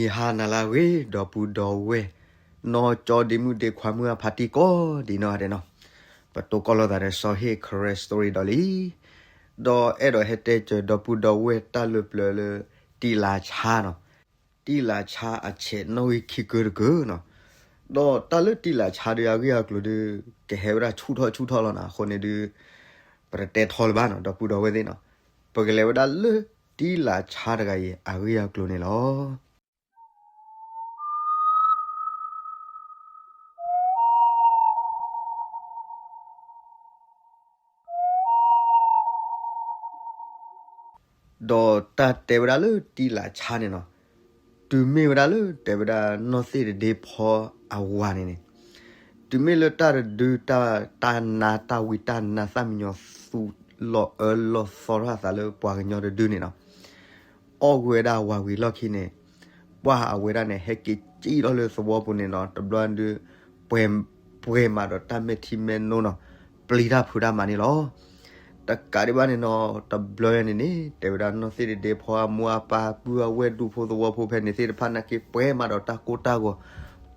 နံၤဟါနၤလၢအဂ့ၤ ဒီပုၢ်ဒီဝဲၢ်, နီၢ်ကၠီဒ့မုၣ်ဒ့ခွါမုၣ်အဖါတံၢ်ကိးဒံးနီၢ်ဂၤဒဲးနီၤ, ပတိၢ်ကီၢ်လိာ်သးဒီးစီၤဟ့ၣ် Karen Story ဒီးလံ, ဒီးအဲၣ်ဒိးဟဲတဲစၢၤဒီပုၢ်ဒီဝဲၢ်တၢ်လၢပျၢၤလၢ တံၢ်လါဆါနီၤ, တံၢ်လါဆါအဆဲးနီၣ်ဂံၢ်ခံကၢတကၢနီၤ, ဒီးတၢ်လၢတံၢ်လါဆါဒီးအဂ့ၢ်အကျိၤဒီး ကဟဲဝဲဒၣ်ဆူၣ်ထီၣ်ဆူၣ်ထီၣ်လီၤနီၤ, အဃိန့ၣ်ဒီး ပတတဲထီလၢၤဘၣ်နီၤ ဒီပုၢ်ဒီဝဲၢ်သ့ၣ်နီၤ, ပကလဲၤဝဲဒၣ်လၢတံၢ်လါဆါတဂၤအံၤအဂ့ၢ်အကျိၤန့ၣ်လီၤ. ဒီးတၢ်တဲဝဲဒၣ်လၢတံၢ်လါဆါန့ၣ်နီၤ, တုၤမ့ၢ်ဝဲဒၣ်လၢတဲဝဲဒၣ်နီၢ်သ့ၣ်တဒ့ဖီအဝၤန့ၣ်န့ၣ်, တုၤမ့ၢ်လၢတၢ်တဒုတၢ် တၢ်နါတၢ်ဝံတၢ်နါသၣ်မံညီၤသူလီၤအၢလီၤသီထီၣ်အသးလၢပှၤကညီတဒုန့ၣ်နီၤ, အီၣ်ကွံာ်ဝဲဒၣ်ဝၤဝံၤလီၢ်ခံန့ၣ်, ပှၢ်အဝဲဒၣ်န့ၣ် ဟဲက့ၤစံၣ်ထီၣ်လၢသဝီပူၤန့ၣ်နီၤ, တဘျီဒုး ပှဲၤ ပှဲၤမးဒီးတၢ်မဲာ်ထံမဲာ်နိနီၤ, ပျံၤတၢ်ဖုးတၢ်မးန့ၣ်လီၤ. တကးဒံးဘၣ်န့ၣ်နီၤ, တဘျီယဲန့ၣ်န့ၣ် တဲဝဲဒၣ်နီၢ်သ့ၣ်တဒ့ဖီအမိၢ်အပၢ်ပုၢ်အဝဲၢ်ဒူဖိသဝီဖိဖဲန့ၣ်သ့ၣ်တဖၣ်နာ်က့ ပှဲၤမးဒီးတၢ်ကိၢ်တၢ်ဂီၤ,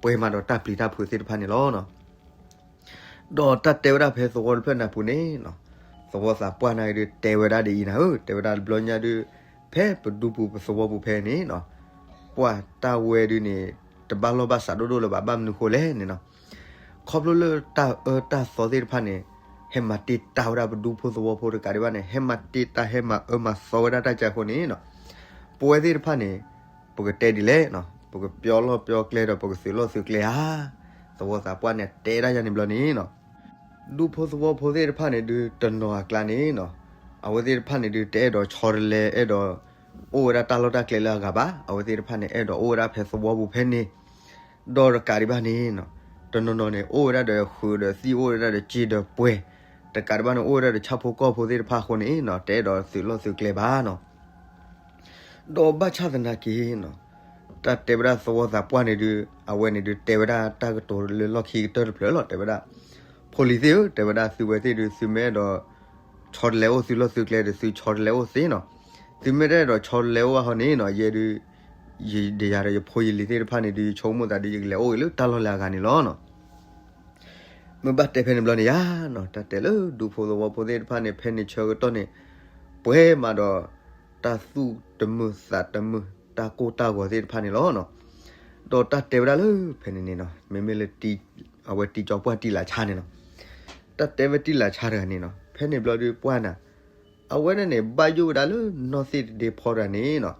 ပှဲၤမးဒီးတၢ်ပျံၤတၢ်ဖုးသ့ၣ်တဖၣ်န့ၣ်လီၤ. ဒီးတၢ်တဲဝဲဒၣ်ဖဲသဝီတဖျၢၣ်နၢ်ပူၤန့ၣ်နီၤ, သဝီသးပှၢ်နာ်က့ဒုး တဲဝဲဒၣ်ဒ်အံၤနၤဧၢ, တဲဝဲဒၣ်တဘျီညါဒုး ဖဲပဒူပူၤပသဝီပူၤဖဲန့ၣ်နီၤ, ပှၢ်တၢ်ဝဲဒုးန့ၣ် တဘၣ်လီၢ်ဘၣ်စးဒိၣ်ဒိၣ်လၢၤဘၣ်, ဘၣ်မနုၤဃိလဲၣ်န့ၣ်နီၤ, ခီဖျိလၢတၢ်အၢတၢ်သီသ့ၣ်တဖၣ်န့ၣ် ဟဲမၤတ့ၢ်တၢ်ဝဲဒၣ်ပဒူဖိသဝီဖိတကးဒံးဘၣ်န့ၣ် ဟဲမၤတ့ၢ်တၢ်ဟဲမၤအၢမၤသီဝဲဒၣ်တၢ်ကဲအဃိန့ၣ်နီၤ, ပဝဲသ့ၣ်တဖၣ်န့ၣ် ပကတဲဒ်လဲၣ်နီၤ, ပကပျီလီၢ်ပျီကျဲဒီးပကသုးလီၢ်သုးကျဲဧါ. သဝီသးပှၢ်န့ၣ်တဲဒၣ်ယၤန့ၣ်ဘျီန့ၣ်နီၤ, ဒူဖိသဝီဖိသ့ၣ်တဖၣ်န့ၣ်ဒုးတနီၤအကျါန့ၣ်နီၤ, အဝဲသ့ၣ်တဖၣ်န့ၣ်ဒုးတအဲၣ်ဒိးဆီတလဲ အဲၣ်ဒိးအိၣ်ဝဲဒၣ်တၢ်လီၢ်တၢ်ကျဲလၢအဂၤဘၣ်, အဝဲသ့ၣ်တဖၣ်န့ၣ်အဲၣ်ဒိးအိၣ်ဝဲဒၣ်ဖဲသဝီပူၤဖဲန့ၣ်, ဒီးတကးဒံးဘၣ်န့ၣ်နီၤ, တနီၤနီၤန့ၣ် အိၣ်ဝဲဒၣ်ဒီးဃုာ်ဒီးသံၣ်အိၣ်ဝဲဒၣ်ဒီးစ့ဒီးပှဲၤ, တကးဒံးဘၣ်န့ၣ် အိၣ်ဝဲဒၣ်ဒီးဆၣ်ဖိကီၢ်ဖိသ့ၣ်တဖၣ်အဃိန့ၣ်နီၤ, တအဲၣ်ဒိးသုးလီၢ်သုးကျဲဘၣ်နီၤ. ဒီးဘၣ်ဆၣ်သနာ်က့နီၤ, တၢ်တဲဝဲဒၣ်သဝီသးပှၢ်န့ၣ်ဒုး အဝဲန့ၣ်ဒုးတဲဝဲဒၣ်တၢ်ကတိၤလၢလီၢ်ခံကတၢၢ်တဖျၢၣ်လီၤ, တဲဝဲဒၣ်, ဖိလံၤသ့ၣ်ဧၢ, တဲဝဲဒၣ်သုဝဲသ့ၣ်ဒုး သုမ့ၢ်အဲၣ်ဒိး ဆီတလဲအိၣ်သုးလီၢ်သုးကျဲဒီး သုဆီတလဲအိၣ်သ့နီၤ, သုမ့ၢ်တအဲၣ်ဒိးဆီတလဲအိၣ်ဘၣ်ဟီန့ၣ်နီၤ, ယဲဒုး ယဒ်ယၤဒီးယဖိယလံၤသ့ၣ်တဖၣ်န့ၣ်ဒုး ယဆိကမိၣ်သးဒုး ယကလဲၤအိၣ်ဂ့ၤလၢတၢ်လီၢ်လၢအဂၤန့ၣ်လီၤနီၤ. မ့ၢ်ဘၣ်တဲဖဲန့ၣ်ဘျီန့ၣ်ယါနီၤ, တၢ်တဲလၢဒူဖိသဝီဖိသ့ၣ်တဖၣ်န့ၣ် ဖဲန့ၣ်ဆၢကတီၢ်န့ၣ် ပှဲၤမးဒီး တၢ်သူၣ်တမုာ်သးတမုာ် တၢ်ကိၢ်တၢ်ဂီၤသ့ၣ်တဖၣ်န့ၣ်လီၤနီၤ. ဒီးတၢ်တဲဝဲဒၣ်လၢဖဲန့ၣ်န့ၣ်နီၤ, မ့မ့ၢ်လၢ အဝဲတံၤကၠီပှၢ်တံၢ်လါဆါန့ၣ်နီၤ, တၢ်တဲဝဲတံၢ်လါဆါတဂၤန့ၣ်နီၤ, ဖဲန့ၣ်ဘျီဒုးပှၢ်နၤ, အဝဲဒၣ်န့ၣ် ဘၣ်ယိၣ်ဝဲဒၣ်လၢနီၢ်သ့ၣ်တဒ့ဖီတဂၤန့ၣ်နီၤ,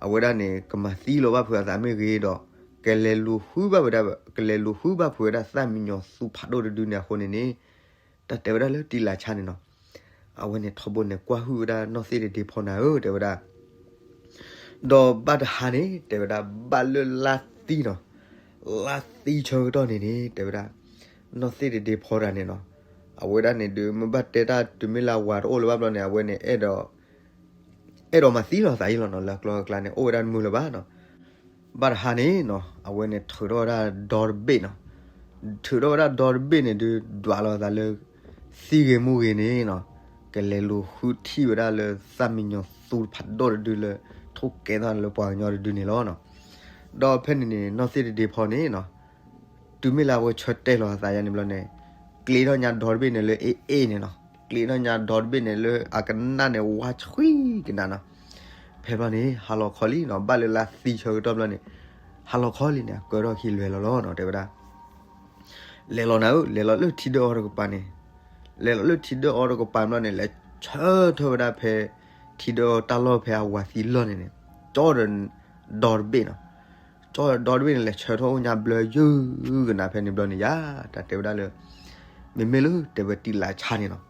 အဝဲဒၣ်န့ၣ် ကမၤသံလီၤဘၣ်ဖုးအသးမ့ၢ်ဂ့ၤဒီး ကလဲၤလူၤဃုဘၣ်ဝဲဒၣ် ကလဲၤလူၤဃုဘၣ်ဖုးဝဲဒၣ်သၣ်မံညီၤသူဖးဒိၣ်တဒုန့ၣ်အဃိန့ၣ်န့ၣ်, တၢ်တဲဝဲဒၣ်လၢတံၢ်လါဆါန့ၣ်နီၤ, အဝဲန့ၣ်ထီဘိန့ၣ် ကွၢ်ဟုၣ်ဝဲဒၣ်နီၢ်သ့ၣ်တဒ့ဖီနၤဧၢ တဲဝဲဒၣ် ဒီးဘၣ်တဟါန့ၣ် တဲဝဲဒၣ် ဘၣ်လၢလါသံနီၤ, လါသံဆၢကတီၢ်န့ၣ်န့ၣ် တဲဝဲဒၣ် နီၢ်သ့ၣ်တဒ့ဖီတဂၤန့ၣ်နီၤ, အဝဲဒၣ်န့ၣ်ဒုး မ့ၢ်ဘၣ်တဲတၢ်တုၤမ့ၢ်လၢအဝၤတအိၣ်လၢၤဘၣ်ဘျီန့ၣ် အဝဲန့ၣ် အဲၣ်ဒိးမၤသံလီၤသးအံၤလီၤနီၤ, လၢအကျိၤအကျါန့ၣ် အိၣ်ဝဲဒၣ်တမုာ်လၢၤဘၣ်နီၤ. ဘၣ်တဟါန့ၣ်နီၤ အဝဲန့ၣ်ထုးထီၣ်ဝဲဒၣ်ဒီတဘ့ၣ်နီၤ, ထုးထီၣ်ဝဲဒၣ်ဒီတဘ့ၣ်န့ၣ်ဒုး ဒွးလီၤသးလၢ သံဂ့ၤမူဂ့ၤန့ၣ်နီၤ, ကလဲၤလူၤဃုထံၣ်ဝဲဒၣ်လၢသၣ်မံညီၤသူဖးဒိၣ်တဒုလၢ ထိၣ်ကဲထီၣ်လၢပှၤကညီတဒုန့ၣ်လီၤနီၤ. ဒီးဖဲန့ၣ်န့ၣ် နီၢ်သ့ၣ်တဒ့ဖီန့ၣ်နီၤ တုၤမ့ၢ်လၢအဝဲဆၢတဲာ်လီၤအသးယါန့ၣ်ဘျီန့ၣ်, ကျ့ထီၣ်ညါဒီတဘ့ၣ်န့ၣ်လၢအ့ၣ်အ့ၣ်န့ၣ်နီၤ, ကျ့ထီၣ်ညါဒီတဘ့ၣ်န့ၣ်လၢအကနၣ်န့ၣ် ဝါဆှံကနၣ်နီၤ. ဖဲဘျီန့ၣ် ဟါလီၤခီလံနီၤ, ဘၣ်လၢလါသံဆၢကတီၢ်ဘျီန့ၣ်, ဟါလီၤခီလံန့ၣ် အကၢထီၣ်ခံလဲၤလီၤလီၤနီၤ တဲဝဲဒၣ် လဲၤလီၤနၤဧၢ, လဲၤလီၤလၢထံဒၢအီၤတကပၤန့ၣ်, လဲၤလီၤလၢထံဒၢအီၤတကပၤဘျီန့ၣ် လဲၤဆၢထၢၣ်ဝဲဒၣ်ဖဲ ထံဒၢအီၤတၢ်လီၢ်ဖဲအဝၤသံလီၢ်န့ၣ်န့ၣ်, ကၠီဒီး ဒီတဘ့ၣ်နီၤ, ကၠီဒီးဒီတဘ့ၣ်န့ၣ် လဲၤဆၢထၢၣ်အိၣ်ညါဘျၢယုၢ်ကနၤဖဲန့ၣ်ဘျီန့ၣ်ယါ, တၢ်တဲဝဲဒၣ်လၢ မ့မ့ၢ်လၢတဲဝဲတံၢ်လါဆါန့ၣ်နီၤ,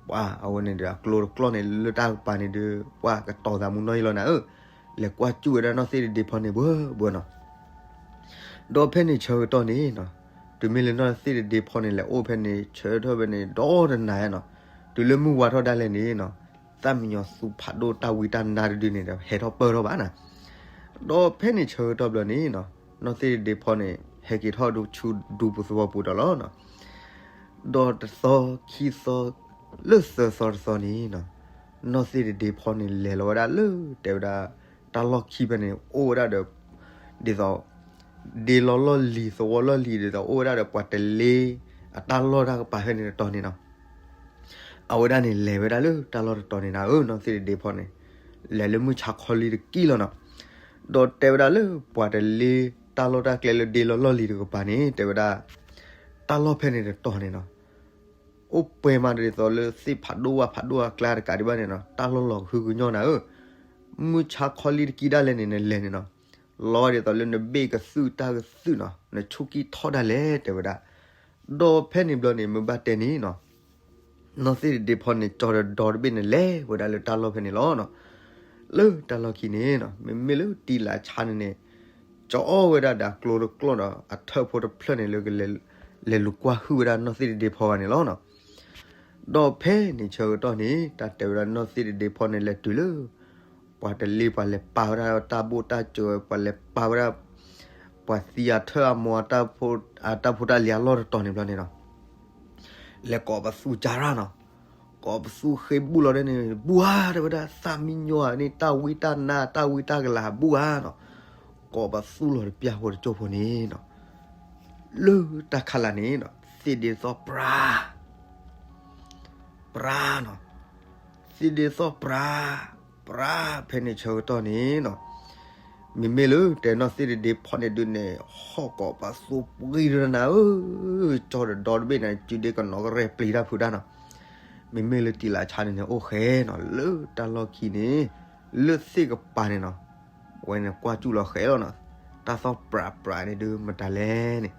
ပှၤအဝဲန့ၣ်ဒီး အကျိတကျီၢ်န့ၣ် လၢတၢ်ကပၤန့ၣ်ဒီး ပှၤကတီၤသးမူနီၢ်ယံလီၤနၤဧၢ, လဲၤကွၢ်စူၣ်ဝဲဒၣ်နီၢ်သ့ၣ်တဒ့ဖီန့ၣ်ဘၣ်ဘၣ်နီၤ. ဒီးဖဲန့ၣ်ဆၢကတီၢ်န့ၣ်နီၤ, တုၤမ့ၢ်လၢနီၢ်သ့ၣ်တဒ့ဖီန့ၣ် လဲၤအိၣ်ဖဲန့ၣ် ဆၢထၢၣ်ဖဲန့ၣ် ဒီတနၤယါနီၤ, တုၤလၢမုၢ်ဝါထီၣ်ဒၣ်လဲာ်န့ၣ်နီၤ, သၣ်မံညီၤသူဖးဒိၣ်တၢ်ဝံတၢ်နါတဒုန့ၣ်ဒီး ဟဲထီၣ်ပၢၢ်ထီၣ်ဘၣ်နီၤ. ဒီးဖဲန့ၣ်ဆၢကတီၢ်ဘျီန့ၣ်နီၤ, နီၢ်သ့ၣ်တဒ့ဖီန့ၣ် ဟဲက့ၤထီၣ်ဒိဆူဒူပူၤသဝီပူၤဒီးလီၤနီၤ. ဒီးတသီခံသီ လၢသၢသီတသီန့ၣ်နီၤ, နီၢ်သ့ၣ်တဒ့ဖီန့ၣ် လဲၤလီၤဝဲဒၣ်လၢ တဲဝဲဒၣ် တၢ်လီၢ်ခံဖဲန့ၣ် အိၣ်ဝဲဒၣ်ဒီး ဒ်သိး ဒ့လီၤလီၢ်လံၤ သဝီလီၢ်လံၤ ဒ်သိးအိၣ်ဝဲဒၣ်ဒီးပှၤတလ့အတၢ်လီၢ်တၢ်ကပၤဖဲန့ၣ်တတီၤန့ၣ်နီၤ. အဝဲဒၣ်န့ၣ်လဲၤဝဲဒၣ်လၢတၢ်လီၢ်တတီၤန့ၣ်နၤဧၢ နီၢ်သ့ၣ်တဒ့ဖီန့ၣ် လဲၤလၢမုၢ်ဆါခီလံတကံၢ်လီၤနီၤ. ဒီးတဲဝဲဒၣ်လၢပှၤတလ့တၢ်လီၢ်တၢ်ကျဲလၢဒ့လီၤလီၢ်လံၤတကပၤန့ၣ် တဲဝဲဒၣ် တၢ်လီၢ်ဖဲန့ၣ်တတီၤန့ၣ်နီၤ အိၣ်ပှဲၤမးဒ်သိးလၢသ့ၣ်ဖးဒိၣ်ဝၣ်ဖးဒိၣ်အကျါတကးဒံးဘၣ်န့ၣ်နီၤ တၢ်လီၢ်လီၤကဟုကညီၢ်နၤဧၢ. မုၢ်ဆါခီလံတကံၢ်ဒၣ်လဲာ်န့ၣ် နလဲၤန့ၣ်နီၤ လီၤဒ်သိးလၢနဘ့ၣ်ကသုၣ်တၢ်ကသုၣ်နီၤ နဆူၣ်ကံၢ်ထီၣ်ဒၣ်လဲာ် တဲဝဲဒၣ်. ဒီးဖဲန့ၣ်ဘျီန့ၣ် မ့ၢ်ဘၣ်တဲန့ၣ်နီၤ နီၢ်သ့ၣ်တဒ့ဖီန့ၣ် ကၠီဒီးဒီတဘ့ၣ်န့ၣ် လဲၤဝဲဒၣ်လၢတၢ်လီၢ်ဖဲန့ၣ်လီၤနီၤ. လၢတၢ်လီၢ်ခံန့ၣ်နီၤ မ့မ့ၢ်လၢတံလးဆါန့ၣ်န့ၣ် ကၠီအီၣ်ဝဲဒၣ်ဒီးအကျိတကျိဒီးအထၢၣ်ဖိတဖျၢၣ်န့ၣ်လၢကလဲၤ လဲၤလူၤကွၢ်ဟုၣ်ဝဲဒၣ်နီၢ်သ့ၣ်တဒ့ဖီဘၣ်န့ၣ်လီၤနီၤ. ဒီးဖဲန့ၣ်ဆၢကတီၢ်န့ၣ် တၢ်တဲဝဲဒၣ်နီၢ်သ့ၣ်တဒ့ဖီန့ၣ် လဲၤတုၤလၢ ပှၤတလ့ပှၤလဲၤပာ်ဝဲဒၣ်တၢ်ဘိၣ်တၢ်စၢၤ ပှၤလဲၤပာ်ဝဲဒၣ် ပှၤသံအထၢၣ်အမိၢ် အတၢ်ဖိတၢ်လံၤအလီၢ်တတီၤန့ၣ်ဘျီန့ၣ်နီၤ လဲၤကိးပသူကၢ်ရၣ်နီၤ ကိးပသူဃ့ဘူၣ်လီၤဒဲန့ၣ် ဘူၣ်ဧါ တဲဝဲဒၣ် သးမံညီန့ၣ် တၢ်ဝံတၢ်နါ တၢ်ဝံတၢ်ကလၤ ဘူၣ်ဧါနီၤ. ကိးပသူလီၤတပျၢ်ဖိတကၠိၢ်ဖိန့ၣ်နီၤ လၢတၢ်ခါလာ်န့ၣ်နီၤ သ့ၣ်ဒ့သီၣ်ပြါ ပြါနီၤ သ့ၣ်ဒ့သီၣ်ပြါ ပြါ ဖဲန့ၣ်ဆၢကတီၢ်န့ၣ်နီၤ မ့မ့ၢ်လၢတဲနီၢ်သ့ၣ်တဒ့ဖီန့ၣ်ဒုးန့ၣ် ဟီၣ်ကိးပသူပှံၤဒုးနၤဧၢ ကၠီဒီးဒီတဘ့ၣ်န့ၣ် စုဒ့ကနီၤကရဲၣ်ပျံၤတၢ်ဖုးတၢ်နီၤ. မ့မ့ၢ်လၢတံလးဆါန့ၣ်န့ၣ် အိၣ်ဃဲနီၤ လၢတၢ်လီၢ်ခံန့ၣ် လၢသ့ၣ်ကပၤန့ၣ်နီၤ အဝဲန့ၣ်ကွၢ်စူၣ်လီၤဃဲလီၤနီၤ တၢ်သီၣ်ပြးပြးန့ၣ်ဒုးမတၤလဲၣ်န့ၣ်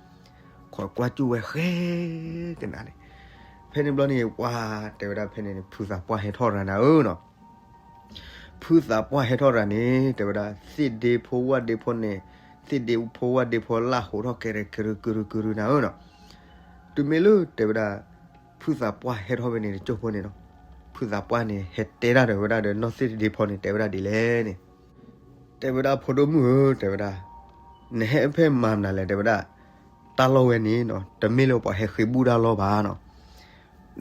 ခိးကွၢ်စူၣ်ဝဲဃဲ ကနၤန့ၣ် ဖဲန့ၣ်ဘျီန့ၣ် ပှၤတဲဝဲဒၣ်ဖဲန့ၣ်န့ၣ် ဖုသးပှၢ်ဟဲထီၣ်ရၤနၤဧၢနီၤ ဖုသးပှၢ်ဟဲထီၣ်ရၤန့ၣ် တဲဝဲဒၣ် သ့ၣ်ဒ့ဖိဝၣ်ဒ့ဖိန့ၣ် သ့ၣ်ဒ့ဖိဝၣ်ဒ့ဖိလၢ်ဟိးထီၣ်ကဲကဲကရူၢ်ကရူၢ်ကရူၢ်နၤဧၢနီၤ တုၤမ့ၢ်လၢတဲဝဲဒၣ် ဖုသးပှၢ်ဟဲထီၣ်ဖဲန့ၣ်တကၠိၢ်ဖိန့ၣ်နီၤ ဖုသးပှၢ်န့ၣ် ဟဲတဲဒၣ်ဒီးဝဲဒၣ်ဒီးနီၢ်သ့ၣ်တဒ့ဖီန့ၣ် တဲဝဲဒၣ်ဒ်လဲၣ်န့ၣ် တဲဝဲဒၣ်ဖိဒိၣ်မုၣ်ဧၢ တဲဝဲဒၣ် နဟဲဖဲမၤမနုၤလဲၣ် တဲဝဲဒၣ် တၢ်လီၢ်ဝဲန့ၣ်နီၤ တမ့ၢ်လၢပှၤဟဲဃ့ဘူၣ်တၢ်လီၢ်ဘၣ်နီၤ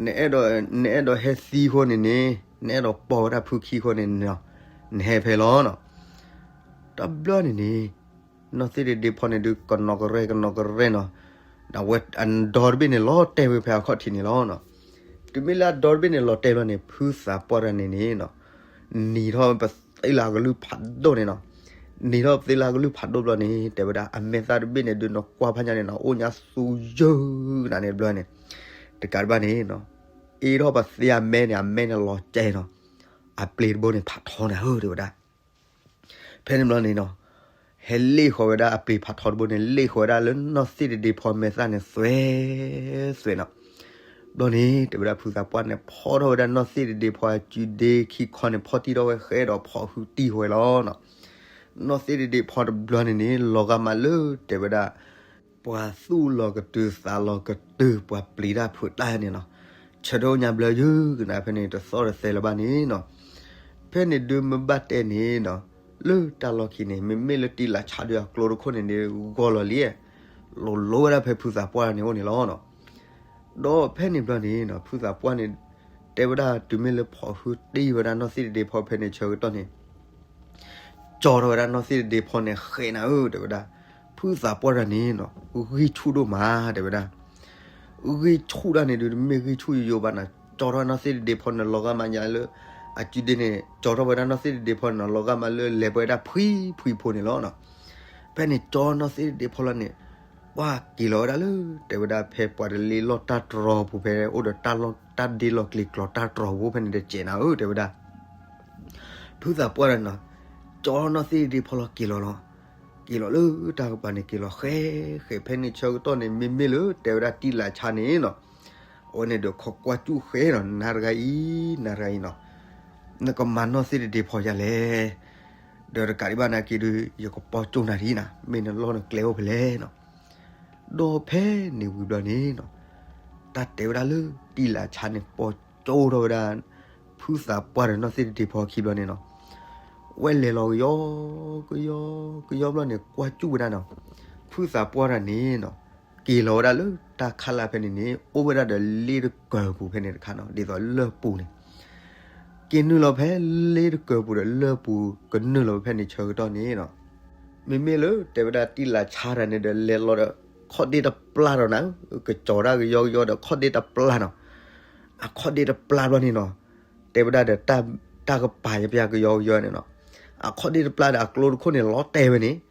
နအဲၣ်ဒိး နအဲၣ်ဒိးဟဲသံဃိန့ၣ်န့ၣ် နအဲၣ်ဒိးပိာ်ဝဲဒၣ်ဖုခံဃိန့ၣ်နီၤ နဟဲဖဲလီၤနီၤ တဘျီန့ၣ်န့ၣ် နီၢ်သ့ၣ်တဒ့ဖီန့ၣ်ဒုး ကနီၤကရဲၣ်ကနီၤကရဲၣ်နီၤ ဒီးဝဲအဒီတဘ့ၣ်န့ၣ် လီၤတဲာ်ဝဲဖဲအခီၣ်ထံးန့ၣ်လီၤနီၤ တုၤမ့ၢ်လၢအဒီတဘ့ၣ်န့ၣ် လီၤတဲာ်ဘျီန့ၣ် ဖုသးပှၢ်တဂၤန့ၣ်န့ၣ်နီၤ နံၤထီၣ်ပသ့လၢအကလုၢ်ဖးဒိၣ်န့ၣ်နီၤ နံၤထီၣ်ပသ့လၢအကလုၢ်ဖးဒိၣ်ဘျီန့ၣ် တဲဝဲဒၣ် အမဲာ်သၣ်တဘ့ၣ်န့ၣ်ဒုး နကွၢ်ဖးညါန့ၣ်နီၤ အိၣ်ညါသူယုၢ်နၤန့ၣ်တဘျီန့ၣ် တကးဒံးဘၣ်န့ၣ်နီၤ အ့ထီၣ်ပသ့အမဲန့ၣ် အမဲန့ၣ်လီၤကဲနီၤ အပျ့ၤတဘိန့ၣ်ဖးထီနၤဧၢ တဲဝဲဒၣ် ဖဲန့ၣ်ဘျီန့ၣ်နီၤ ဟဲလ့ၣ်ဃီၤဝဲဒၣ်အပျ့ၤဖးထီတဘိန့ၣ် လ့ၣ်ဃီၤဝဲဒၣ်လၢနီၢ်သ့ၣ်တဒ့ဖီမဲာ်သၣ်န့ၣ် သွဲးသွဲးနီၤ ဘျီန့ၣ် တဲဝဲဒၣ်ဖုသးပှၢ်န့ၣ် ဖီထီၣ်ဝဲဒၣ်နီၢ်သ့ၣ်တဒ့ဖီအစုဒ့ခံခီန့ၣ် ဖီၣ်တံၢ်ထီၣ်ဝဲဃဲဒီးဖီၣ်ဟုတံၢ်ဝဲလီၤနီၤ နီၢ်သ့ၣ်တဒ့ဖီတဘျီန့ၣ်န့ၣ် လီၤဂာ်မးလၢတဲဝဲဒၣ် ပှၤသူၣ်လီၤကတုၤသးလီၤကတုၤ ပှၤပျံၤတၢ်ဖုးတၢ်န့ၣ်နီၤ, ဆၢထၢၣ်ညါဘျၢယုၢ်ကနၣ်ဖဲန့ၣ် တသီၣ်တသဲလၢၤဘၣ်န့ၣ်နီၤ. ဖဲန့ၣ်ဒုးမ့ၢ်ဘၣ်တဲန့ၣ်နီၤ, လၢတၢ်လီၢ်ခံန့ၣ် မ့မ့ၢ်လၢတံလၤဆါဒုးအကျိတခိၣ်န့ၣ်ဒုး ဂီၢ်လီၤလံ, လိၤလိၤဝဲဒၣ်ဖဲဖုသးပှၢ်န့ၣ်အိၣ်န့ၣ်လီၤနီၤ. ဒီးဖဲန့ၣ်ဘျီန့ၣ်နီၤ ဖုသးပှၢ်န့ၣ် တဲဝဲဒၣ် တုၤမ့ၢ်လၢဖီၣ်ဟုတံၢ်ဝဲဒၣ်နီၢ်သ့ၣ်တဒ့ဖီဖဲန့ၣ်ဆၢကတီၢ်န့ၣ် ကၠီထီၣ်ဝဲဒၣ်နီၢ်သ့ၣ်တဒ့ဖီန့ၣ် ဃဲးနၤဧၢ တဲဝဲဒၣ်. ဖုသးပှၢ်တဂၤန့ၣ်နီၤ ဂံၢ်ဆူၣ်ဒိၣ်မး တဲဝဲဒၣ်. ဂံၢ်ဆူၣ်ဒၣ်န့ၣ်ဒုး တမ့ၢ်ဂံၢ်ဆူၣ်ယိယိဘၣ်နီၤ, ကၠီထီၣ်နီၢ်သ့ၣ်တဒ့ဖီန့ၣ် လီၤဂာ်မးညါလၢ အစုဒ့န့ၣ် ကၠီထီၣ်ဝဲဒၣ်နီၢ်သ့ၣ်တဒ့ဖီန့ၣ်နီၤ လီၤဂာ်မးလၢလဲၤပှဲၤဒၣ်ဖှံဖှံဖိန့ၣ်လီၤနီၤ. ဖဲန့ၣ်ကၠီနီၢ်သ့ၣ်တဒ့ဖီလီၤန့ၣ် ပှၤက့ၤလီၤဝဲဒၣ်လၢ တဲဝဲဒၣ် ဖဲပှၤတလ့လီၢ်တၢ်တြီၤပူၤ ဖဲအိၣ်ဒီးတၢ်လီၢ်တၢ်ဒ့လီၢ်ကျဲၤကျီၤတၢ်တြီၤပူၤဖဲန့ၣ်တစဲးနၤဧၢ တဲဝဲဒၣ်. ဖုသးပှၢ်တဂၤန့ၣ်နီၤ ကၠီနီၢ်သ့ၣ်တဒ့ဖီလီၤက့ၤလီၤလီၤ. က့ၤလီၤလၢတၢ်ကပၤန့ၣ် က့ၤလီၤဃဲးဃဲး ဖဲန့ၣ်ဆၢကတီၢ်န့ၣ် မ့မ့ၢ်လၢတဲဝဲဒၣ်တံလၤဆါန့ၣ်နီၤ အဝဲန့ၣ်ဒီးခိးကွၢ်စူၣ်ဃဲးနီၤ နၤတဂၤအံၤ နၤတဂၤအံၤနီၤ နကမၤနီၢ်သ့ၣ်တဒ့ဖီယၤလဲၣ်. ဒီးတကးဒံးဘၣ်နာ်က့ဒုး ယကပီၢ်ကၠိၣ်နၤဒ်နၤ မ့ၢ်နလီၢ်နကျဲအိၣ်ဖဲလဲၣ်နီၤ. ဒီးဖဲန့ၣ်ဝံၤဘျီန့ၣ်နီၤ တၢ်တဲဝဲဒၣ်လၢတံလၤဆါန့ၣ် ပီၢ်ကၠိၣ်ထီၣ်ဝဲဒၣ် ဖုသးပှၢ်ဒီးနီၢ်သ့ၣ်တဒ့ဖီခံဘျီန့ၣ်နီၤ ဝဲလဲၤလီၤကယီကယီကယီဘျီန့ၣ် ကွၢ်စူၣ်ဝဲဒၣ်နီၤ ဖုသးပှၢ်တဂၤန့ၣ်နီၤ က့ၤလီၤဝဲဒၣ်လၢတၢ်ခါလၢ်ဖဲန့ၣ်န့ၣ် အိၣ်ဝဲဒၣ်ဒီးလ့တကၢၢ်ပူၤဖဲန့ၣ်တခါနီၤ ဒ်သိးလၢၢ်ပူၤန့ၣ် က့ၤနုာ်လီၤဖဲလ့တကၢၢ်ပူၤဒီးလၢၢ်ပူၤ ကနုာ်လီၤဖဲန့ၣ်ဆၢကတီၢ်န့ၣ်နီၤ မ့မ့ၢ်လၢတဲဝဲဒၣ်တံၢ်လးဆါတဂၤန့ၣ်ဒီး လဲၤလီၤဒီး ခီၣ်ဒ့တပျၢ်ဒီးနၤ, ကစီၤဒၣ်ကယီကယီဒီး ခီၣ်ဒ့တပျၢ်နီၤ. အခီၣ်ဒ့တပျၢ်ဘျီန့ၣ်နီၤ, တဲဝဲဒၣ်ဒီး တၢ်ကပၤယပျၢ်ကယီကယီန့ၣ်နီၤ, အခီၣ်ဒ့တပျၢ်ဒီး အကျိတခိၣ်န့ၣ်လီၤတဲာ်ဝဲန့ၣ်,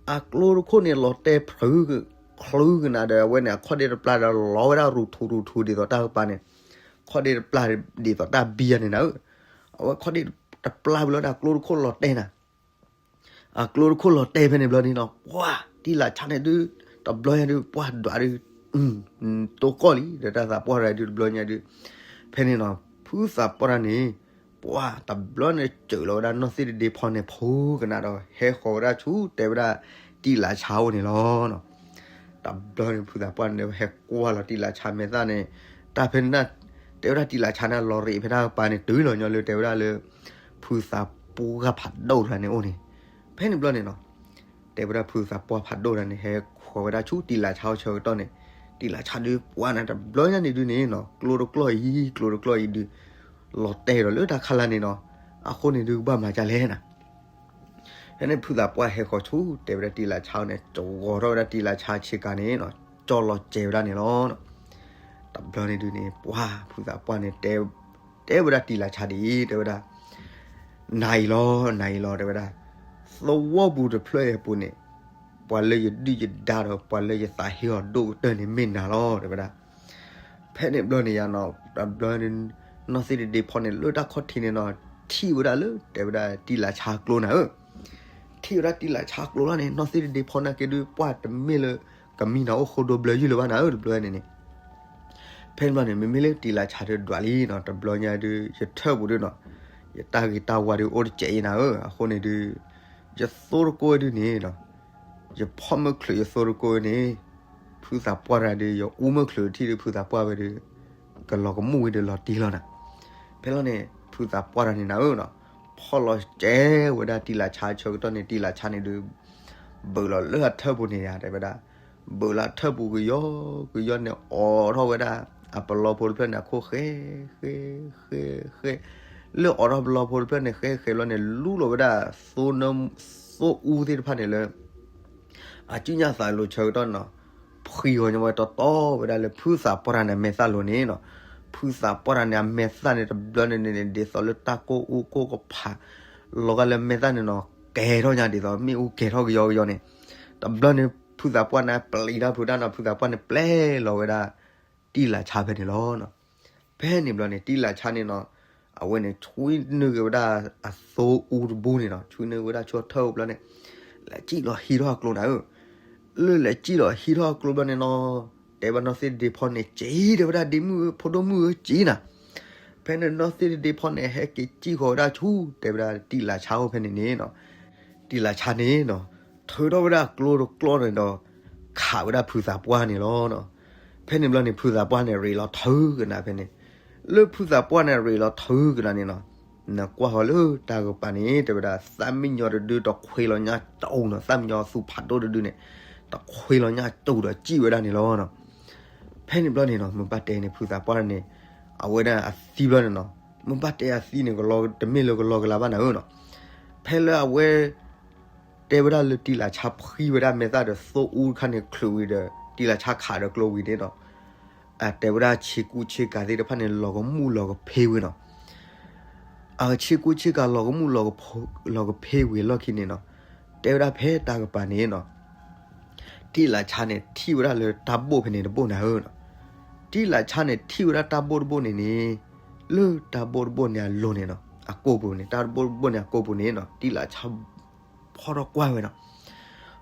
အကျိတခိၣ်န့ၣ်လီၤတဲာ်ဖျုး ချုကနၤဒီး အဝဲန့ၣ် အခီၣ်ဒ့တပျၢ်ဒီး လီၤဝဲဒၣ်ရူၤထူၤရူၤထူၤ ဒ်သိးတၢ်ကပၤန့ၣ်, ခီၣ်ဒ့တပျၢ်ဒ်သိးတၢ်ဘံယၤန့ၣ်နၤဧၢ. အဝဲခီၣ်ဒ့တပျၢ်ဘျီဒီး အကျိတခိၣ်လီၤတဲာ်နၤ အကျိတခိၣ်လီၤတဲာ်ဖဲန့ၣ်ဘျီန့ၣ်နီၤ, ပှၢ်တံၢ်လးဆါန့ၣ်ဒုး တဘျီညါဒုး ပှၢ်ဒွးဒုး တိကိၢ်လံ ဒီးတၢ်သးပှၢ်တဂၤဒုး တဘျီညါဒုး, ဖဲန့ၣ်နီၤ ဖုသးပှၢ်တဂၤန့ၣ် ပှၢ်တဘျီန့ၣ် စၢၤလီၤဝဲဒၣ်နီၢ်သ့ၣ်တဒ့ဖီန့ၣ် ဖှူကနၤဒီး ဟဲဃီၤဝဲဒၣ်ဆူ တဲဝဲဒၣ် တံၢ်လးဆါအိၣ်န့ၣ်လီၤနီၤ. တဘျီန့ၣ် ဖုသးပှၢ်န့ၣ် ဟဲကွၢ်လီၤတံၢ်လးဆါမဲာ်သၣ်န့ၣ်, တၢ်ဖဲန့ၣ် တဲဝဲဒၣ်တံၢ်လးဆါန့ၣ် လီၤရံးဖဲတၢ်ကပၤန့ၣ် တုၤလီၤညီလၢ တဲဝဲဒၣ်လၢ ဖုသးပှၢ်ဖးဒိၣ်တဂၤန့ၣ်အိၣ်န့ၣ်, ဖဲန့ၣ်ဘျီန့ၣ်နီၤ တဲဝဲဒၣ်ဖုသးပှၢ်ဖးဒိၣ်တဂၤန့ၣ် ဟဲဃီၤဝဲဒၣ်ဆူတံၢ်လးဆါအိၣ်ဆၢကတီၢ်န့ၣ်, တံၢ်လးဆါဒုးပှၢ်န့ၣ် တဘျီညါန့ၣ်ဒုးန့ၣ်နီၤ ကျိတကျီၢ်အံၤ ကျိတကျီၢ်အံၤဒုး လီၤတဲာ်ဒီးလၢတၢ်ခါလၢ်န့ၣ်နီၤ, အဃိန့ၣ်ဒုးကဘၣ်မၤဒ်လဲၣ်နၤ ဖဲန့ၣ်ဖုသးပှၢ်ဟဲဃီၤဆူ တဲဝဲဒၣ်တံၢ်လးဆါန့ၣ် တဂီၤထီၣ်ဝဲဒၣ်တံၢ်လးဆါဆ့ကၤန့ၣ်နီၤ, ကၠီလီၤစဲၤဝဲဒၣ်န့ၣ်လီၤ. တဘျီန့ၣ်ဒုးန့ၣ် ပှၢ်ဖုသးပှၢ်န့ၣ် တဲဝဲဒၣ်တံၢ်လးဆါဒ်အံၤ တဲဝဲဒၣ်, နၤအံၤလီၤ နၤအံၤလီၤ တဲဝဲဒၣ်, သဝီပူၤတဖျၢၣ်အံၤအပူၤန့ၣ် ပှၤလၢယဒုၣ်ယဒါဒီး ပှၤလၢယသးဟ့အီၤဒိၣ်ကတၢၢ်န့ၣ်မ့ၢ်နၤလီၤ တဲဝဲဒၣ်. ဖဲန့ၣ်ဘျီန့ၣ်ယါနီၤ တဘျီန့ၣ် နီၢ်သ့ၣ်တဒ့ဖီန့ၣ် လၢတၢ်ခီၣ်ထံးန့ၣ်နီၤ ထံၣ်ဝဲဒၣ်လၢ တဲဝဲဒၣ်တံၢ်လးဆါကျိနၤဧၢ, ထံၣ်ဝဲဒၣ်တံၢ်လးဆါကျိလီၤန့ၣ် နီၢ်သ့ၣ်တဒ့ဖီနာ်က့ဒုး ပှၢ်တမ့ၢ်လၢ ကမံနၤအိၣ်ဃိဒိဘျၢယုၢ်လၢၤဘၣ်နၤဧၢ တဘျီန့ၣ်န့ၣ် ဖဲန့ၣ်ဘျီန့ၣ် မ့မ့ၢ်လၢတံၢ်လးဆါဒုးဒွးလံနီၤ တဘျီညါဒုး ယထၢၣ်ပူၤဒုးနီၤ ယတၢ်ဂ့ၤတၢ်ဝါဒုးအိၣ်တစဲးအံၤနၤဧၢ, အဃိန့ၣ်ဒုး ယသိတကိၢ်ဒုးန့ၣ်နီၤ ယဖီၣ်မုၢ်ချုးယသိတကိၢ်န့ၣ် ဖုသးပှၢ်တဂၤဒုး ယအူမုၢ်ချုးထံၣ်ဒုး ဖုသးပှၢ်ဝဲဒုး ကလီၤကမူၣ်ဝံၤဒီးလီၤတံၢ်လီၤနၤ. ဖဲလီၤန့ၣ် ဖုသးပှၢ်တဂၤန့ၣ်နၤဧၢနီၤ ဖီၣ်လီၤစဲးဝဲဒၣ်တံၢ်လးဆါဆၢကတီၢ်န့ၣ် တံၢ်လးဆါန့ၣ်ဒုး ဘုးလီၤလၢအထၢၣ်ပူၤန့ၣ်ယါ တဲဝဲဒၣ်, ဘုးလၢအထၢၣ်ပူၤကယီကယီန့ၣ် အိးထီၣ်ဝဲဒၣ် အပလီဖိတဖျၢၣ်န့ၣ် အခိၣ်ဃဲ ဃဲ ဃဲ ဃဲ, လၢအိးထီၣ်ပလီဖိတဖျၢၣ်န့ၣ် ဃဲဃဲဘျီန့ၣ် လူလီၤဝဲဒၣ် သိအူသ့ၣ်တဖၣ်န့ၣ်လၢ အစုညါသးလိၤဆၢကတီၢ်နီၤ ဖှံဂီၤညီဝဲတီတီဝဲဒၣ်လၢဖုသးပှၢ်တဂၤန့ၣ် အမဲာ်သၣ်လိၤန့ၣ်နီၤ. ဖုသးပှၢ်တဂၤန့ၣ် အမဲာ်သၣ်န့ၣ် တဘျီန့ၣ်န့ၣ် ဒ်သိးလၢတၢ်ကိၢ်အူကိၢ်ကဖး လီၤဂာ်လၢမဲာ်သၣ်န့ၣ်နီၤ ကဲၤထီၣ်ညါဒ်သိး မ့ၣ်အူကဲၤထီၣ်ကယီကယီန့ၣ် တဘျီန့ၣ် ဖုသးပှၢ်န့ၣ် ပျံၤတၢ်ဖုးတၢ်နီၤ ဖုသးပှၢ်န့ၣ်ပျဲလီၤဝဲဒၣ် တံၢ်လးဆါဖဲန့ၣ်လီၤ. ဖဲန့ၣ်ဘျီန့ၣ် တံၢ်လးဆါန့ၣ်နီၤ အဝဲန့ၣ် ဆွံနုာ်က့ၤဝဲဒၣ်အသိအူတဘိန့ၣ်နီၤ ဆွံနုာ်ဝဲဒၣ်ဆူအထၢၣ်အိၣ်ဘျီန့ၣ် လဲၤစံၣ်လီၤဟံးထီၣ်အကျိနၤဧၢ. လၢလဲၤစံၣ်လီၤဟံးထီၣ်အကျိဘျီန့ၣ်နီၤ တဲဘၣ်နီၢ်သ့ၣ်တဒ့ဖီန့ၣ် က့ၤ တဲဝဲဒၣ်ဒ့မုၣ်ဧၢ ဖိဒိၣ်မုၣ်ဧၢ က့ၤနၤ. ဖဲန့ၣ်နီၢ်သ့ၣ်တဒ့ဖီန့ၣ် ဟဲက့ၤစံၣ်ဃီၤဝဲဒၣ်ဆူ တဲဝဲဒၣ်တံၢ်လးဆါအိၣ်ဖဲန့ၣ်န့ၣ်နီၤ တံၢ်လးဆါန့ၣ်နီၤ ထုးထီၣ်ဝဲဒၣ်ကျိတကျီန့ၣ်ဒီး ခးဝဲဒၣ်ဖုသးပှၢ်န့ၣ်လီၤ. ဖဲန့ၣ်ဘျီန့ၣ် ဖုသးပှၢ်န့ၣ် ရ့းလီၤထုကနၤဖဲန့ၣ်. လၢဖုသးပှၢ်န့ၣ် ရ့းလီၤထုကနၤန့ၣ်နီၤ နကွၢ်ဃီၤလၢတၢ်ကပၤန့ၣ် တဲဝဲဒၣ် သၣ်မံညီၤတဒုတခွ့လီၤညါတူာ်နီၤ သၣ်မံညီၤသူဖးဒိၣ်တဒုန့ၣ် တခွ့လီၤညါတူာ်ဒီးစံၣ်ဝဲဒၣ်န့ၣ်လီၤ. ဖဲန့ၣ်ဘျီန့ၣ်နီၤ မ့ၢ်ဘၣ်တဲန့ၣ် ဖုသးပှၢ်န့ၣ် အဝဲဒၣ်အသံဘျီန့ၣ်နီၤ မ့ၢ်ဘၣ်တဲအသံန့ၣ် ကလီ တမ့ၢ်လၢကလီကလၤဘၣ်နၤဧၢနီၤ. ဖဲလၢအဝဲ တဲဝဲဒၣ်လၢတံၢ်လးဆါဖှံဝဲဒၣ်မဲာ်သၣ်ဒီးသိအူတခါန့ၣ် ချုးဝံၤဒီး တံၢ်လးဆါခးဒီးကျိဝံၤန့ၣ်ဒီး အတဲဝဲဒၣ်ဆ့ကူဆ့ကၤသ့ၣ်တဖၣ်န့ၣ် လီၤကမူၣ်လီၤကဖ့ဝံၤနီၤ. အဆ့ကူဆ့ကၤလီၤကမူၣ်လီၤကဖ့ဝံၤအလီၢ်ခံန့ၣ်နီၤ တဲဝဲဒၣ်ဖဲတၢ်ကပၤန့ၣ်နီၤ တံၢ်လးဆါန့ၣ် ထံၣ်ဝဲဒၣ်လၢတၢ်ဘိၣ်ဖဲန့ၣ်တဘိၣ်နၤဧၢနီၤ. တံၢ်လးဆါန့ၣ် ထံၣ်ဝဲဒၣ်တၢ်ဘိၣ်တဘိၣ်န့ၣ်န့ၣ် လၢတၢ်ဘိၣ်တဘိၣ်န့ၣ်အလိၤန့ၣ်နီၤ အကိာ်ပူၤန့ၣ် တၢ်ဘိၣ်တဘိၣ်န့ၣ်အကိာ်ပူၤန့ၣ်နီၤ တံၢ်လးဆါ ဖီထီၣ်ကွၢ်ဝဲနီၤ.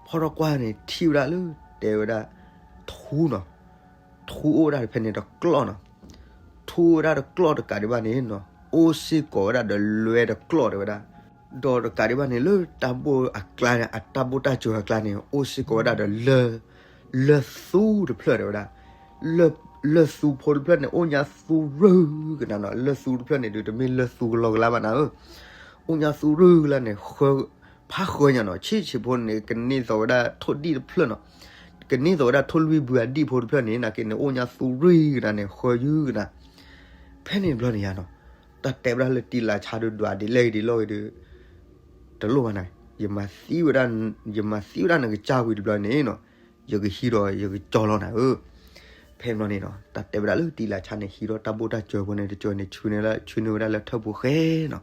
ဖီထီၣ်ကွၢ်န့ၣ် ထံၣ်ဝဲဒၣ်လၢ တဲဝဲဒၣ် ထူနီၤ ထူအိၣ်ဝဲဒၣ်ဖဲန့ၣ်တကျီၢ်နီၤ. ထူအိၣ်ဝဲဒၣ်တကျီၢ်တကးဒံးဘၣ်န့ၣ်နီၤ အိၣ်စ့ၢ်ကီးဝဲဒၣ်ဒီးလွဲတကျီၢ်တဲဝဲဒၣ်. ဒီးတကးဒံးဘၣ်န့ၣ် လၢတၢ်ဘိၣ်အကျါန့ၣ် အတၢ်ဘိၣ်တၢ်စၢၤအကျါန့ၣ် အိၣ်စ့ၢ်ကီးဝဲဒၣ်ဒီး လၢၢ်သူတဖျၢၣ်တဲဝဲဒၣ်. လၢၢ်သူဖိတဖျၢၣ်န့ၣ် အိၣ်ညါသူရူၢ်ကနၤနီၤ. လၢၢ်သူတဖျၢၣ်န့ၣ်ဒုး တမ့ၢ်လၢၢ်သူကလီကလၤဘၣ်နၤဧၢ. အိၣ်ညါသူရူၢ်ကလၤန့ၣ် ဃၢ ဖးဃၢညါနီၤ. ဆံးဆံးဖိန့ၣ် ကန့ၢ်သိးဝဲဒၣ်ထိၣ်ဒံၣ်တဖျၢၣ်နီၤ. ကန့ၢ်သိးဝဲဒၣ်ထိၣ်လွံၢ်ဘုအဒံၣ်ဖိတဖျၢၣ်န့ၣ် နာ်က့န့ၣ် အိၣ်ညါသူရူၢ်ကနၤန့ၣ် ဃၢယုၢ်ကနၤ. ဖဲန့ၣ်ဘျီန့ၣ်ယါနီၤ တၢ်တဲဝဲဒၣ်လၢတံၢ်လးဆါဒုးဒွးဒ်လဲၣ်ဂ့ၤဒ်လဲၣ်ဂ့ၤဒုး တလိၣ်ဘၣ်နၤ. ယမၤသံဝဲဒၣ်, ယမၤသံဝဲဒၣ်နကစၢ်ဝံၤတဘျီန့ၣ်နီၤ, ယကဟံးဒီးယကကၠီလီၤနၤဧၢ. ဖဲန့ၣ်ဘျီန့ၣ်နီၤ တၢ်တဲဝဲဒၣ်လၢတံလးဆါန့ၣ် ဟံးထီၣ်တၢ်ဘိၣ်တၢ်စၢၤဖိန့ၣ် တစၢၤန့ၣ် ဆူန့ၣ်လၢ ဆူန့ၣ်ဝဲဒၣ်လၢထၢၣ်ပူၤဃဲနီၤ.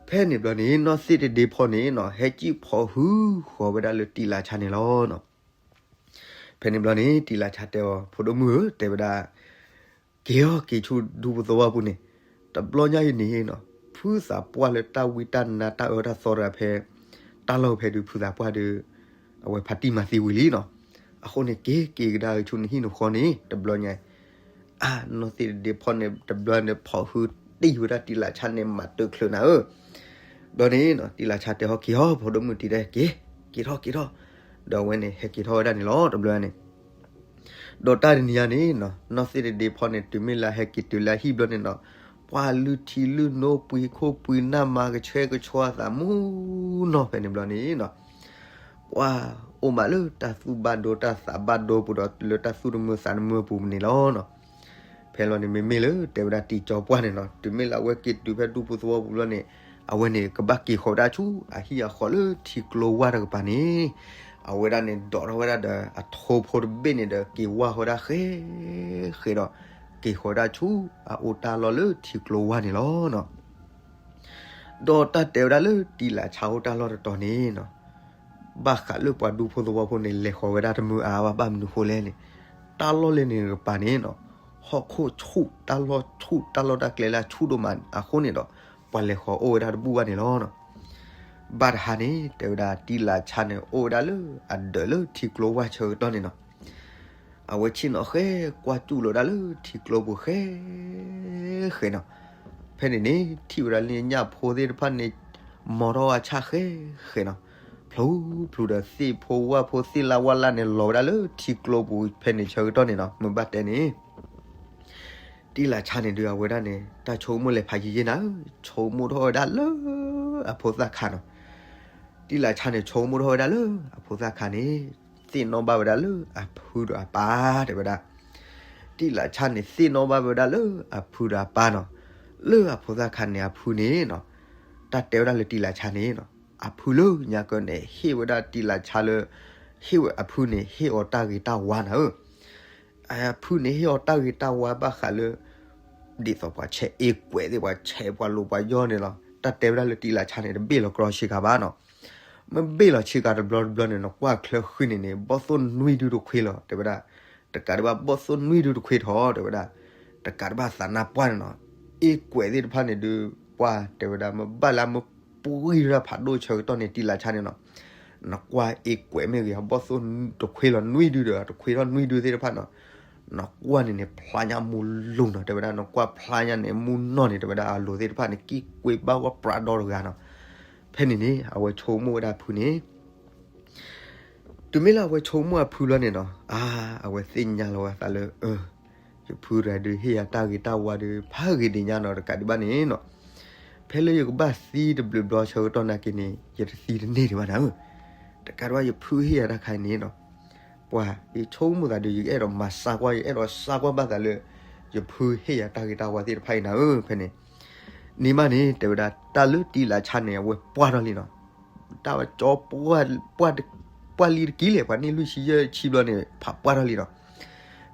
ဖဲန့ၣ်ဘျီန့ၣ် နီၢ်သ့ၣ်တဒ့ဖီန့ၣ်နီၤ ဟဲကံၣ်ဖီၣ်ဟုဃီၤဝဲဒၣ်လၢတံလးဆါန့ၣ်လီၤနီၤ. ဖဲန့ၣ်ဘျီန့ၣ် တံလးဆါတဲအီၤ ဖိဒိၣ်မုၣ်ဧၢ တဲဝဲဒၣ် က့ၤအီၤက့ၤဆူဒူဖိသဝီပူၤန့ၣ်, တဘျီညါအံၤန့ၣ်နီၤ ဖုသးပှၢ်လၢတၢ်ဝံတၢ်နါတၢ်အၢတၢ်သီတဂၤဖဲ တၢ်လီၢ်ဖဲဒုးဖုသးပှၢ်ဒုး အဝဲဖးတံၢ်မၤသံဝံၤလံနီၤ. အဃိန့ၣ် က့ၤက့ၤကဒါက့ၤဆူနဟံၣ်နဃီန့ၣ် တဘျီညါ အါ နီၢ်သ့ၣ်တဒ့ဖီန့ၣ် တဘျီန့ၣ်ဖီၣ်ဟုတံၢ်ဝဲဒၣ်တံလးဆါန့ၣ် မၤတချုးနၤဧၢ. ဘျီန့ၣ်နီၤ တံလးဆါတဲဟီၣ်က့ၤဟီၣ် ဖိဒိၣ်မုၣ်တံတဲ က့ၤ က့ၤထီၣ်က့ၤထီၣ်, ဒီးအဝဲန့ၣ် ဟဲက့ၤထီၣ်ဝဲဒၣ်န့ၣ်လီၤ တဘျီန့ၣ် ဒီးတၢ်တနံၤညါန့ၣ်နီၤ နီၢ်သ့ၣ်တဒ့ဖီန့ၣ် တုၤမ့ၢ်လၢဟဲက့ၤတုၤလၢအဟံၣ်ဘျီန့ၣ်နီၤ, ပှၢ်လုၢ်ထံလုၢ်နိ ပှ့ၤခိၣ်ပှ့ၤနၢ်မၤကဆှဲကဆှီအသး မူနီၤ ဖဲန့ၣ်ဘျီန့ၣ်နီၤ ပှၢ်အိၣ်မးလၢတၢ်သူၣ်ဘၣ်ဒိတၢ်သးဘၣ်ဒိပူၤဒီး လၢတၢ်သူၣ်တမုာ်သးတမုာ်အပူၤန့ၣ်လီၤနီၤ. ဖဲလီၤန့ၣ် မ့မ့ၢ်လၢတဲဝဲဒၣ်တံကၠီပှၢ်န့ၣ်နီၤ တုၤမ့ၢ်လၢအဝဲက့ၤတုၤဖဲဒူဖိသဝီပူၤဘျီန့ၣ် အဝဲန့ၣ် ကဘၣ်က့ၤဃီၤဝဲဒၣ်ဆူအဟံၣ်အဃီလၢထံကျိဝၢ်တကပၤန့ၣ်, အဝဲဒၣ်န့ၣ် ဒိးထီၣ်ဝဲဒၣ်ဒီးအထိဖိတဘ့ၣ်န့ၣ်ဒီး က့ၤဝၢ်ဃီၤဝဲဒၣ်ဃဲဃဲဒီး က့ၤဃီၤဝဲဒၣ်ဆူအအိၣ်တၢ်လီၢ်လၢထံကျိဝၢ်န့ၣ်လီၤနီၤ. ဒီးတၢ်တဲဝဲဒၣ်လၢတံလးဆါအိၣ်တၢ်လီၢ်တတီၤန့ၣ်နီၤ, ဘၣ်ဃးလၢပှၤဒူဖိသဝီဖိန့ၣ် လဲၤဃီၤဝဲဒၣ်တမုာ်အါဘၣ် ဘၣ်မနုၤဃိလဲၣ်န့ၣ်, တၢ်လီၢ်လၢန့ၣ်တကပၤန့ၣ်နီၤ, ဟီၣ်ခိၣ်ဆူၣ် တၢ်လီၢ်ဆူၣ် တၢ်လီၢ်တၢ်ကျဲလၢအဆူၣ်ဒိၣ်မးအဃိန့ၣ်ဒီး ပှၤလဲၤဃီၤအိၣ်ဝဲဒၣ်တဘူၣ်ဘၣ်န့ၣ်လီၤနီၤ. ဘၣ်တဟါန့ၣ် တဲဝဲဒၣ်တံလးဆါန့ၣ် အိၣ်ဝဲဒၣ်လၢအဒၢးလၢထံကျိဝၢ်ဆၢကတီၢ်န့ၣ်နီၤ အဝဲဆ့ၣ်နီၤဃဲကွၢ်စူၣ်လီၤဒၣ်လၢထံကျိပူၤဃဲဃဲနီၤ. ဖဲန့ၣ်န့ၣ် ထံၣ်ဝဲဒၣ်လၢညၣ်ဖိသ့ၣ်တဖၣ်န့ၣ် မီထီၣ်အဆၣ်ဃဲဃဲနီၤ. ဖျိဖျိဒီးသ့ၣ်ဖိဝၣ်ဖိသ့ၣ်လၣ်ဝၣ်လၣ်န့ၣ် လီၤဝဲဒၣ်လၢထံကျိပူၤဖဲန့ၣ်ဆၢကတီၢ်န့ၣ်နီၤ. မ့ၢ်ဘၣ်တဲန့ၣ် တံလးဆါန့ၣ်ဒုး အဝဲဒၣ်န့ၣ် တၢ်ဆိကမိၣ်လဲၤဖးယံာ်ယံာ်နၤဧၢ, ဆိကမိၣ်ထီၣ်ဝဲဒၣ်လၢအဖိသၣ်ခါနီၤ. တံလးဆါန့ၣ် ဆိကမိၣ်ထီၣ်ဝဲဒၣ်လၢအဖိသၣ်ခါန့ၣ် သ့ၣ်နီၣ်ဘၣ်ဝဲဒၣ်လၢအဖုဒီးအပၢ် တဲဝဲဒၣ်. တံလးဆါန့ၣ် သ့ၣ်နီၣ်ဘၣ်ဝဲဒၣ်လၢအဖုဒီးအပၢ်နီၤ. လၢအဖိသၣ်ခါန့ၣ် အဖုန့ၣ်နီၤ, တၢ်တဲဝဲဒၣ်လၢတံလးဆါန့ၣ်နီၤ, အဖုလၢညါကၢန့ၣ် ဟ့ၣ်ဝဲဒၣ်တံလးဆါလၢ ဟ့ၣ်ဝဲအဖုန့ၣ် ဟ့ၣ်အီၤတၢ်ဂ့ၤတၢ်ဝါနၤဧၢ. အဖုန့ၣ်ဟ့ၣ်အီၤတၢ်ဂ့ၤတၢ်ဝါဘၣ်ဃးလၢ ဒ်သိးပှၤဆဲးအ့ကွဲးသ့ၣ် ပှၤဆဲးပှၤလိၤပှၤယီၢ်န့ၣ်လီၤ. တၢ်တဲဝဲဒၣ်လၢတံလးဆါန့ၣ် တဘ့ၣ်လီၤကြီဆ့ကၤဘၣ်နီၤ. မ့ၢ်ဘ့ၣ်လီၤဆ့ကၤတဘျီတဘျီန့ၣ် နကွၢ်ချၢဃုန့ၣ်န့ၣ် ဘီၣ်သိၣ်နွံဒုတခွ့လီၤ တဲဝဲဒၣ်. တကးဒံးဘၣ် ဘီၣ်သိၣ်နွံဒုတခွ့ထီၣ် တဲဝဲဒၣ်. တကးဒံးဘၣ်သးနါပှၢ်န့ၣ်နီၤ, အ့ကွဲးသ့ၣ်တဖၣ်န့ၣ်ဒုး ပှၢ်တဲဝဲဒၣ် မ့ၢ်ဘၣ်လၢမ့ၢ်ပှံၢ်ဒၣ်ဖးဒိၣ်ဆၢကတီၢ်န့ၣ် တံလးဆါန့ၣ်နီၤ နကွၢ်အ့ကွဲးမ့ၢ်ဂ့ၤ ဘီၣ်သိၣ်တခွ့လီၤနွံဒုဒီး တခွ့ထီၣ်နွံဒုသ့ၣ်တဖၣ်နီၤ, နကွၢ်န့ၣ်န့ၣ် ဖျါညါမူလူၤနီၤ တဲဝဲဒၣ်. နကွၢ်ဖျါညါန့ၣ် မူနီၢ်န့ၣ် တဲဝဲဒၣ် အလိၤသ့ၣ်တဖၣ်န့ၣ် ကံၣ်ကွ့ဘၣ်ဝဲပြးဒီတဂၤနီၤ. ဖဲန့ၣ်န့ၣ် အဝဲဆိကမိၣ်ဝဲဒၣ်အဖုန့ၣ် တုၤမ့ၢ်လၢအဝဲဆိကမိၣ်အဖုလီၤန့ၣ်နီၤ, အါ အဝဲသ့ၣ်ညါလီၤဝဲသးလၢ အၢ ယဖုတဂၤဒုး ဟ့ၣ်ယၤတၢ်ဂ့ၤတၢ်ဝါဒုး ဖးဂ့ၤဒံးညါနီၤ တကးဒံးဘၣ်န့ၣ်နီၤ, ဖဲလၢယကဘၣ်သံတဘျုးဘျီဆၢကတီၢ်နာ်က့န့ၣ် ယတသံတန့ၢ်ဒံးဘၣ်နၤဧၢ. တကးဒံးဘၣ် ယဖုဟ့ၣ်ယၤတၢ်ခါအံၤန့ၣ်နီၤ, ပှၤ ယဆိကမိၣ်သးဒုး ယအဲၣ်ဒိးမၤစၢ်ကွၢ် ယအဲၣ်ဒိးစၢ်ကွၢ်ဘၣ်သးလၢ ယဖုဟ့ၣ်ယၤတၢ်ဂ့ၤတၢ်ဝါသ့ၣ်တဖၣ်အံၤနၤဧၢ ဖဲန့ၣ် န့ၣ်မးန့ၣ် တဲဝဲဒၣ် တၢ်လၢတံလးဆါန့ၣ် အဝဲပှၢ်ထီၣ်လံနီၤ. တၢ်ဝဲကၠီ ပှၢ်လံတကံၢ်လဲၣ် ပှၤန့ၢ်လွံၢ်ဆံယဲၢ်ဆံဘျီန့ၣ် ဖးပှၢ်ထီၣ်လံနီၤ.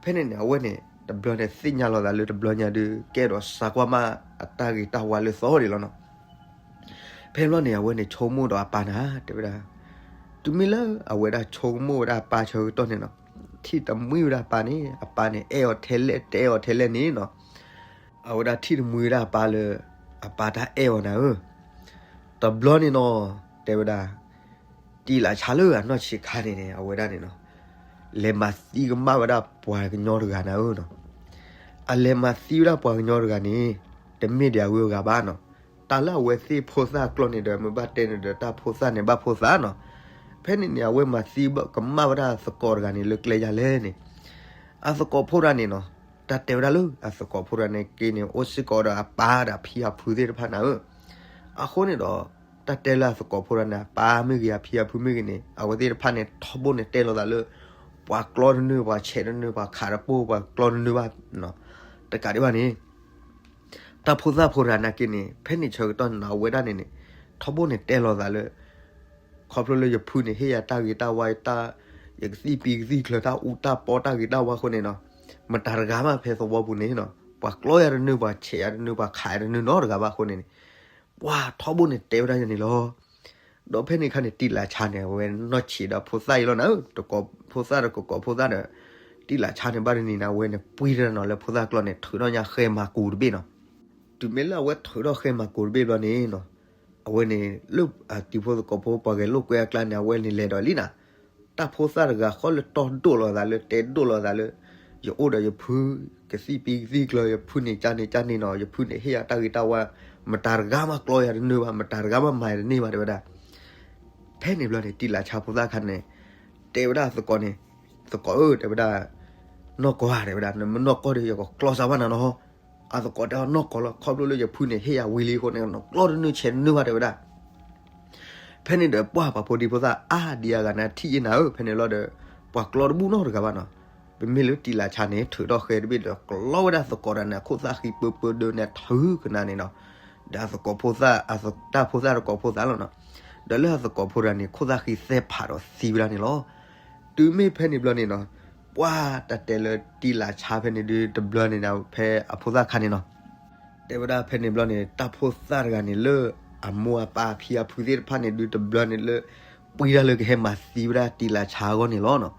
ဖဲန့ၣ်န့ၣ် အဝဲန့ၣ် တဘျီန့ၣ် သ့ၣ်ညါလီၤသးလၢတဘျီညါဒုး ကအဲၣ်ဒိးစၢ်ကွၢ်မး အတၢ်ဂ့ၤတၢ်ဝါလၢသီဒံးလီၤနီၤ. ဖဲဘျီန့ၣ် အဝဲန့ၣ်ဆိကမိၣ်ဒီးအပၢ်နၤ တဲဝဲဒၣ်, တုၤမ့ၢ်လၢအဝဲဒၣ်ဆိကမိၣ်ဝဲဒၣ်အပၢ်ဆၢကတီၢ်န့ၣ်နီၤ, ထံၣ်တမှံဝဲဒၣ်အပၢ်န့ၣ် အပၢ်န့ၣ် အဲၣ်အီၤထဲလဲၣ် တအဲၣ်အီၤထဲလဲၣ်န့ၣ်နီၤ, အဝဲဒၣ်ထံၣ်တမှံဝဲဒၣ်အပၢ်လၢ အပၢ်တၢ်အဲၣ်အီၤနၤဧၢ. တဘျီန့ၣ်နီၤ တဲဝဲဒၣ် တံလးဆါလၢအနီၢ်ဆံးခါန့ၣ်န့ၣ် အဝဲဒၣ်န့ၣ်နီၤ လဲၤမၤသံကမၣ်ဝဲဒၣ်ပှၤကညီတဂၤနၤဧၢနီၤ. အလဲၤမၤသံဝဲဒၣ်ပှၤကညီတဂၤန့ၣ် တမ့ၢ်ဒံးအဂုၤအဂၤဘၣ်နီၤ. တၢ်လၢအဝဲသ့ၣ်ဖိသၣ်ကျီၢ်န့ၣ်ဒီး မ့ၢ်ဘၣ်တဲန့ၣ်ဒီး တၢ်ဖိသၣ်န့ၣ်ဘၣ်ဖိသၣ်နီၤ. ဖဲန့ၣ်န့ၣ် အဝဲမၤသံကမၣ်ဝဲဒၣ်သကိးတဂၤန့ၣ် လၢကျဲယၤလဲၣ်န့ၣ် အသကိးဖိတဂၤန့ၣ်နီၤ, တၢ်တဲဝဲဒၣ်လၢအသကိးဖိတဂၤန့ၣ်က့န့ၣ် အိၣ်စ့ၢ်ကီးဒီးအပၢ်ဒီးအဖံအဖုသ့ၣ်တဖၣ်နၤဧၢ. အဃိန့ၣ်ဒီး တၢ်တဲလၢအသကိးဖိတဂၤန့ၣ် အပၢ်မ့ၢ်ဂ့ၤ အဖံအဖုမ့ၢ်ဂ့ၤန့ၣ် အဝဲသ့ၣ်တဖၣ်န့ၣ် ထီဘိန့ၣ်တဲလိာ်သးလၢ ပှၤကျီတနုၤ ပှၤဆဲးတနုၤ ပှၤခးတပိၢ် ပှၤကျီတနုၤဘၣ်နီၤ. တကးဒံးဘၣ်န့ၣ် တၢ်ဖိသၣ်ဖိတဂၤနာ်က့န့ၣ် ဖဲန့ၣ်ဆၢကတီၢ်န့ၣ်နီၤ အဝဲဒၣ်န့ၣ်န့ၣ် ထီဘိန့ၣ်တဲလိာ်သးလၢ ခီဖျိလၢယဖုန့ၣ် ဟ့ၣ်ယၤတၢ်ဂ့ၤတၢ်ဝါ, ယကသံၣ်ပံကသံၣ်ကျၢၤ တၢ်အူတၢ်ပီ တၢ်ဂ့ၤတၢ်ဝါအဃိန့ၣ်နီၤ, မတၤတဂၤမးဖဲသဝီပူၤန့ၣ်နီၤ, ပှၤကျီယၤတနုၤ, ပှၤဆဲးယၤတနုၤ, ပှၤခးယၤတနုၤနီတဂၤဘၣ်အဃိန့ၣ်န့ၣ်, ပှၤထီဘိန့ၣ်တဲဝဲဒၣ်ယၤန့ၣ်လီၤ. ဒီးဖဲန့ၣ်အခါန့ၣ် တံာ်လၤဆါန့ၣ် အဝဲနီၢ်ဆံးဒီးဖိသၣ်အံၤလီၤနၤဧၢ, တကိးဖိသၣ်ဒီးကကိးဖိသၣ်ဒီး, တံာ်လၤဆါန့ၣ်ဘၣ်တနံၤန့ၣ် အဝဲန့ၣ်ပှံတၢ်နီၤလၢဖိသၣ်ကျီန့ၣ် ထုးထီၣ်ညါဃဲမၤကူးတဘ့ၣ်နီၤ. တုၤမ့ၢ်လၢအဝဲထုးထီၣ်ဃဲမၤကူးတဘ့ၣ်ဘျီန့ၣ်နီၤ, အဝဲန့ၣ်လၢအတံၤဖိသကိးဖိ ပှၤဂဲၤလိာ်ကွဲအကျါန့ၣ် အဝဲန့ၣ်လဲၤဒီးလံနၤ, တၢ်ဖိသၣ်တဂၤဃီလၢတီဒိၣ်လီၤသးလၢတဲဒိၣ်လီၤသးလၢ, ယအိၣ်ဒီးယဖု, ကသံၣ်ပံကသံၣ်ကျၢၤ ယဖုန့ၣ်ကန့ၣ်ကန့ၣ်နီၤ, ယဖုန့ၣ်ဟ့ၣ်ယၤတၢ်ဂ့ၤတၢ်ဝါ, မတၤတဂၤမးကျီယၤတနုၤဘၣ်, မတၤတဂၤမးမၤယၤတန့ၢ်ဘၣ်တဲဝဲဒၣ်. ဖဲန့ၣ်ဘျီန့ၣ် တံာ်လၤဆါဖိသၣ်ခါန့ၣ် တဲဝဲဒၣ်သကိးန့ၣ်, သကိးဧၢ တဲဝဲဒၣ်, နီၢ်ကီၢ်ဧါ တဲဝဲဒၣ်, နမ့ၢ်နီၢ်ကီၢ်ဒီး ယကကျီစၢ်ဘၣ်နၤနီၤ. အသကိးတဲအီၤ နီၢ်ကီၢ်လီၤ, ခီဖျိလၢယဖုန့ၣ် ဟ့ၣ်ယၤဝံၤလံအဃိန့ၣ် နကျီတနုၤဆဲးတနုၤဘၣ်တဲဝဲဒၣ်. ဖဲန့ၣ်ဒီးပှၢ်ပှၤဖိဒံဖိသၣ်အါဒံအါဂၤန့ၣ် ထံၣ်အ့ၣ်နၤဧၢ, ဖဲန့ၣ်လီၤဒီး ပှၤကျီတဘူၣ်နီတဂၤဘၣ်နီၤ. ပမ့ၢ်လၢတံာ်လၤဆါန့ၣ် ထုးထီၣ်ဃဲတဘ့ၣ်ဒီး ကျီဝဲဒၣ်သကိးတဂၤန့ၣ် အခိၣ်သၣ်ဃံပၢပၢဒၢန့ၣ် ထုးကနၤန့ၣ်နီၤ. ဒီးအသကိးဖိသၣ်, တၢ်ဖိသၣ်တကိးဖိသၣ်လီၤနီၤ. ဒီးလၢအသကိးဖိတဂၤန့ၣ် ခိၣ်သၣ်ဃံသဲဖးဒီးသံဝဲဒၣ်န့ၣ်လီၤ. တုၤမ့ၢ်ဖဲန့ၣ်ဘျီန့ၣ်နီၤ, ပှၢ်တၢ်တဲလၢတံာ်လၤဆါဖဲန့ၣ်ဒုး တဘျီန့ၣ်ဒီး ဖဲအဖိသၣ်ခါန့ၣ်နီၤ တဲဝဲဒၣ်ဖဲန့ၣ်ဘျီန့ၣ် တၢ်ဖိသၣ်တဂၤန့ၣ်လၢ အမိၢ်အပၢ်အဖံအဖုသ့ၣ်တဖၣ်န့ၣ်ဒုး တဘျီန့ၣ်လၢ ပှံတၢ်လၢကဟဲမၤသံဝဲဒၣ်တံာ်လၤဆါအဂီၢ်န့ၣ်လီၤနီၤ.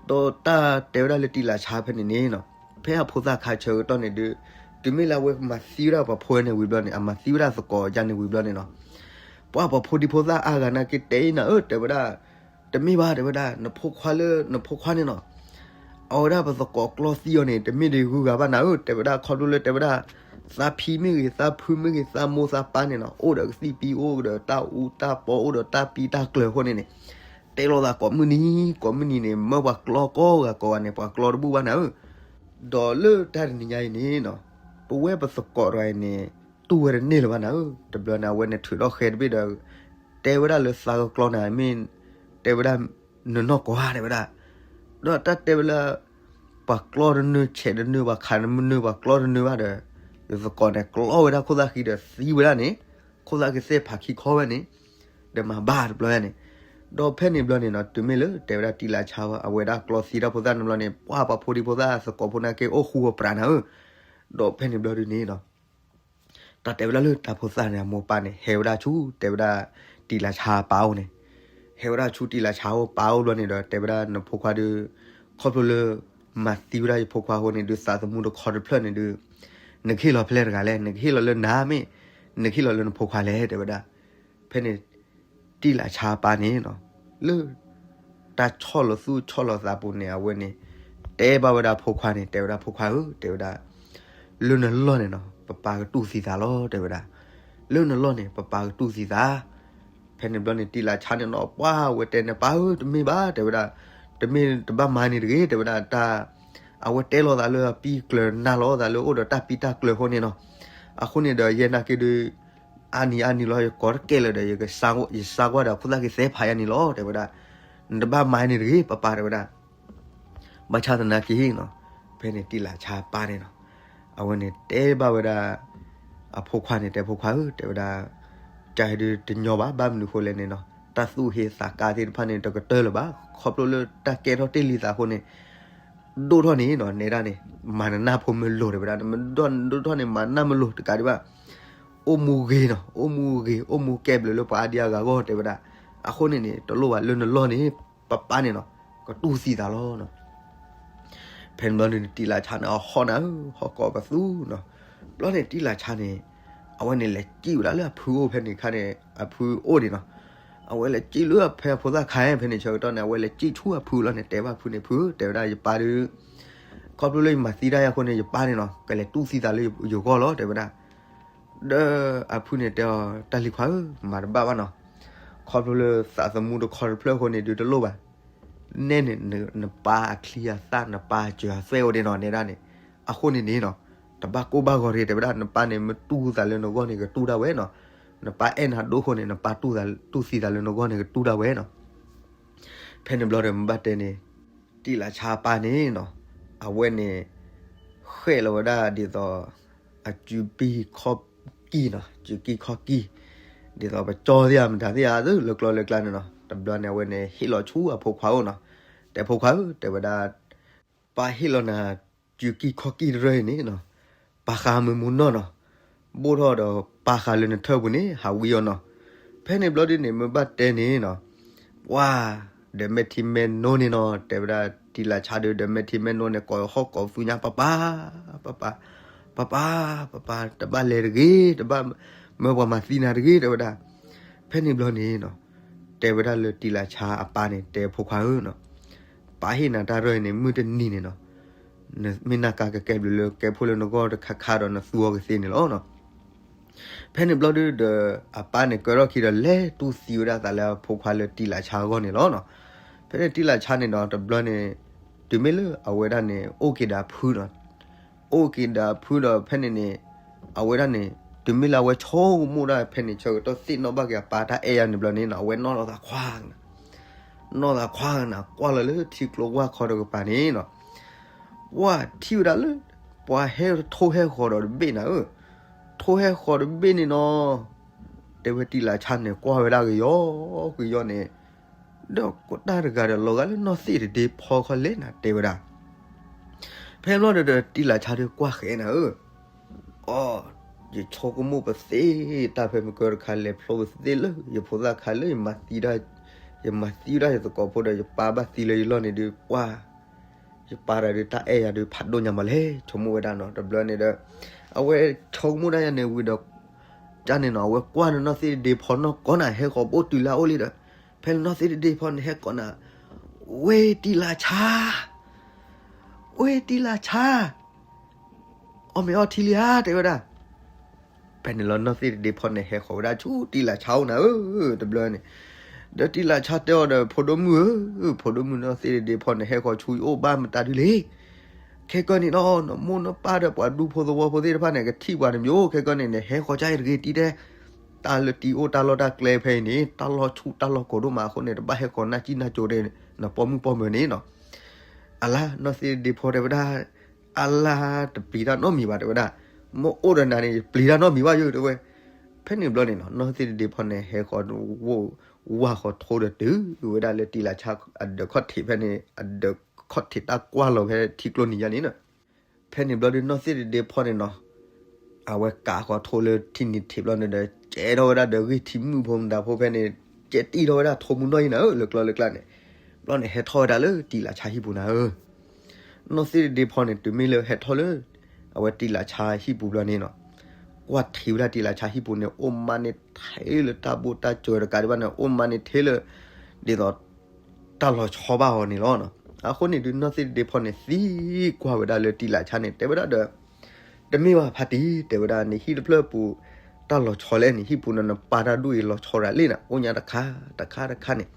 ဒီးတၢ်တဲဝဲဒၣ်လၢတံာ်လၤဆါဖဲန့ၣ်န့ၣ်နီၤ, ဖဲအဖိသၣ်ခါဆၢကတီၢ်န့ၣ်ဒုး တုၤမ့ၢ်လၢအဝဲမၤသံဝဲဒၣ်ပှၤဖိန့ၣ်ဝံၤဘျီန့ၣ် အမၤသံဝဲဒၣ်သကိးယါန့ၣ်ဝံၤဘျီန့ၣ်နီၤ, ပှၢ်ပှၤဖိဒံဖိသၣ်အါဂၤနာ်က့တဲအ့ၣ်နၤဧၢ တဲဝဲဒၣ်, တမ့ၢ်ဘၣ်တဲဝဲဒၣ် နဖိခွါလၢနဖိခွါန့ၣ်နီၤ အဝဲဒၣ်ပသကိးကျီသံအီၤန့ၣ် တမ့ၢ်ဒ်ဂုၤဂၤဘၣ်နၤဧၢ တဲဝဲဒၣ် ခီဖျိလၢတဲဝဲဒၣ် သးဖံမ့ၢ်ဂ့ၤ သးဖုမ့ၢ်ဂ့ၤ သးမိၢ်သးပၢ်န့ၣ်နီၤ အိၣ်ဒီးကသံၣ်ပံ အိၣ်ဒီးတၢ်အူတၢ်ပီ အိၣ်ဒီးတၢ်ပံတၢ်ကျၢၤအဃိန့ၣ်န့ၣ် တဲလိာ်သးကိးမုၢ်နံၤ ကိးမုၢ်နံၤန့ၣ် မၢပှၤကျီကိးဂၤကိးဂၤန့ၣ် ပှၤကျီတဘူၣ်ဘၣ်နၤဧၢ. ဒီးလၢတၢ်တနံၤညါအံၤန့ၣ်နီၤ ပဝဲပသကိးတဂၤအံၤန့ၣ် တူၢ်ဝဲတန့ၢ်လၢၤဘၣ်နၤဧၢ. တဘျီန့ၣ် အဝဲန့ၣ်ထုးထီၣ်ဃဲတဘ့ၣ်ဒီး တဲဝဲဒၣ်လၢသးကကျီန့ၣ် မ့ၢ်တဲဝဲဒၣ် နနီၢ်ကီၢ်ဧါ တဲဝဲဒၣ်. ဒီးတၢ်တဲဝဲလၢ ပှၤကျီတနုၤ ဆဲးတနုၤ ပှၤခးတနုၤ ပှၤကျီတနုၤဘၣ်ဒီး ယသကိးန့ၣ် ကျီဝဲဒၣ်ခိၣ်သၣ်ဃံဒီးသံဝဲဒၣ်န့ၣ် ခိၣ်သၣ်ဃံသ့ၣ်ဖးခံခီဝဲန့ၣ် ဒီးမၤဘၣ်တဘျီန့ၣ်. ဒီးဖဲန့ၣ်ဘျီန့ၣ်နီၤ တုၤမ့ၢ်လၢတဲဝဲဒၣ်တံာ်လၤဆါ အဝဲဒၣ်ကျီသံတၢ်ဖိသၣ်န့ၣ်ဘျီန့ၣ် ပှၢ်ပှၤဖိဒံဖိသၣ်သကိးဖိနာ်က့ အိၣ်ဃူအီၤပြးနၤဧၢ. ဒီးဖဲန့ၣ်ဘျီဒုန့ၣ်နီၤ တၢ်တဲဝဲဒၣ်လၢတၢ်ဖိသၣ်န့ၣ် အမိၢ်ပၢ်န့ၣ် ဟဲဝဲဒၣ်ဆူ တဲဝဲဒၣ် တံာ်လၤဆါအပၢ်အိၣ်န့ၣ်, ဟဲဝဲဒၣ်ဆူတံာ်လၤဆါအပၢ်အိၣ်ဘျီန့ၣ်ဒီး တဲဝဲဒၣ်နဖိခွါဒီး ခီဖျိလၢ မၤသံဝဲဒၣ်ယဖိခွါအဃိန့ၣ်ဒုး သးသမူတခီတဖျၢၣ်န့ၣ်ဒုး နကဟ့ၣ်လီၤဖဲလဲၣ်တဂၤလဲၣ်, နကဟ့ၣ်လီၤလၢနၤမ့ၢ် နကဟ့ၣ်လီၤလၢနဖိခွါလဲၣ် တဲဝဲဒၣ်. ဖဲန့ၣ် တံာ်လၤဆါအပၢ်န့ၣ်နီၤ လၢ တၢ်ဆီၣ်လီၤသူၣ်ဆီၣ်လီၤသးပူၤန့ၣ် အဝဲန့ၣ် တဲဘၣ်ဝဲဒၣ်အဖိခွါန့ၣ် တဲဝဲဒၣ်ဖိခွါဧၢ တဲဝဲဒၣ် လၢနလီၢ်န့ၣ်နီၤ ပပၢ်ကတူၢ်သံသးလီၤ တဲဝဲဒၣ်. လၢနလီၢ်န့ၣ် ပပၢ်ကတူၢ်သံသး. ဖဲန့ၣ်ဘျီန့ၣ် တံာ်လၤဆါန့ၣ်နီၤ ပှၢ်ဝဲတဲန့ၣ် ပၢ်ဧၢ တမ့ၢ်ဘၣ် တဲဝဲဒၣ်, တမ့ၢ်တဘၣ်မၤန့ၣ်တဂ့ၤ တဲဝဲဒၣ် တၢ် အဝဲတဲလိာ်သးလၢအပံကျၢၤ နၤလီၤသးလၢအိၣ်ဒီးတၢ်ပံတၢ်ကျၢၤအဃိန့ၣ်နီၤ. အဃိန့ၣ်ဒီး ယဲနာ်က့ဒုး အါနံၤအါနံၤလီၤ ယကိးတကဲလၢာ်ဒီး ယကစါကွၢ်ဒီးခိၣ်သၣ်က့ၤသဲဖးယါန့ၣ်လီၤ တဲဝဲဒၣ်. နတဘၣ်မၤန့ၣ်တဂ့ၤ ပပၢ် တဲဝဲဒၣ်. ဘၣ်ဆၣ်သနာ်က့နီၤ ဖဲန့ၣ်တံာ်လၤဆါအပၢ်န့ၣ်နီၤ အဝဲန့ၣ်တဲဘၣ်ဝဲဒၣ် အဖိခွါန့ၣ် တဲဖိခွါဧၢ တဲဝဲဒၣ် ကဒုးတညီဘၣ် ဘၣ်မနုၤဃိလဲၣ်န့ၣ်နီၤ တၢ်သူၣ်ဟ့သးကါသ့ၣ်တဖၣ်န့ၣ် တကတၢၢ်လၢၤဘၣ် ခီဖျိလၢတၢ်ကဲထီၣ်တ့ၢ်လံသးအဃိန့ၣ် ဒိၣ်ထီၣ်န့ၣ်နီၤ နဲဒၣ်န့ၣ် မၤနနၢ်ဖိမ့ၢ်လိၤ တဲဝဲဒၣ် နမ့ၢ်ဒိၣ်ထီၣ်န့ၣ် မၤနၢ်မ့ၢ်လိၤတကးဒံးဘၣ် အိၣ်မူဂ့ၤနီၤ အိၣ်မူဂ့ၤ အိၣ်မူကဲဘျုးလၢပှၤအါဒံအါဂၤအဂီၢ် တဲဝဲဒၣ်. အဃိန့ၣ်န့ၣ် တလိၣ်ဘၣ်လၢနလီၢ်န့ၣ် ပပၢ်န့ၣ်နီၤ ကတူၢ်သံသးလီၤနီၤ. ဖဲန့ၣ်ဘျီန့ၣ် တံာ်လၤဆါန့ၣ် အဟီၣ်နၤဧၢ ဟီၣ်ကိးပသူနီၤ. ဘျီန့ၣ်တံာ်လၤဆါန့ၣ် အဝဲန့ၣ်လဲၤစံၣ်ဝဲဒၣ်လၢအဖုအိၣ်ဖဲန့ၣ်ခါန့ၣ် အဖုအိၣ်န့ၣ်နီၤ. အဝဲလဲၤစံၣ်လၢဖဲအဖိသၣ်ခါဖဲန့ၣ်ဆၢကတီၢ်န့ၣ် အဝဲလဲၤစံၣ်ဆူအဖုလီၤန့ၣ် တဲဘၣ်ဖုန့ၣ် ဖု တဲဝဲဒၣ် ယပၢ်ဒုး ခီဖျိလၢယမၤသံတၢ်ယါအဃိန့ၣ် ယပၢ်န့ၣ်နီၤ ကလဲၤတူၢ်သံသးလၢယဂီၢ်လီၤ တဲဝဲဒၣ်. ဒီးအဖုန့ၣ်တဲအီၤ တၢ်လံၤခွါဧၢ မၤတဘၣ်ဘၣ်နီၤ. ခီဖျိလၢသးသမူတခီတဖျၢၣ်အဃိန့ၣ် ဒုးတလိၣ်ဘၣ်. နဲန့ၣ် နပၢ်အချံအသၣ် နပၢ်စၢၤအသွဲၣ်အိၣ်ဒ့နီၤ နဲဒၣ်န့ၣ်. အဃိန့ၣ်န့ၣ်နီၤ တဘၣ်ကိၢ်ဘၣ်ဂီၤတဂ့ၤ တဲဝဲဒၣ် နပၢ်န့ၣ် မ့ၢ်တူၢ်သးလၢနဂီၢ်န့ၣ် ကတူၢ်ဒၣ်ဝဲနီၤ. နပၢ်အဲၣ်နၤဒိၣ်အဃိန့ၣ် နပၢ်တူၢ်သး တူၢ်သံသးလၢနဂီၢ်န့ၣ် ကတူၢ်ဒၣ်ဝဲနီၤ. ဖဲန့ၣ်ဘျီဒီးမ့ၢ်ဘၣ်တဲန့ၣ် တံာ်လၤဆါအပၢ်န့ၣ်နီၤ အဝဲန့ၣ် ဃဲၣ်လီၤဝဲဒၣ်ဒ်သိး အစုပံခီၣ်ကံၢ်နီၤ စုပံခီၣ်ကံၢ် ဒ်သိးပကၠီသ့ၣ်ဧါ မတၤသ့ၣ်ဧါ လၢကျီလၢကျါန့ၣ်နီၤ. တဘျီန့ၣ် အဝဲန့ၣ်ဟ့ၣ်လီၤဆူအဖိခွါအိၣ်နီၤ, တဲဖိခွါဧၢ တဲဝဲဒၣ်, ပၢ်ဟ့ၣ်လီၤနၤ စုကံၢ်ခီၣ်ကံၢ်တရၢအံၤန့ၣ်နီၤ, ပာ်ဃာ်မုာ်မုာ်နီၢ်နီၤ, ဘိၣ်ထီၣ်ဒီးပာ်ဃာ်လၢနထၢၣ်ပူၤန့ၣ် ဟးဝံအီၤနီၤ. ဖဲန့ၣ်ဘျီဒုန့ၣ် မ့ၢ်ဘၣ်တဲန့ၣ်နီၤ, ပှၢ်, ဒီးမဲာ်ထံမဲာ်နိန့ၣ်နီၤ, တဲဝဲဒၣ် တံၤလၤဆါဒီး ဒီးမဲာ်ထံမဲာ်နိန့ၣ် ကိးဟီၣ်ကိးသူညါ ပၢ်ပၢ်, ပၢ်ပၢ်, ပၢ်ပၢ်, ပၢ်ပၢ်, တဘၣ်လဲၤတဂ့ၤ, တဘၣ်မၢပှၤမၤသံနၤတဂ့ၤ တဲဝဲဒၣ်. ဖဲန့ၣ်ဘျီန့ၣ်နီၤ, တဲဝဲဒၣ်လၢတံၤလၤဆါအပၢ်န့ၣ် တဲဖိခွါဧၢနီၤ, ပၢ်ဟ့ၣ်နၤတၢ်ရၢၢ်အံၤန့ၣ် မုၢ်တနံၤန့ၣ်နီၤ, နမ့ၢ်နၢ်ကါကကဲဘျုးလၢကဲဖိလၢနဂီၢ်တခါခါဒီး နသူအီၤကသ့န့ၣ်လီၤနီၤ. ဖဲန့ၣ်ဘျီဒုဒီး အပၢ်န့ၣ်ကၢထီၣ်ခံဒီး လဲၤတူၢ်သံဝဲဒၣ်သးလၢအဖိခွါလၢတံၤလၤဆါအဂီၢ်န့ၣ်လီၤနီၤ. ဖဲန့ၣ်တံၤလၤဆါန့ၣ်ဒီး တဘျီန့ၣ် တုၤမ့ၢ်လၢအဝဲဒၣ်န့ၣ် အိၣ်က့ၤဒီးအဖုဒီး အိၣ်က့ၤဒီးအဖုဒီး ဖဲန့ၣ်န့ၣ် အဝဲဒၣ်န့ၣ် တုၤမ့ၢ်လၢအဝဲဆိကမိၣ်ဒၣ် ဖဲန့ၣ်ဆၢကတီၢ်သ့ၣ်နီၣ်ဘၣ်က့ၤအပၢ်တၢ်အဲၣ်ယၤန့ၣ်ဘျီန့ၣ်နီၤ, အဝဲနီၣ်လီၤသးခွါကနၤ, နီၣ်သးခွါကနၤ ကွၢ်လီၤလၢထံကျိဝၢ်ခီတကပၤန့ၣ်နီၤ, ပှၢ်ထံၣ်ဝဲဒၣ်လၢ ပှၤဟဲထိၣ်ဟဲဃီၤဒီးတဘ့ၣ်နၤဧၢ, ထိၣ်ဟဲဃီၤတဘ့ၣ်န့ၣ်နီၤ, တဲဝဲတံၤလၤဆါန့ၣ် ကွၢ်ဝဲဒၣ်ကယီကယီန့ၣ် ဒီးကွၢ်တၢ်တဂၤဒီး လီၤဂာ်လၢနီၢ်သ့ၣ်တဒ့ဖီခီလဲၣ်နၤ တဲဝဲဒၣ်. ဖဲဘျီဒီး တံၤလၤဆါဒီးကွၢ်ဃဲနၤဧၢ, အိ, ယဆိကမိၣ်ပသ့ၣ်တၢ်ဖဲမုၢ်ကၢတခါ လဲၤဖျိပသ့ၣ်လၢယဖိသၣ်ခါလၢ ယမၤသံဝဲဒၣ်ယသကိးဖိဒီး ယပၢ်ဘၣ်သံလၢယလီၢ်န့ၣ်ဒုး ပှၢ် ယပၢ်တၢ်ဒုး တၢ်အဲၣ်ယၤဒုး ဖးဒိၣ်ညါမးလဲၣ် ဆိကမိၣ်ဝဲဒၣ်နီၤ. တဘျီန့ၣ်ဒီး အဝဲဆိကမိၣ်ဒၣ်ယၤန့ၣ်ဝံၤဒီး ကန့ၣ်နီၤ အဝဲကွၢ်န့ၣ်နီၢ်သ့ၣ်တဒ့ဖီနီၢ်ကီၢ်နၤ ဟဲဃီၤဘိၣ်တုၤလၢအအိၣ်လံဒီး ဖဲန့ၣ်နီၢ်သ့ၣ်တဒ့ဖီန့ၣ်ဟဲကိးနၤ, ဝ့ၢ်တံၤလၤဆါ, ဝ့ၢ်တံၤလၤဆါ, အီၣ်မ့ၤအီထံလံဧါ တဲဝဲဒၣ်. ဖဲန့ၣ်လီၤနီၢ်သ့ၣ်တဒ့ဖီန့ၣ် ဟဲဃီၤဝဲဒၣ်ဆူတံၤလၤဆါအိၣ်နၤဧၢ, တဘျီန့ၣ် ဒီးတံၤလၤဆါတဲအီၤဒီး ဖိဒိၣ်မုၣ်ဧၢ, ဖိဒိၣ်မုၣ်နီၢ်သ့ၣ်တဒ့ဖီန့ၣ် ဟဲဃီၤဆူယအိၣ်ဘၣ်မတၤဒုလဲၣ်. ခဲကနံၣ်အံၤနီၤ နမိၢ်နပၢ်ဒီးပှၤဒူဖိသဝီဖိသ့ၣ်တဖၣ်န့ၣ် ကထံၣ်ပှၤန့ၣ်မ့ၢ်အိၣ် ခဲကနံၣ်န့ၣ် ဟဲဃီၤကါအံၤတဂ့ၤတံၤတဲ, တၢ်လၢတံၤအိၣ်တၢ်လီၢ်တၢ်ကျဲဖဲအံၤန့ၣ် တၢ်လီၢ်ဆူၣ်တၢ်လီၢ်ကိၤဒိၣ်မးအဃိန့ၣ် တဘၣ်ဟဲဃီၤနၢ်ကံၣ်နၢ်ကၠိတဲ နပိာ်မုၣ်ပိာ်မၢၤန့ၣ်နီၤ. အလါ နီၢ်သ့ၣ်တဒ့ဖီတဲဝဲဒၣ်, အလါ တပျံၤတၢ်နီတမံၤဘၣ်တဲဝဲဒၣ်, မ့ၢ်အိၣ်ဒီးနၤန့ၣ် ယပျံၤတၢ်နီတမံၤဘၣ်ယိၤတဲဝဲ. ဖဲန့ၣ်ဘျီန့ၣ်နီၤ နီၢ်သ့ၣ်တဒ့ဖီန့ၣ် ဟဲဃီၤ ဝၢ်ဃီၤထိဒီးတုၤဝဲဒၣ်လၢတံၤလၤဆါ အဒၢးခီၣ်ထံးဖဲန့ၣ် အဒၢးခီၣ်ထံးတၢ်ကွၢ်လီၤဖဲထံကျိနံၤယါန့ၣ်နီၤ. ဖဲန့ၣ်ဘျီဒုးနီၢ်သ့ၣ်တဒ့ဖီန့ၣ်နီၤ အဝဲကးဃီၤထိလၢထံနံၤထံးဘျီန့ၣ်ဒီး ကဲထီၣ်ဝဲဒၣ်ဒီးဂ့ၢ်ထံမုၣ်ဖိမတၤဖိဖဲန့ၣ် ကဲတံၢ်ထီၣ်ဝဲဒၣ်ထိမုၢ်နီၢ်အံၤနၤဧၢ လၢကျီလၢကျါန့ၣ်, ဘျီန့ၣ်ဟဲထီၣ်ဝဲဒၣ်လၢတံၤလၤဆါဟံၣ်ပူၤနၤဧၢ. နီၢ်သ့ၣ်တဒ့ဖီန့ၣ် တုၤမ့ၢ်လၢဟဲထီၣ်လၢ အဝဲတံၤလၤဆါဟံၣ်ပူၤဘျီန့ၣ်နီၤ, ကွၢ်ထံဝဲဒၣ်တံၤလၤဆါဟံၣ်ပူၤန့ၣ် အိၣ်မးန့ၣ်ထဲလၢတၢ်ဘိၣ်တၢ်စၢၤတကးဒံးဘၣ်န့ၣ် အိၣ်မးန့ၣ်ထဲလၢ ဒ်သိး တၢ်လီၤဆီဘၣ်အီၤန့ၣ်လီၤ. အဃိန့ၣ်ဒုးနီၢ်သ့ၣ်တဒ့ဖီန့ၣ် သံကွၢ်ဝဲဒၣ်လၢတံၤလၤဆါန့ၣ် တဲဝဲဒၣ်ဒီး တမ့ၢ်ဘၣ်ဖါတံၢ် တဲဝဲဒၣ် နဟံၣ်တဖျၢၣ်ပူၤ တၢ်လီၤဆီလဲၣ်န့ၣ် ဟံၣ်ပူၤန့ၣ် နပၢ်တၢ်ဒူၣ်အံၤလီၤဆီရၤလံနၤ အိၣ်ညါတခါ တခါတခါန့ၣ်.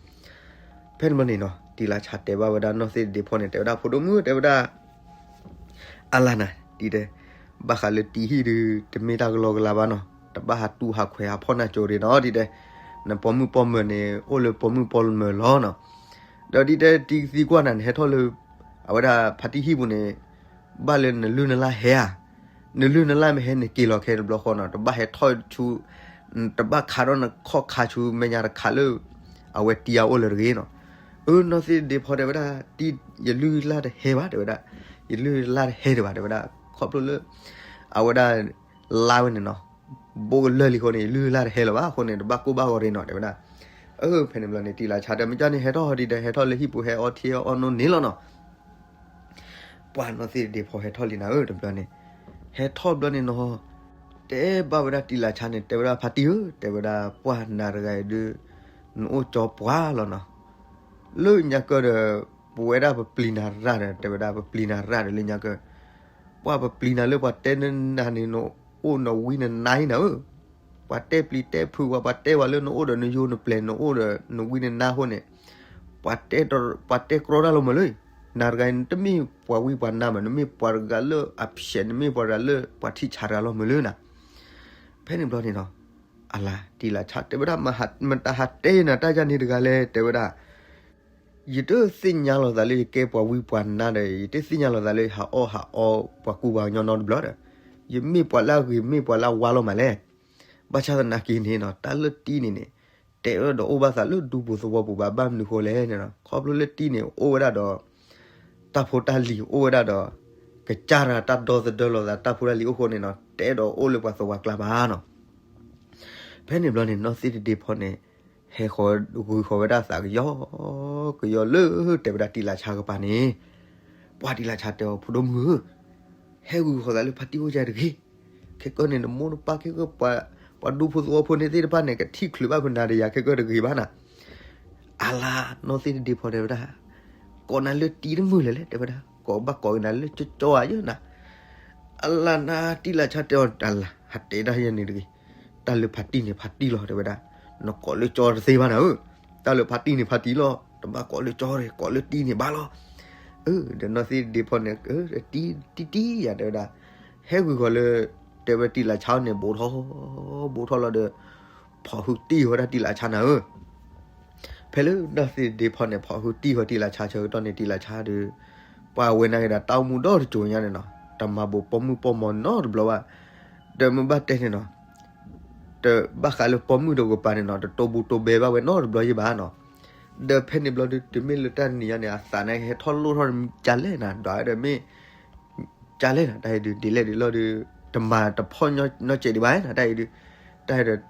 ဖဲန့ၣ်ဘျီန့ၣ်နီၤ တံၤလၤဆါတဲဘၣ်ဝဲဒၣ်နီၢ်သ့ၣ်တဒ့ဖီန့ၣ် တဲဝဲဒၣ် ဖိဒိၣ်မုၣ် တဲဝဲဒၣ် အလါနၤ ဒ်တဲ, ဘၣ်ဃးလၢတံၤဟံၣ်ဒုး တမ့ၢ်တၢ်ကလီကလီဘၣ်နီၤ, တဘၣ်ဟးတူၢ်ဟးခွဲးဟးဖီၣ်နၢ်ကၠိဒံးနီၤ ဒ်တဲ, နပိာ်မုၣ်ပိာ်မၢၤန့ၣ် အိၣ်လၢပိာ်မုၣ်ပိာ်မၢၤလီၤနီၤ. ဒီးဒ်တဲတံၤကသံကွၢ်နၤန့ၣ် ဟဲထီၣ်လၢ အဝဲဒၣ်ဖါတံၢ်ဟံၣ်ပူၤန့ၣ် ဘၣ်လၢနလုၢ်နလၢ်ဟဲဧါ, နလုၢ်နလၢ်မ့ၢ်ဟဲန့ၣ်က့ၤလီၤခဲတဘျီဃီနီၤ, တဘၣ်ဟဲထီၣ်ဆူ တဘၣ်ခးထီၣ်နခီၣ်ခါဆူမဲာ်ညါတခါလၢ အဝဲတံၤအအိၣ်လၢၤတဂ့ၤနီၤ. အၢ နီၢ်သ့ၣ်တဒ့ဖီတဲဝဲဒၣ် တံၤ ယလုၢ်လၢ်တဟဲဘၣ်တဲဝဲဒၣ်, ယလုၢ်လၢ်တဟဲဒံးဘၣ်တဲဝဲဒၣ်, ခီဖျိလၢ အဝဲဒၣ် လါဝဲန့ၣ်နီၤ, ဘိးကလၢာ်လံအဃိန့ၣ် ယလုၢ်လၢ်တဟဲလၢၤဘၣ်အဃိန့ၣ် တဘၣ်ကိၢ်ဘၣ်ဂီၤရ့နီၤတဲဝဲဒၣ်. အၢ ဖဲန့ၣ်ဘျီန့ၣ် တံၤလၤဆါဒီး မ့ၢ်ကန့ၣ် ဟဲထီၣ်ဟီဒံးဒီး ဟဲထီၣ်လၢဟံၣ်ပူၤဟဲအီထံအီနိန့ၣ်လီၤနီၤ. ပှၢ်နီၢ်သ့ၣ်တဒ့ဖီဟဲထီၣ်လံနၤဧၢ တဘျီန့ၣ်, ဟဲထီၣ်ဘျီန့ၣ်နီၤ, တဲဘၣ်ဝဲဒၣ်တံၤလၤဆါန့ၣ် တဲဝဲဒၣ်ဖါတံၢ်ဧၢ တဲဝဲဒၣ် ပှၢ်နၤတဂၤအံၤဒုး နအိၣ်ကၠီပှၢ်လီၤနီၤ. လၢညါကၢဒီး ပဝဲဒၣ်ပပျံၤနၤရၣ်ဒီး တဲဝဲဒၣ် ပပျံၤနၤရၣ်ဒီးလၢညါကၢ ပှၤပပျံၤနၤလၢပှၤတဲနၤန့ၣ် နအိၣ်နဝံနနါအံၤနၤဧၢ, ပှၤတဲပျံၤတဲဖုးပှၤ ပှၤတဲဝဲလၢနအိၣ်ဒီးနယိနပျဲၤ နအိၣ်ဒီးနဝံနနါအဃိန့ၣ်, ပှၤတဲတြီတၢ်လီၤမုာ်လၢ, နၤတဂၤအံၤ နတမ့ၢ်ပှၤဝံပှၤနါမး နမ့ၢ်ပှၤတဂၤလၢအဖျဲး နမ့ၢ်ပှၤတဂၤလၢပှၤထံၣ်ဆးတဂၤလီၤမုာ်လၢနၤ. ဖဲန့ၣ်ဘျီန့ၣ်နီၤ, အလါတံၤလၤဆါတဲဝဲဒၣ် မတၤဟးတဲနၤတၢ်ယၤန့ၣ်တဂၤလဲၣ် တဲဝဲဒၣ် ယတသ့ၣ်ညါလီၤသးလၢယကဲပှၤဝံပှၤနါဒီး ယတသ့ၣ်ညါလီၤသးလၢယဟးအီၣ်ဟးအီပှၤကူပှၤကညီနီတဘျီဒီး, ယမ့ၢ်ပှၤလၢအဂ့ၤ မ့ၢ်ပှၤလၢအဝါလီၤမးလဲၣ်. ဘၣ်ဆၣ်သနာ်က့န့ၣ်နီၤ တၢ်လၢတံၤန့ၣ်န့ၣ် တဲအၢဒီးအိၣ်ဘၣ်သးလၢဒူဖိသဝီပူၤဘၣ်. ဘၣ်မနုၤဃိလဲၣ်န့ၣ်နီၤ, ခီဖျိလၢတံၢ်န့ၣ် အိၣ်ဝဲဒၣ်ဒီး တၢ်ဖိတၢ်လံၤအိၣ်ဝဲဒၣ်ဒီး ကစၢ်တၢ်တၢ်ဒီသဒၢလီၤသး တၢ်ဖိတၢ်လံၤအိၣ်ဃိန့ၣ်နီၤ, တဲဒီးအိၣ်လၢပှၤသဝီကျါဘၣ်နီၤ. ဖဲန့ၣ်ဘျီန့ၣ် နီၢ်သ့ၣ်တဒ့ဖီန့ၣ် ဟဲဃီၤဂုၤဃီၤဝဲဒၣ်သးကယီကယီလၢ တဲဝဲဒၣ်တံာ်လၤဆါကပၤန့ၣ်, ပှၤတံာ်လၤဆါတဲအီၤ ဖိဒိၣ်မုၣ်ဧၢ, ဟဲဂုၤဃီၤသးလၢဖါတံၢ်အိၣ်ကတဂ့ၤ, ခဲကၢန့ၣ် နမိၢ်နပၢ်ခဲကၢ ပှၤဒူဖိသဝီဖိန့ၣ်သ့ၣ်တဖၣ်န့ၣ် ကထံၣ်ချုးဘၣ်ဖုနၤဒီးယၤခဲကၢတဂ့ၤဘၣ်နၤ. အလါ နီၢ်သ့ၣ်တဒ့ဖီတဲဝဲဒၣ်, ကိးနၤလၢတံာ်တမုာ်လဲၣ်လဲၣ် တဲဝဲဒၣ်, ကိးဘၣ်ကိးက့ၤနၤလၢကၠီကၠီဧါယဲနၤ. အလါနၤတံာ်လၤဆါတဲအီၤ တၢ်လၢဟးတဲဒၣ်ယဲန့ၣ်တဂ့ၤ, တၢ်လၢဖါတံၢ်န့ၣ်ဖါတံၢ်လီၤ တဲဝဲဒၣ်, နကိးလၢကၠီတသ့ဘၣ်နၤဧၢ, တၢ်လၢဖါတံၢ်န့ၣ်ဖါတံၢ်လီၤ, တဘၣ်ကိးလၢကၠီတဂ့ၤ ကိးလၢတံာ်န့ၣ်ဘၣ်လီၤ. အၢ ဒီးနီၢ်သ့ၣ်တဒ့ဖီန့ၣ် တံာ်တံာ်တံာ်ယၤ တဲဝဲဒၣ်, ဟဲဂုၤဃီၤလၢ တဲဝဲတံာ်လၤဆါန့ၣ် ဘူးထီၣ် ဘူးထီၣ်လီၤဒီး ဖီၣ်ဟုတံၢ်ဃီၤဒၣ်တံာ်လၤဆါနၤဧၢ. ဖဲလၢနီၢ်သ့ၣ်တဒ့ဖီန့ၣ် ဖီၣ်ဟုတံၢ်ဃီၤတံာ်လၤဆါဆၢကတီၢ်န့ၣ် တံာ်လၤဆါဒီး ပှၤဝဲနာ်က့ၤဒီးတၢ်အိၣ်မူဒီတစိၤညါန့ၣ်နီၤ, တမၤဘူးပိာ်မုၣ်ပိာ်မီၤနီတဘျီဘၣ်, ဒီးမ့ၢ်ဘၣ်တဲန့ၣ်နီၤ, တဘၣ်ဃးလၢပိာ်မုၣ်တကပၤန့ၣ်နီၤ တတိၢ်ဘူးတိၢ်ဘဲဘၣ်ဝဲနီတဘျီယဲဘၣ်နီၤ. ဒီးဖဲန့ၣ်ဘျီဒီး တမ့ၢ်လၢတၢ်နံၤညါန့ၣ် အသးန့ၣ်ဟဲထီၣ်လိၣ်ထီၣ်ကလဲၣ်နၤ ဒွးဝဲဒီးမ့ၢ် ကလဲၣ်နၤ တၢ်အံၤဒုး ဒ်လဲၣ်ဒ်လဲၣ်ဒီး တမၤတဖီၣ်နီတစဲးဒံးဘၣ်နၤ တၢ်အံၤဒုး, တၢ်အံၤဒီး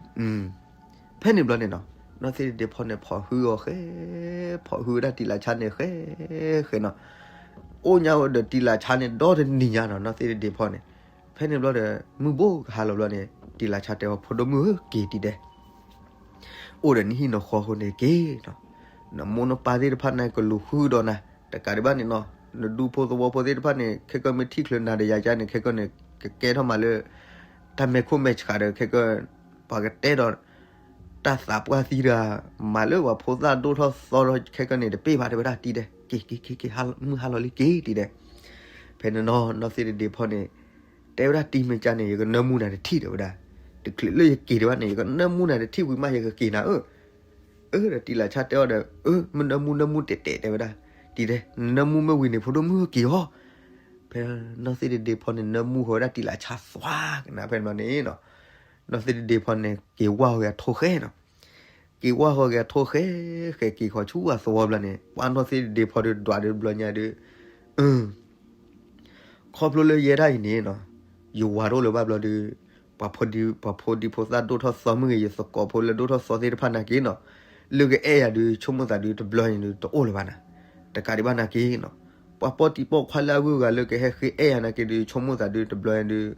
ဖဲန့ၣ်ဘျီန့ၣ်နီၤ နီၢ်သ့ၣ်တဒ့ဖီန့ၣ် ဖီၣ်ဟုအီၤဃဲ, ဖီၣ်ဟုဝဲဒၣ်တံာ်လၤဆါန့ၣ်ဃဲဃဲနီၤ, အိၣ်ညါဝဲဒီးတံာ်လၤဆါန့ၣ်ဒီတနံၤညါနီၤ နီၢ်သ့ၣ်တဒ့ဖီန့ၣ်, ဖဲန့ၣ်ဘျီဒီး မုၢ်ဘိကဟါလီၤဘျီန့ၣ် တံာ်လၤဆါတဲအီၤ ဖိဒိၣ်မုၣ်ဧၢ က့ၤတံာ်ဒဲး အိၣ်ဒီးနဟံၣ်နဃီအဃိန့ၣ်က့ၤနီၤ, နမိၢ်နပၢ်သ့ၣ်တဖၣ်န့ၣ်ကလူၤဃုာ်ဒီးနၤ တကးဒံးဘၣ်န့ၣ်နီၤ, နဒူဖိသဝီဖိသ့ၣ်တဖၣ်န့ၣ် ခဲကၢမ့ၢ်ထံၣ်ချုးနၤဒီးယၤကန့ၣ် ခဲကၢန့ၣ် ကကဲထီၣ်မးလၢ တၢ်မဲာ်ခိၣ်မဲာ်ဆှးဒီး ခဲကၢ ပှၤကတဲဒီး တၢ်သးပှၢ်သံတဂၤ မၤလၢပှၤဖိသၣ်ဒိၣ်ထီၣ်သီထီၣ်ခဲကၢန့ၣ် တပ့ၢ်ဘၣ် တဲဝဲဒၣ်တံာ်ဒဲး က့ၤက့ၤက့ၤက့ၤ မုၢ်ဟါလီၤလံက့ၤတံာ်ဒဲး, ဖဲန့ၣ်နီၤ နီၢ်သ့ၣ်တဒ့ဖီန့ၣ် တဲဝဲဒၣ်တံာ်မ့ၢ်ကန့ၣ် ယကနၢမူနၤတထံၣ် တဲဝဲဒၣ်, တချုးလၢယက့ၤဒံးဘၣ်န့ၣ် ယကနၢမူနၤတထံၣ်ဝံၤမး ယကက့ၤနၤဧၢ, အၢ ဒီးတံာ်လၤဆါတဲအီၤဒီး အၢ မ့ၢ်နၢမူနၢမူတဲာ်တဲာ် တဲဝဲဒၣ်, တံာ်ဒဲး နနၢမူမ့ၢ်ဝံၤန့ၣ် ဖိဒိၣ်မုၣ်က့ၤအီၤ, ဖဲနီၢ်သ့ၣ်တဒ့ဖီန့ၣ် နၢမူဃီၤဝဲဒၣ်တံာ်လၤဆါသွါကနၤ ဖဲန့ၣ်ဘျီန့ၣ်နီၤ, နီၢ်သ့ၣ်တဒ့ဖီန့ၣ် က့ၤဝါဃီၤဂဲၤအထိၣ်ဃဲနီၤ, က့ၤဝါဃီၤဂဲၤအထိၣ်ဃဲ ဃဲက့ၤဃီၤဆူအသဝီဘျီန့ၣ် ပှၤနီၢ်သ့ၣ်တဒ့ဖီဒီးဒွးဒီးတဘျီညါဒီး ခီဖျိလၢယဲဒၣ်အံၤန့ၣ်နီၤ, ယဝၤတအိၣ်လၢၤဘၣ်ဘျီဒီး ပှၤဖိဒံ ပှၤဖိဒံဖိသၣ်ဒိၣ်ထီၣ်သီမ့ၢ်ဂ့ၤ ယသကိးဖိလၢဒိၣ်ထီၣ်သီသ့ၣ်တဖၣ်နာ်က့နီၤ, လၢကအဲၣ်ယၤဒုး ဆိကမိၣ်သးဒုးတဘျီန့ၣ်ဒုးတအိၣ်လၢၤဘၣ်နၤ, တကးဒံးဘၣ်နာ်က့နီၤ, ပှၤပိာ်တံၤပိာ်ခွါလၢအဂုၤအဂၤလၢကဟဲဃ့အဲၣ်ယၤနာ်က့ဒုး ဆိကမိၣ်သးဒုးတဘျီန့ၣ်ဒုး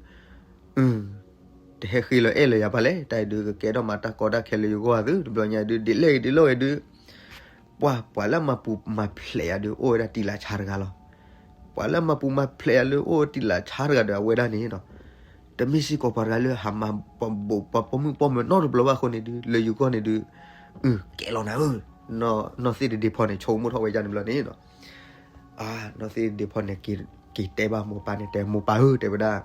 တဟဲဃ့လီၤအဲၣ်လၢၤယၤဘၣ်လဲၣ်, တၢ်အံၤဒုးကကဲထီၣ်မးတၢ်ကီတၢ်ခဲလၢယဂီၢ်သု တဘျီညါဒုး ဒ်လဲၣ်ဂ့ၤဒ်လဲၣ်ဂ့ၤဒုး ပှၤ ပှၤလၢမၤပူၤမၤဖျဲးယၤဒုး အိၣ်ဝဲဒၣ်တံာ်လၤဆါတဂၤလီၤ. ပှၤလၢမၤပူၤမၤဖျဲးယၤလၢအိၣ်တံာ်လၤဆါတဂၤဒီး အဝဲဒၣ်န့ၣ်နီၤ, တမ့ၢ်စ့ၢ်ကီးပှၤတဂၤလၢဟးမၤပှၤပိာ်မုၣ်ပိာ်မၢၤနီတဘျီဘၣ်အဃိန့ၣ်ဒုး လၢယဂီၢ်န့ၣ်ဒုး ကဲလီၤနၤဧၢ, နီၢ်သ့ၣ်တဒ့ဖီန့ၣ် ဆိကမိၣ်ထီၣ်ဝဲဒၣ်န့ၣ်ဘျီန့ၣ်နီၤ, အ နီၢ်သ့ၣ်တဒ့ဖီန့ၣ် က့ၤတဲဘၣ်မိၢ်ပၢ်န့ၣ် တဲမိၢ်ပၢ်ဧၢ တဲဝဲဒၣ်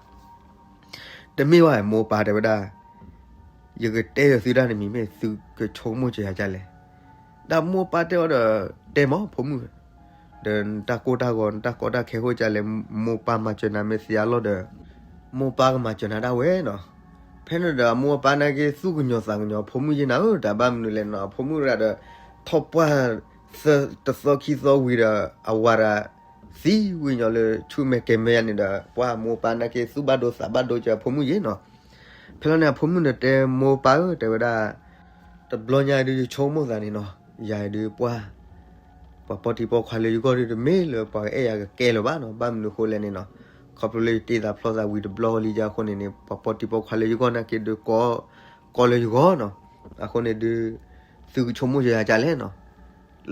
တမ့ၢ်ဘၣ် မိၢ်ပၢ်တဲဝဲဒၣ်, ယကတဲယသုဒၣ်တမံၤမ့ၢ် သုကဆိကမိၣ်စၢၤယၤဒ်လဲၣ်. ဒီးမိၢ်ပၢ်တဲအီၤဒီး တဲမးဖိမုၣ်, ဒီးနတၢ်ကိၢ်တၢ်ဂီၤ နတၢ်ကီတၢ်ခဲအိၣ်ဒ်လဲၣ်, မိၢ်ပၢ်မၤစၢၤနၤမ့ၢ်သ့အလီၢ်ဒီး မိၢ်ပၢ်ကမၤစၢၤနၤဒၣ်ဝဲနီၤ. ဖဲန့ၣ်ဒီးအမိၢ်အပၢ်နာ်က့ သူၣ်ကညီၤသးကညီၤဖိမုၣ်ယဲနၤဧၢ, တၢ်ဘၣ်မနုၤလဲၣ်နီၤ, အဖိမုၣ်တဂၤဒီး ထီၣ်ပှၢ်တသီခံသီဝံၤဒီး အဝၤတဂၤ သံဝံၤညီလၢဆူမဲာ်ကဲၤမဲာ်ယၤန့ၣ်ဒီး ပှၤမိၢ်ပၢ်နာ်က့ သူၣ်ဘၣ်ဒိသးဘၣ်ဒိက့ၤအဖိမုၣ်ယဲနီၤ. ဖဲလီၤန့ၣ် အဖိမုၣ်န့ၣ်တဲမိၢ်ပၢ်ဧၢ တဲဝဲဒၣ်, တဘျီညါဒုး ယဆိကမိၣ်သးန့ၣ်နီၤ, ယၤဒုးပှၤ ပှၤပိာ်တံၤပိာ်ခွါလၢယဂီၢ်ဒုး တမ့ၢ်လၢပှၤကအဲၣ်ယၤကကဲလၢၤဘၣ်နီၤ. ဘၣ်မနုၤအဃိလဲၣ်န့ၣ်နီၤ, ခီဖျိလၢယတ့သးဖျီသးဝံၤတဘျီလံယၤအဃိန့ၣ်န့ၣ် ပှၤပိာ်တံၤပိာ်ခွါလၢယဂီၢ်နာ်က့ဒုး ကိးလၢယဂီၢ်နီၤ. အဃိန့ၣ်ဒုး သုကဆိကမိၣ်ယၤဒ်လဲၣ်နီၤ.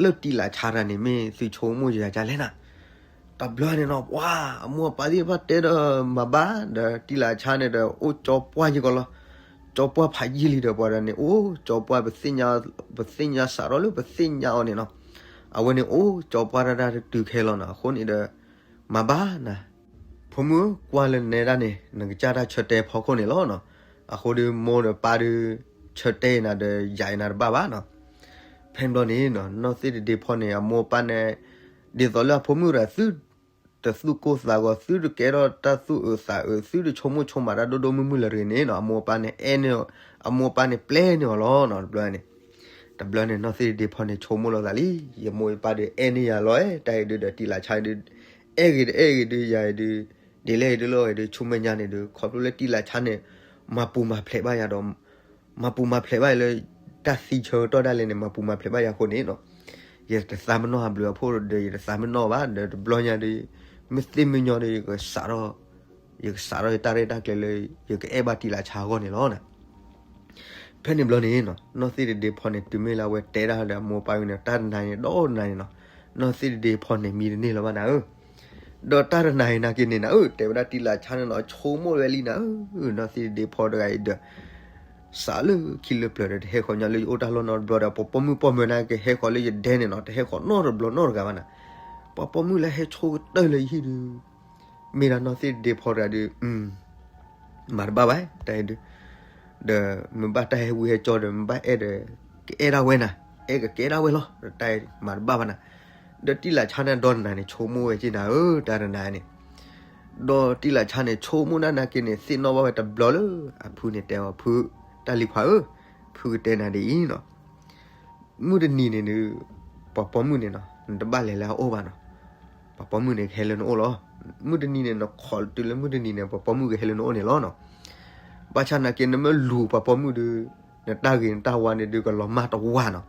လၢတံာ်လၤဆါတဂၤန့ၣ် မ့ၢ်သုဆိကမိၣ်ယၤဒ်လဲၣ်နၤ. တဘျီန့ၣ်နီၤ ပှၤအမိၢ်အပၢ်သ့ၣ်တဖၣ်တဲဒီးမၤဘၣ်ဒီး တံာ်လၤဆါန့ၣ်ဒီး အိၣ်ကၠီပှၢ်ယံၤကီးလီၤ. ကၠီပှၢ်ဖးယံာ်လံဒီး ပှၤဒီးန့ၣ် အိၣ်ကၠီပှၢ် ပသ့ၣ်ညါစးထီၣ်လၢပသ့ၣ်ညါအီၤန့ၣ်နီၤ. အဝဲန့ၣ်အိၣ်ကၠီပှၢ်တၢ်တၢ်တတုၤခဲလီၤနီၤ. အဃိန့ၣ်ဒီး မၤဘၣ်နၤ ဖိမုၣ်ကွၢ်လၢနဲဒၣ်န့ၣ် နကစၢ်တၢ်ဆၢတဲဖီခိၣ်န့ၣ်လီၤနီၤ. အဃိဒီးမိၢ်ဒီးပၢ်ဒီး ဆၢတဲနၤဒီးယၤနၤတဘၣ်ဘၣ်နီၤ. ဖဲန့ၣ်ဘျီန့ၣ်နီၤ နီၢ်သ့ၣ်တဒ့ဖီန့ၣ် အမိၢ်အပၢ်န့ၣ် ဒ်သိးလၢအဖိမုၣ်တဂၤသု တသူၣ်ကိၢ်သးဂီၤ သုတကဲထီၣ်တၢ်သူၣ်အုးသးအုး သုတဆိကမိၣ်ဆိကမးတၢ်ဒိၣ်ဒိၣ်မုၢ်မုၢ်လၢၤတဂ့ၤန့ၣ်နီၤ အမိၢ်အပၢ်န့ၣ် အဲၣ်န့ၢ် အမိၢ်အပၢ်န့ၣ်ပျဲန့ၢ်အီၤလီၤနီၤ တဘျီန့ၣ်. တဘျီန့ၣ် နီၢ်သ့ၣ်ဒ့ဖီန့ၣ် ဆိကမိၣ်လိာ်သးလံ, ယမိၢ်ယပၢ်ဒုး အဲၣ်န့ၢ်ယၤလီၤ, တၢ်အံၤဒုးဒီး တံၢ်လးဆါဒုး အဲၣ်ဂ့ၤတအဲၣ်ဂ့ၤဒုး ယၤအံၤဒုး ဒ်လဲၣ်ဂ့ၤဒုးလီၤဂ့ၤဒုး ဆိကမိၣ်ညါန့ၣ်ဒုး ခီဖျိလၢတံၢ်လးဆါန့ၣ် မၤပူၤမၤဖျဲးဘၣ်ယၤဒီး မၤပူၤမၤဖျဲးဘၣ်ယၤလၢ တၢ်သံဆၢကတီၢ်ဒၣ်လဲာ်န့ၣ် မၤပူၤမၤဖျဲးဘၣ်ယၤအဃိန့ၣ်နီၤ, ယတသးမနီၢ်အဘျုးအဖှိၣ်ဒီး ယတသးမနီၢ်ဘၣ်ဒီး တဘျီညါဒီး မ့ၢ်သ့ၣ်မ့ၢ်ညီဒီး ယကစးထီၣ် ယကစးထီၣ်ယတၢ်ရဲၣ်တၢ်ကျဲၤလၢ ယကအဲၣ်ဘၣ်တံၢ်လးဆါအဂီၢ်န့ၣ်လီၤ. ဖဲန့ၣ်ဘျီန့ၣ်နီၤ နီၢ်သ့ၣ်တဒ့ဖီန့ၣ် တုၤမ့ၢ်လၢအဝဲတဲဒၣ်ဒီးအမိၢ်အပၢ်ဝံၤန့ၣ် တၢ်တနၤအံၤန့ၣ် ဒီနၤန့ၣ်နီၤ, နီၢ်သ့ၣ်တဒ့ဖီန့ၣ် မံတန့ၢ်လၢၤဘၣ်နၤဧၢ, ဒီးတၢ်တနၤအံၤနာ်က့န့ၣ်နၤဧၢ တဲဝဲဒၣ်တံၢ်လးဆါန့ၣ်နီၤ ဆိကမိၣ်ဝဲလံနၤဧၢ, နီၢ်သ့ၣ်တဒ့ဖီတဂၤအံၤဒီး စးလၢခံလၢပျၢၤဒီး တဟဲဃီၤညီလၢယအိၣ်တၢ်လီၢ်နီတဘျီဒီး ပှၤပိာ်မုၣ်ပိာ်မၢၤနာ်က့ ဟဲဃီၤလၢယဒဲန့ၣ်နီၤ တဟဲဃီၤနီတဘျီနီတဂၤဘၣ်နၤ, ပှၤပိာ်မုၣ်လၢဟဲဆိကတၢၢ်လၢယဟံၣ်ဒုး မ့ၢ်ဒၣ်နီၢ်သ့ၣ်တဒ့ဖီတဂၤဒုး မၤတဘၣ်ဘၣ် တၢ်အံၤဒုး, ဒီးမ့ၢ်ဘၣ်တၢ်ဟဲဝံဟဲကၠီဒီး မ့ၢ်ဘၣ်အဲၣ်ဒီး ကအဲၣ်ဒၣ်ဝဲနၤ, အဲၣ်ကကဲဒၣ်ဝဲလီၤ, တၢ်အံၤမၤတဘၣ်ဘၣ်နၤ, ဒီးတံၢ်လးဆါန့ၣ်ဒီနၤန့ၣ် ဆိကမိၣ်ဝဲက့နၤဧၢ တၢ်တနၤန့ၣ်, ဒီးတံၢ်လးဆါန့ၣ် ဆိကမိၣ်ဒၣ်နာ်က့န့ၣ် သ့ၣ်နီၣ်ဘၣ်ဝဲတဘျီလၢ အဖုန့ၣ်တဲအီၤ ဖု တၢ်လံၤဖးဧၢ, ဖုကတဲနၤဒ်အံၤနီၤ မုၢ်တနံၤန့ၣ်ဒုး ပှၤပိာ်မုၣ်န့ၣ်နီၤ နတဘၣ်လဲၤလၢအအိၣ်ဘၣ်နီၤ, ပှၤပိာ်မုၣ်န့ၣ်ကဟဲလၢနအိၣ်လီၤ, မုၢ်တနံၤန့ၣ် နခိးတုၤလၢမုၢ်တနံၤန့ၣ် ပှၤပိာ်မုၣ်ကဟဲလၢနအိၣ်န့ၣ်လီၤနီၤ, ဘၣ်ဆၣ်နာ်က့ နမ့ၢ်လူၤပှၤပိာ်မုၣ်ဒုး နတၢ်ဂ့ၤနတၢ်ဝါန့ၣ်ဒုး ကလီၤမၢ်တဝၢ်နီၤ,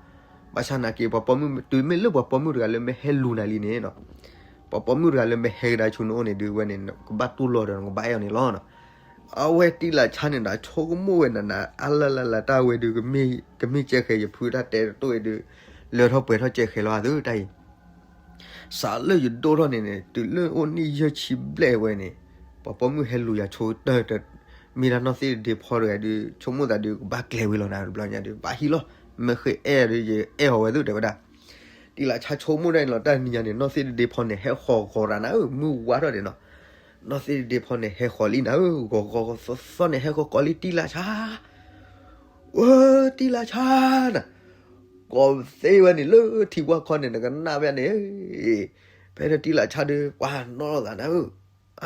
ဘၣ်ဆၣ်နာ်က့ ပှၤပိာ်မုၣ်တုၤမ့ၢ်လၢပှၤပိာ်မုၣ်တဂၤလၢမ့ၢ်ဟဲလူၤနၤလံန့ၣ်နီၤ, ပှၤပိာ်မုၣ်တဂၤလၢမ့ၢ်ဟဲကဒါဆူနအိၣ်န့ၣ်ဒုး ဝဲန့ၣ် နကဘၣ်တူၢ်လိာ်ဒီးနကဘၣ်အဲၣ်အီၤန့ၣ်လီၤနီၤ အဝဲတံၢ်လးဆါန့ၣ်ဒီး ဆိကမိၣ်ဝဲနၤနၤ အါလၢ်လၢ်လၢ်တၢ်ဝဲဒုး ကမ့ၢ်ကဲဃဲၤ ယဖုတၢ်တဲတတိၢ်အံၤဒုး လၢထီၣ်ပှဲၤထီၣ်ကဲဃဲၤလီၤအသးတၢ်အံၤ, စးလၢယဒိၣ်ထီၣ်န့ၣ်န့ၣ် တုၤလၢအိၣ်နံၣ်ယဲၢ်ဆံဘျဲၣ်ဝဲန့ၣ် ပှၤပိာ်မုၣ်ဟဲလူၤယၤဆိကတၢၢ်တ မ့ၢ်ဒၣ်နီၢ်သ့ၣ်တဒ့ဖီတဂၤဒုး ဆိကမိၣ်သးဒုး ကဘၣ်ကျဲၤဝဲလီၤနၤ တဘျီညါဒုး ဘၣ်ဟံးလီၤ မ့ၢ်ဃ့အဲၣ်ဒုး ယအဲၣ်အီၤဝဲသ့ၣ် တဲဝဲဒၣ် တံၢ်လးဆါဆိကမိၣ်ဒၣ်န့ၣ်လီၤ တၢ်တနံၤညါန့ၣ် နီၢ်သ့ၣ်တဒ့ဖီန့ၣ် ဟဲဃီၤဂီၤရၤနၤဧၢ မုၢ်ဝါထီၣ်န့ၣ်နီၤ, နီၢ်သ့ၣ်တဒ့ဖီန့ၣ် ဟဲဃီၤလံနၤဧၢ ဂီၤဂီၤဂီၤသီသီန့ၣ် ဟဲဃီၤကိးလံတံၢ်လးဆါ ဝဲတံၢ်လးဆါနၤ, ကိးသ့ဝဲန့ၣ်လၢထံဝၢ်ခီန့ၣ် နကနၣ်ဘၣ်န့ၣ်, ဖဲဒီးတံၢ်လးဆါဒုး ပှၤနီၢ်လိာ်သးနၤဧ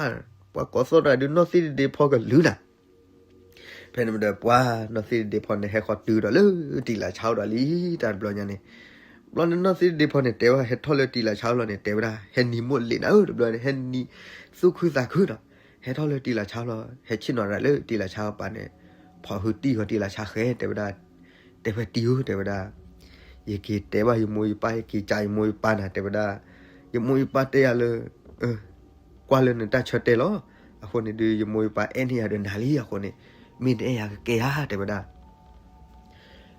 ၢ, ပှၤကိးသီၣ်တၢ်ဒုး နီၢ်သ့ၣ်တဒ့ဖီကလုၢ်နၤ ဖဲန့ၣ်ဒီးပှၤနီၢ်သ့ၣ်တဒ့ဖီန့ၣ် ဟဲဃီၤတုၤဒီးလၢတံၢ်လးဆါအိၣ်ဒီးလံ တၢ်တဘျီညါန့ၣ်, ဘျီန့ၣ်နီၢ်သ့ၣ်တဒ့ဖီန့ၣ် တဲဝဲ ဟဲထီၣ်လၢတံၢ်လးဆါလီၤန့ၣ် တဲဝဲဒၣ် ဟဲနံၤမိၢ်လ့းနၤဧၢ တဘျီန့ၣ် ဟဲနံၤသူၣ်ခုသးခုနီၤ, ဟဲထီၣ်လၢတံၢ်လးဆါလီၤ ဟဲဆ့ၣ်နီၤရၤလၢတံၢ်လးဆါပၤန့ၣ်, ဖီၣ်ဟုတံၢ်ဃီတံၢ်လးဆါဃဲ တဲဝဲဒၣ်, တဲဝဲတံၢ်ဧၢ တဲဝဲဒၣ် ယက့ၤတဲဘၣ်ယမိၢ်ယပၢ် ယက့ၤကးယမိၢ်ယပၢ်နၤ တဲဝဲဒၣ်, ယမိၢ်ယပၢ်တဲယၤလၢ ကွၢ်လၢနတၢ်ဆၢတဲလီၤ, အဃိန့ၣ်ဒုး ယမိၢ်ယပၢ်အဲၣ်န့ၢ်ယၤဒီးနၤလံ အဃိန့ၣ် မ့ၢ်နအဲၣ်ယၤကကဲယၤ တဲဝဲဒၣ်.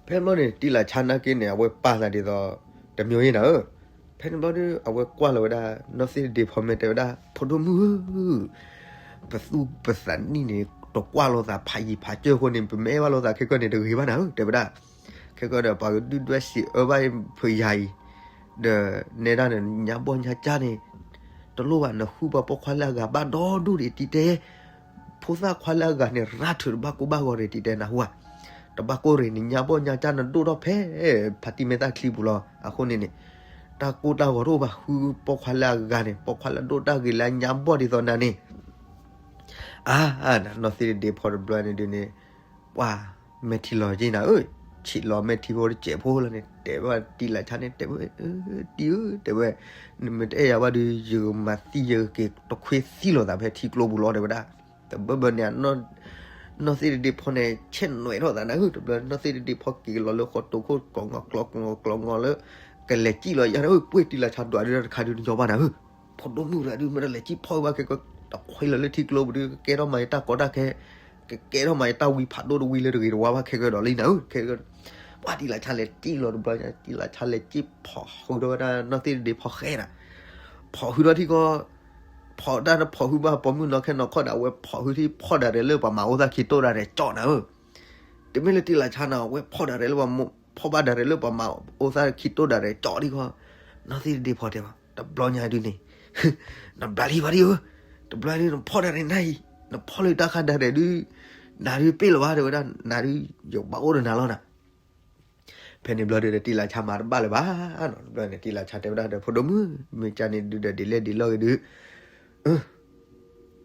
ဖဲန့ၣ်ဘျီန့ၣ် တံၢ်လးဆါနာ်က့န့ၣ် အဝဲပာ်သးဒ်သိး တမ့ၢ်ယဲနၤဧၢ, ဖဲန့ၣ်ဘျီဒီး အဝဲကွၢ်လီၤဝဲဒၣ် နီၢ်သ့ၣ်တဒ့ဖီမဲာ်တဲဝဲဒၣ် ဖိဒိၣ်မုၣ်ဧၢ ပသူၣ်ပသးနံၣ်န့ၣ် တကွၢ်လိာ်သးဖးယံၤဖးစၢၢ်အဃိန့ၣ် ပမ့ၢ်အဲၣ်ဘၣ်လိာ်သးခဲကၢၢ်န့ၣ် တဂ့ၤဘၣ်နၤဧၢ တဲဝဲဒၣ်, ခဲကၢၢ်ဒီး ပှၤကဒုၣ်ဒွဲၣ်စံးအၢဘၣ်ဖုယၤအံၤ, ဒီးနဲဒၣ်န့ၣ် ညါဘီၣ်ညါကၢ်န့ၣ် တလိၣ်ဘၣ် နဃုပှၤပိာ်ခွါလၢအဂၤဘၣ်ဒီဒူၣ်ဒံးတံၤတဲ, ဖိသၣ်ခွါလၢအဂၤန့ၣ် ရၢ်ထုးတဘၣ်ကိၢ်ဘၣ်ဂီၤရံးတံၤတဲနၢ်ဟူဧါ, တဘၣ်ကိၢ်ရံးန့ၣ် ညါဘီၣ်ညါကၢ်နဒိၣ်ထီၣ်ဖဲ ဖါတံၢ်မဲာ်သၣ်ချံပူၤလီၤ. အဃိန့ၣ်န့ၣ် တၢ်ကိၢ်တၢ်ဂီၤတအိၣ်ဘၣ် ဃုပိာ်ခွါလၢအဂၤန့ၣ် ပိာ်ခွါလၢအဒိၣ်တၢ်ဂ့ၤလၢအညါဘီၣ်ဒ်သိးနၤန့ၣ် အါ နီၢ်သ့ၣ်တဒ့ဖီတဘျီန့ၣ်ဒုးန့ၣ် ပှၤမဲာ်ထံလီၤက့နၤဧၢ, ဆံးလီၤမဲာ်ထံဖိတစဲးဖိလီၤန့ၣ် တဲဘၣ်တံၢ်လးဆါန့ၣ် တဲဝဲ တံၢ်ဧၢ တဲဝဲ နမ့ၢ်တအဲၣ်ယၤဘၣ်ဒီး ယကမၤသံယက့ၤတခွ့သံလိာ်သးဖဲထံကျိပူၤလီၤ တဲဝဲဒၣ်. တဘျီဘျီန့ၣ် နီၢ်သ့ၣ်တဒ့ဖီန့ၣ် ဆဲးနွဲးထီၣ်သးနၤဧၢ, တဘျီနီၢ်သ့ၣ်တဒ့ဖီက့ၤလီၤလၢဃီတိၤခိၣ် ကျီၤငီၤကျီၤငီၤကျီၤငီၤလၢ ကလဲၤစံၣ်လီၤယၤန့ၣ်ဧၢ, ပှ့ၤတံၢ်လးဆါဒွးဒုးတခါဒုးနညီဘၣ်နၤဧၢ, ဖိဒိၣ်မုၣ်တဂၤဒုး မ့ၢ်တလဲၤစံၣ်ဖီၣ်ဘၣ်ခဲကီး တခွဲလီၤလၢထံကျိပူၤဒုး ကကဲထီၣ်မၤယတၢ်ကီတၢ်ခဲ ကကဲထီၣ်မၤယတၢ်ဝံဖးဒိၣ်တဝံလၢတဂ့ၤတဝါဘၣ်ခဲကီးဒီးလံနၤဧၢ, ခဲကီး ပှၤတံၢ်လးဆါလဲၤစံၣ်လီၤတဘျီညါ တံၢ်လးဆါလဲၤစံၣ်ဖီၣ်ဃုာ်ဒီးဝဲဒၣ်နီၢ်သ့ၣ်တဒ့ဖီဃဲနၤ, ဖီၣ်ဃုာ်ဒီးထံကီး ဖီၣ်တၢ်တဖီၣ်ဃုာ်ဘၣ်ပိာ်မုၣ်နီၢ်ခဲနီၢ်ခီဒီး အဝဲဖီၣ်ဃုာ်ထံဖီၣ်ဒၣ်ရဲၣ်လၢပှၤမၤအိၣ်သၣ်ခံတိၢ်ဒၣ်ရဲၣ်ကၠီနၤဧၢ, တမ့ၢ်လၢတံၢ်လးဆါနၤ အဝဲဖီၣ်ဒၣ်ရဲၣ်လၢပှၤ ဖီၣ်ဘၣ်ဒၣ်ရဲၣ်လၢပှၤမၤအိၣ်သၣ်ခံတိၢ်ဒၣ်ရဲၣ်ကၠီဒံးခီ, နီၢ်သ့ၣ်တဒ့ဖီတဲဘၣ် တဘျီညါဒုးန့ၣ် နဘျါလံဘၣ်ဒံးဧၢ, တဘျီဒုးနဖီၣ်ဒၣ်ရဲၣ်နၤအံၤ နဖီၣ်လၢတၢ်ခါဒၣ်ရဲၣ်ဒုး နၤဒုးပ့ၢ်လီၤဘၣ်တဲဝဲဒၣ် နၤဒုးယဘၣ်အိၣ်ဒီးနၤလီၤနၤ ဖဲန့ၣ်ဘျီဒုးဒီးတံၢ်လးဆါမၤတဘၣ်လၢၤဘၣ်နီၤ, တဘျီန့ၣ် တံၢ်လးဆါတဲဝဲဒၣ်ဒီး ဖိဒိၣ်မုၣ် မ့ၢ်ကန့ၣ်ဒုးဒီးဒ်လဲၣ်ဒ်လဲၣ်ဂ့ၤဒုး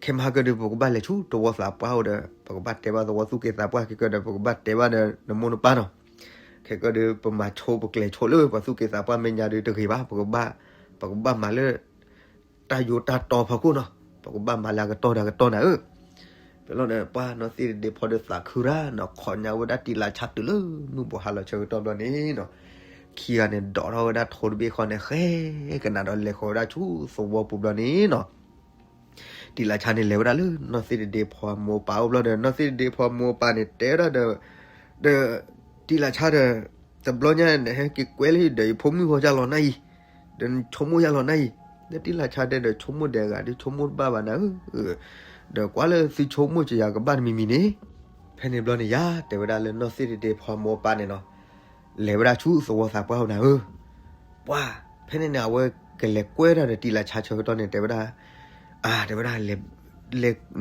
ခဲမဟါကဒုး ပကဘၣ်လဲၤဆူသဝီသးပှၢ်အိၣ်ဒီး ပကဘၣ်တဲဘၣ်သဝီသူၣ်က့သးပှၢ်ခဲကဒီး ပကဘၣ်တဲဘၣ်ဒီးနမိၢ်နပၢ်နီၤ, ခဲကီးဒီး ပမၤဆိပကျဲၤဆိလၢပှၤသူၣ်က့သးပှၢ်မဲာ်ညါဒီးတဂ့ၤဘၣ်, ပကဘၣ်, ပကဘၣ်မၤလၢ တၢ်ယိးတၢ်တီဖီခိၣ်နီၤ, ပကဘၣ်မၤလၢအကတီၢ်ဒီးကတီၢ်နၤဧၢ. ဖဲလီၤန့ၣ် ပှၤနီၢ်သ့ၣ်တဒ့ဖီဒီးသးခုရၣ်နီၤ, ခိးညါဝဲဒၣ်တံၤလးဆါတုၤလၢမုၢ်ဘိးဟါလီၤဆၢကတီၢ်ဘျီန့ၣ်နီၤ, ခံဂၤန့ၣ်ဒိးထီၣ်ဝဲဒၣ်ထိတဘ့ၣ်ဃီန့ၣ် ဃဲကနၣ်ဒီးလဲၤဃီၤဝဲဒၣ်ဆူသဝီပူၤဘျီန့ၣ်နီၤ တံၤလးဆါန့ၣ်လဲၤဝဲဒၣ်လၢနီၢ်သ့ၣ်တဒ့ဖီမိၢ်ပၢ်အိၣ်ဘျီဒီး နီၢ်သ့ၣ်တဒ့ဖီမိၢ်ပၢ်န့ၣ်တဲဝဲဒၣ်ဒီး, ဒီး တံၤလးဆါဒီး တဘျီညါနဟဲက့ၤကွဲလၢဒီးယဖိမုၣ်ဃီယါလီၤနၤအံၤ, ဒီးနဆိကမိၣ်ယါလီၤနၤအံၤ, ဒီးတံၤလးဆါတဲဒီး ဆိကမိၣ်ဒဲးအဂၤဒီးဆိကမိၣ်တဘၣ်ဘၣ်နၤဧၢ, ဒီးကွၢ်လၢသုဆိကမိၣ်ကယၤကဘၣ်တမံၤမံၤန့ၣ်, ဖဲန့ၣ်ဘျီန့ၣ်ယၤ တဲဝဲဒၣ်လၢနီၢ်သ့ၣ်တဒ့ဖီမိၢ်ပၢ်န့ၣ်နီၤ လဲၤဝဲဒၣ်ဆူသဝီသးပှၢ်နၤဧၢ, ပှၤ ဖဲန့ၣ်န့ၣ် အဝဲကလဲၤကွဲဒၣ်ဒီးတံၤလးဆါဆၢကတီၢ်န့ၣ် တဲဝဲဒၣ်, အါ တဲဝဲဒၣ်,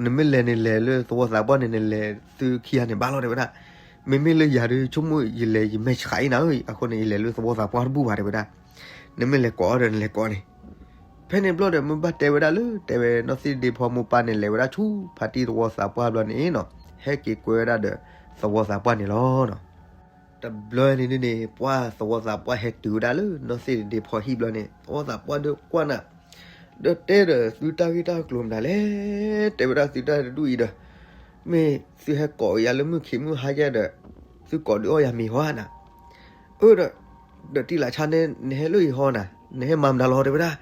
နမ့ၢ်လဲၤန့ၣ်လဲၤလၢသဝီသးပှၢ်န့ၣ် နလဲၤသုခံဂၤန့ၣ်ဘၣ်လီၤ တဲဝဲဒၣ်, မ့မ့ၢ်လၢယၤဒီးဆိကမိၣ်ယလဲၤယမဲာ်ဆှးအံၤနၤဧၢ, အဃိန့ၣ် ယလဲၤလၢသဝီသးပှၢ်တဘူၣ်ဘၣ် တဲဝဲဒၣ်, နမ့ၢ်လဲၤကိးအီၤဒီးနလဲၤကိးန့ၣ်, ဖဲန့ၣ်ဘျီဒီး မ့ၢ်ဘၣ်တဲဝဲဒၣ်လၢ တဲဝဲနီၢ်သ့ၣ်တဒ့ဖီမိၢ်ပၢ်န့ၣ် လဲၤဝဲဒၣ်ဆူဖါတံၢ်သဝီသးပှၢ်ဘျီန့ၣ်နီၤ, ဟဲက့ၤကွဲဝဲဒၣ်ဒီးသဝီသးပှၢ်န့ၣ်လီၤ. တဘျီန့ၣ်ဒ်န့ၣ် ပှၤသဝီသးပှၢ်ဟဲတုၤဝဲဒၣ်လၢနီၢ်သ့ၣ်တဒ့ဖီဟံၣ်ဘျီန့ၣ် သဝီသးပှၢ်ဒီးကွၢ်နၤ, ဒီးတဲဒီးသုတၢ်ဂ့ၢ်တၢ်ကျိၤမနုၤလဲၣ်, တဲဝဲဒၣ်သုတၢ်တဒူၣ်အံၤဒီး, မ့ၢ်သုဟဲကိးယၤလၢမုၢ်ခံးမုၢ်ဟါယဲဒီး, သုကိးဒုးအီၣ်ယၤမ့ၤဟီဧါနၤ, အၢဒီး, ဒီးတံၤလးဆါန့ၣ် နဟဲလၢအံၤဟီနၤ, နဟဲမၤမတၤလီၤ တဲဝဲဒၣ်,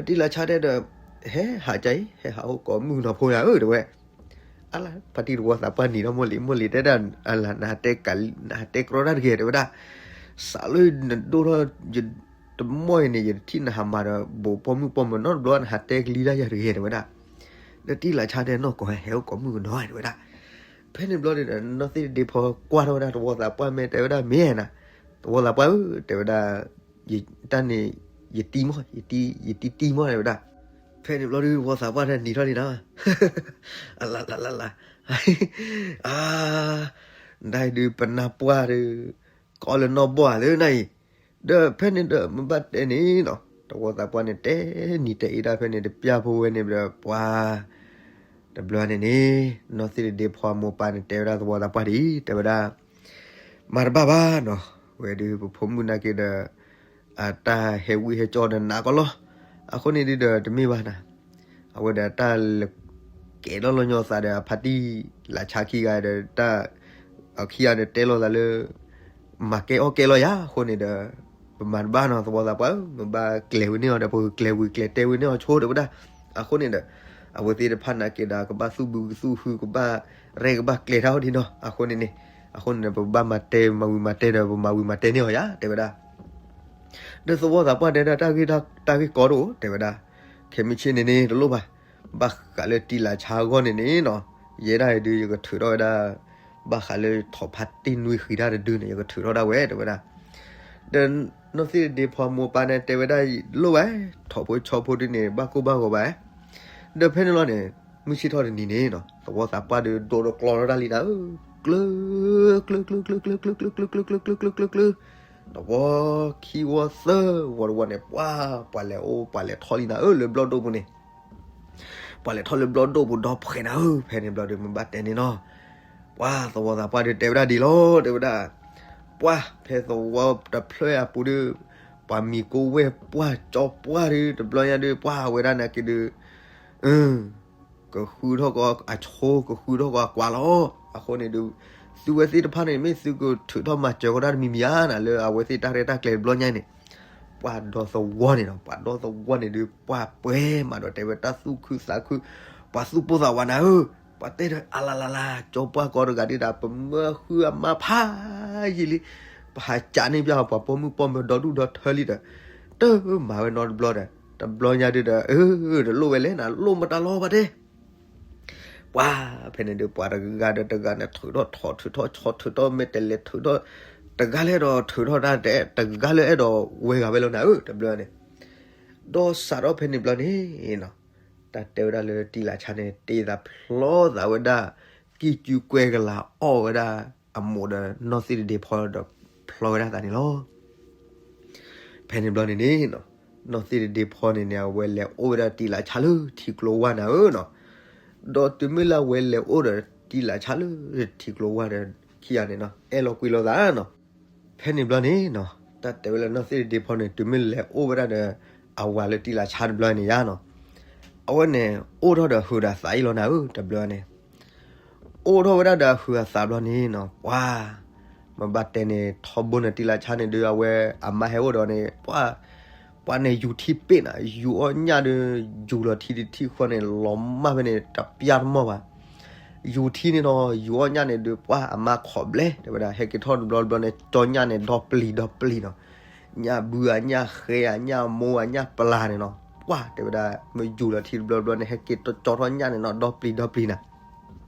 ဒီးတံၤလးဆါတဲဒီး, ဟဲဟးကါအံၤ ဟဲဟးအိၣ်ကိးမုၣ်ကနီၤဖိယၤဧၢ တဲဝဲ အလါ ဖါတံၢ်တဝီသးပှၢ်နံၤထီၣ်မိၢ်လံၤ မိၢ်လံၤတဲဒၣ် အလါ နဟးတဲက, နဟးတဲကြီတၢ်တဂ့ၤ တဲဝဲဒၣ်, စးလၢနဒိၣ်ထီၣ်, တမီၢ်အံၤန့ၣ် ယတထံၣ်နဟးမၤဒီး ဘိးပိာ်မုၣ်ပိာ်မၢၤနီတဘျီ နဟးတဲကလံၤတၢ်ယၤတဂ့ၤ တဲဝဲဒၣ်, ဒီးတံၤလးဆါတဲနီၢ်ကီၢ် ဟဲအိၣ်ကိးမုၣ်ကနီၤ တဲဝဲဒၣ်, ဖဲန့ၣ်ဘျီဒီး နီၢ်သ့ၣ်တဒ့ဖီကွၢ်ထီၣ်ဝဲဒၣ် တဝီသးပှၢ်မ့ၢ်တဲဝဲဒၣ်မ့ၢ်နၤ, တဝီသးပှၢ်ဧၢ တဲဝဲဒၣ်, တၢ်န့ၣ်, ယတံၤမီၢ်, ယတံၤတံၤမီၢ် တဲဝဲဒၣ်, ဖဲန့ၣ်ဘျီဒီး တဝီသးပှၢ်တၢ်နံၤထီၣ်လံနၤ, အလါလါလါလါ, အါ, နဒုးပနၢ်ပှၢ်ဒီး, ကအီၣ်လၢနီၢ်ဘီၣ်ဧါလၢနၤအံၤ, ဒီးဖဲန့ၣ်ဒီးမ့ၢ်ဘၣ်တဲန့ၣ်နီၤ တဝီသးပှၢ်န့ၣ် တဲနံၤတဲအ့ဒၣ်ဖဲန့ၣ် တပျၢ်ဖိဝဲန့ၣ်ဒီးပှၤ, တဘျီန့ၣ်န့ၣ်, နီၢ်သ့ၣ်တဒ့ဖီမိၢ်ပၢ်န့ၣ် တဲဝဲဒၣ်တဝီသးပှၢ်ဒ်အံၤ တဲဝဲဒၣ်, မၤတဘၣ်ဘၣ်နီၤ, ဝဲဒုးပဖိမုၣ်နာ်က့ဒီး, အတၢ်ဟဲဝံဟဲကၠီဒီးနးကီလီၤ, အဃိန့ၣ်ဒုးဒီးတမ့ၢ်ဘၣ်နၤ, အဝဲဒီးတၢ်လဲၤကဲထီၣ်လီၤညီသးဒီးအဖါတံၢ်လးဆါခံဂၤဒီးတၢ်, အခံဂၤဒီးတဲလိာ်သးလၢ မၤကဲအီၣ်ကဲလီၤယၤ အဃိန့ၣ်ဒီး, ပမၤတဘၣ်နီၤ သဝီသးပှၢ်ဧၢ မ့ၢ်ဘၣ်ကျဲၤဝံၤန့ၢ်အီၤဒီး ပကကျဲၤဝံၤကျဲၤတဲဝံၤန့ၢ်အီၤဆိ တဲဝဲဒၣ်, အဃိန့ၣ်ဒီး, အဝဲသ့ၣ်တဖၣ်နာ်က့ဒီး ကဘၣ်သူၣ်ဘုကသူၣ်ဟု ကဘၣ်ရဲၣ်ကဘၣ်ကျဲၤတၢ်အီၤဒ်နီၤ အဃိန့ၣ်န့ၣ်, အဃိန့ၣ်ဒီး ပကဘၣ်မၤတဲ မၤဝံၤမၤတဲဒီး ပမၤဝံၤမၤတဲန့ၢ်အီၤယၤ တဲဝဲဒၣ် ဒီးသဝီသးပှၢ်တဲဒၣ် တၢ်ဂ့ၢ်တၢ်ဂ့ၢ်ကီတအိၣ် တဲဝဲဒၣ်, ခဲမုၢ်ဆ့ၣ်န့ၣ်န့ၣ် တလိၣ်ဘၣ်, ဘၣ်ဃးလၢတံၤလးဆါအဂီၢ်န့ၣ်န့ၣ်နီၤ, ယဲဒၣ်အံၤဒုး ယကထုးထီၣ်ဝဲဒၣ်, ဘၣ်ဃးလၢထိးဖါတံၢ်နွံဃံတၢ်တဒုန့ၣ် ယကထုးထီၣ်ဒၣ်ဝဲ တဲဝဲဒၣ်, ဒီးနီၢ်သ့ၣ်တဒ့ဖီမိၢ်ပၢ်န့ၣ် တဲဝဲဒၣ်, လိၣ်ဝဲ, ထိးဖိဆီဖိဒုန့ၣ် ဘၣ်ကိၢ်ဘၣ်ဂီၤဘၣ်, ဒီးဖဲန့ၣ်လီၤန့ၣ်, မုၢ်ဆ့ၣ်ထီၣ်တနံၤန့ၣ်နီၤ သဝီသးပှၢ်ဒီးဒိးတကျီထီၣ်တၢ်လံနၤဧၢ, ကျၢ, ကျၢ, ကျၢ, ကျၢ, ကျၢ, ကျၢ, ကျၢ, ကျၢ, ကျၢ, ကျၢ, ကျၢ, တဝီခံဝီသၢဝီတဝီန့ၣ် ပှၤ, ပှၤလဲၤအိၣ်ပှၤလဲၤထီၣ်လံနၤဧၢ လၢဘျီၣ်ဒိၣ်ပူၤန့ၣ် ပှၤလဲၤထီၣ်လၢဘျီၣ်ဒိၣ်ပူၤဒီဖှဲးနၤဧၢ ဖဲန့ၣ်ဘျီဒီး မ့ၢ်ဘၣ်တဲန့ၣ်နီၤ, ပှၤသဝီသးပှၢ်ဒီးတဲဝဲဒၣ်ဒ်လီၤ တဲဝဲဒၣ်, ပှၤဖဲသဝီတဖျၢၣ်အပူၤဒီး, ပှၤမံၤကိဝဲၢ်ပှၢ်ကၠီပှၢ်ဒီး တဘျီညါဒီး ပှၤဝဲဒၣ်နာ်က့ဒီး, ကဃုထီၣ်ကီးအဆိ ကဃုထီၣ်ကီးအကွၢ်လီၤ, အဃိန့ၣ်ဒီး, သုဝဲသ့ၣ်တဖၣ်န့ၣ် မ့ၢ်သုကထုးထီၣ်မၤစၢၤဃီတၢ်တမံၤမံၤဧါနၤ လၢအဝဲသ့ၣ်တၢ်ရဲၣ်တၢ်ကျဲၤတဘျီညါန့ၣ် ပှၤဒီသဝီန့ၣ်နီၤ ပှၤဒီသဝီန့ၣ်ဒီး ပှၤပှဲၤမးဒီးတဲဝဲတၢ်သူၣ်ခုသးခု, ပှၤသူၣ်ပိၢ်သးဝးနၤဧၢ, ပှၤတဲဒီးအလါလါလါ ကၠီပှၢ်ကီးတဂၤဒ်ဒီး ပမၢဃုအမါဖးယံာ်လံ, ပဟးကးန့ၢ်ပျၢ်ပှၤပိာ်မုၣ်ပိာ်မၢၤဒီဒူၣ်ဒီထၢလံဒီး, တမၤဝဲနီတဘျီဒီး တဘျီညါဒုးဒီး အၢ တလိၣ်ဝဲလဲၣ်နၤ လိၣ်မတၤလီၤဘၣ်တဲ ပှၤဖဲန့ၣ်ဒီး ပှၤတဂၤဒီးတဂၤန့ၣ် ထုးထီၣ်ထိး ထုးထီၣ်ဆီ ထုးထီၣ်မဲာ်တဲးလဲး ထုးထီၣ်, တဂၤလၢအဲၣ်ဒိးထုးထီၣ်တၢ်တဲ တဂၤလၢအဲၣ်ဒိးဝဲဂၤဝဲလီၤနၤဧၢ တဘျီန့ၣ်, ဒီးစးထီၣ်ဖဲန့ၣ်ဘျီန့ၣ်နီၤ, တၢ်တဲဝဲဒၣ်လၢတံၤလးဆါန့ၣ် တ့သးဖျီသးဝဲဒၣ်, ကံၢ်ကူကွဲကလၤအီၣ်ဝဲဒၣ်, အမိၢ်ဒီးနီၢ်သ့ၣ်တဒ့ဖီဒီးဖျီဝဲဒၣ်သးန့ၣ်လီၤ. ဖဲန့ၣ်ဘျီန့ၣ်န့ၣ်, နီၢ်သ့ၣ်တဒ့ဖီန့ၣ်န့ၣ် အဝဲလဲၤအိၣ်ဝဲဒၣ်တံၤလးဆါလၢထံကျိဝၢ်နၤဧၢနီၤ, ဒီးတုၤမ့ၢ်လၢအဝဲလဲၤအိၣ်ဒီးတံၤလးဆါလၢထံကျိဝၢ်ဒီးခံဂၤန့ၣ်နီၤ အဲၣ်လီၤကွံလိာ်သးနီၤ, ဖဲန့ၣ်ဘျီန့ၣ်နီၤ တၢ်တဲဝဲလၢနီၢ်သ့ၣ်တဒ့ဖီန့ၣ် တုၤမ့ၢ်လဲၤအိၣ်ဝဲဒၣ်ဒီး အဝၤလၢတံလၤဆါတဘျီန့ၣ်ယါနီၤ, အဝဲန့ၣ် အိၣ်ထီၣ်ဒီးဟုးဒီးသးအံၤလီၤနၤဧၢ တဘျီန့ၣ် အိၣ်ထီၣ်ဝဲဒၣ်ဒီးအဟုးအသးဘျီန့ၣ်နီၤ ပှၤ မ့ၢ်ဘၣ်တဲန့ၣ် ထီဘိန့ၣ်တံလၤဆါန့ၣ်ဒုး အဝဲအမါဟဲအိၣ်ဒီးန့ၣ် ပှၤ ပှၤန့ၣ်ယူၤထံပ့ၣ်နၤ ယူၤအီၣ်ညၣ်ဒီး ယူၤလီၤထံတထံၣ်ဃီန့ၣ် လီၤမၢ်ဖဲန့ၣ် တပျၢ်တမီၢ်ဘၣ် ယူၤထံန့ၣ်နီၤ ယူၤအီၣ်ညၣ်န့ၣ်ဒုး ပှၤအမါခိးဘျဲ တဲဝဲဒၣ် ဟဲက့ၤထီၣ်တဘျီတဘျီန့ၣ် ကၠီညၣ်န့ၣ် ဒီပျံၤဒီပျံၤနီၤ, ညၣ်ဘုဧါ ညၣ်ဃဲဧါ ညၣ်မိဧါ ညၣ်ပျၢ်န့ၣ်နီၤ, ပှၤ တဲဝဲဒၣ် မ့ၢ်ယူၤလီၤထံတဘျီတဘျီန့ၣ် ဟဲက့ၤကၠီထီၣ်ညၣ်န့ၣ်နီၤ ဒီပျံၤဒီပျံၤနၤ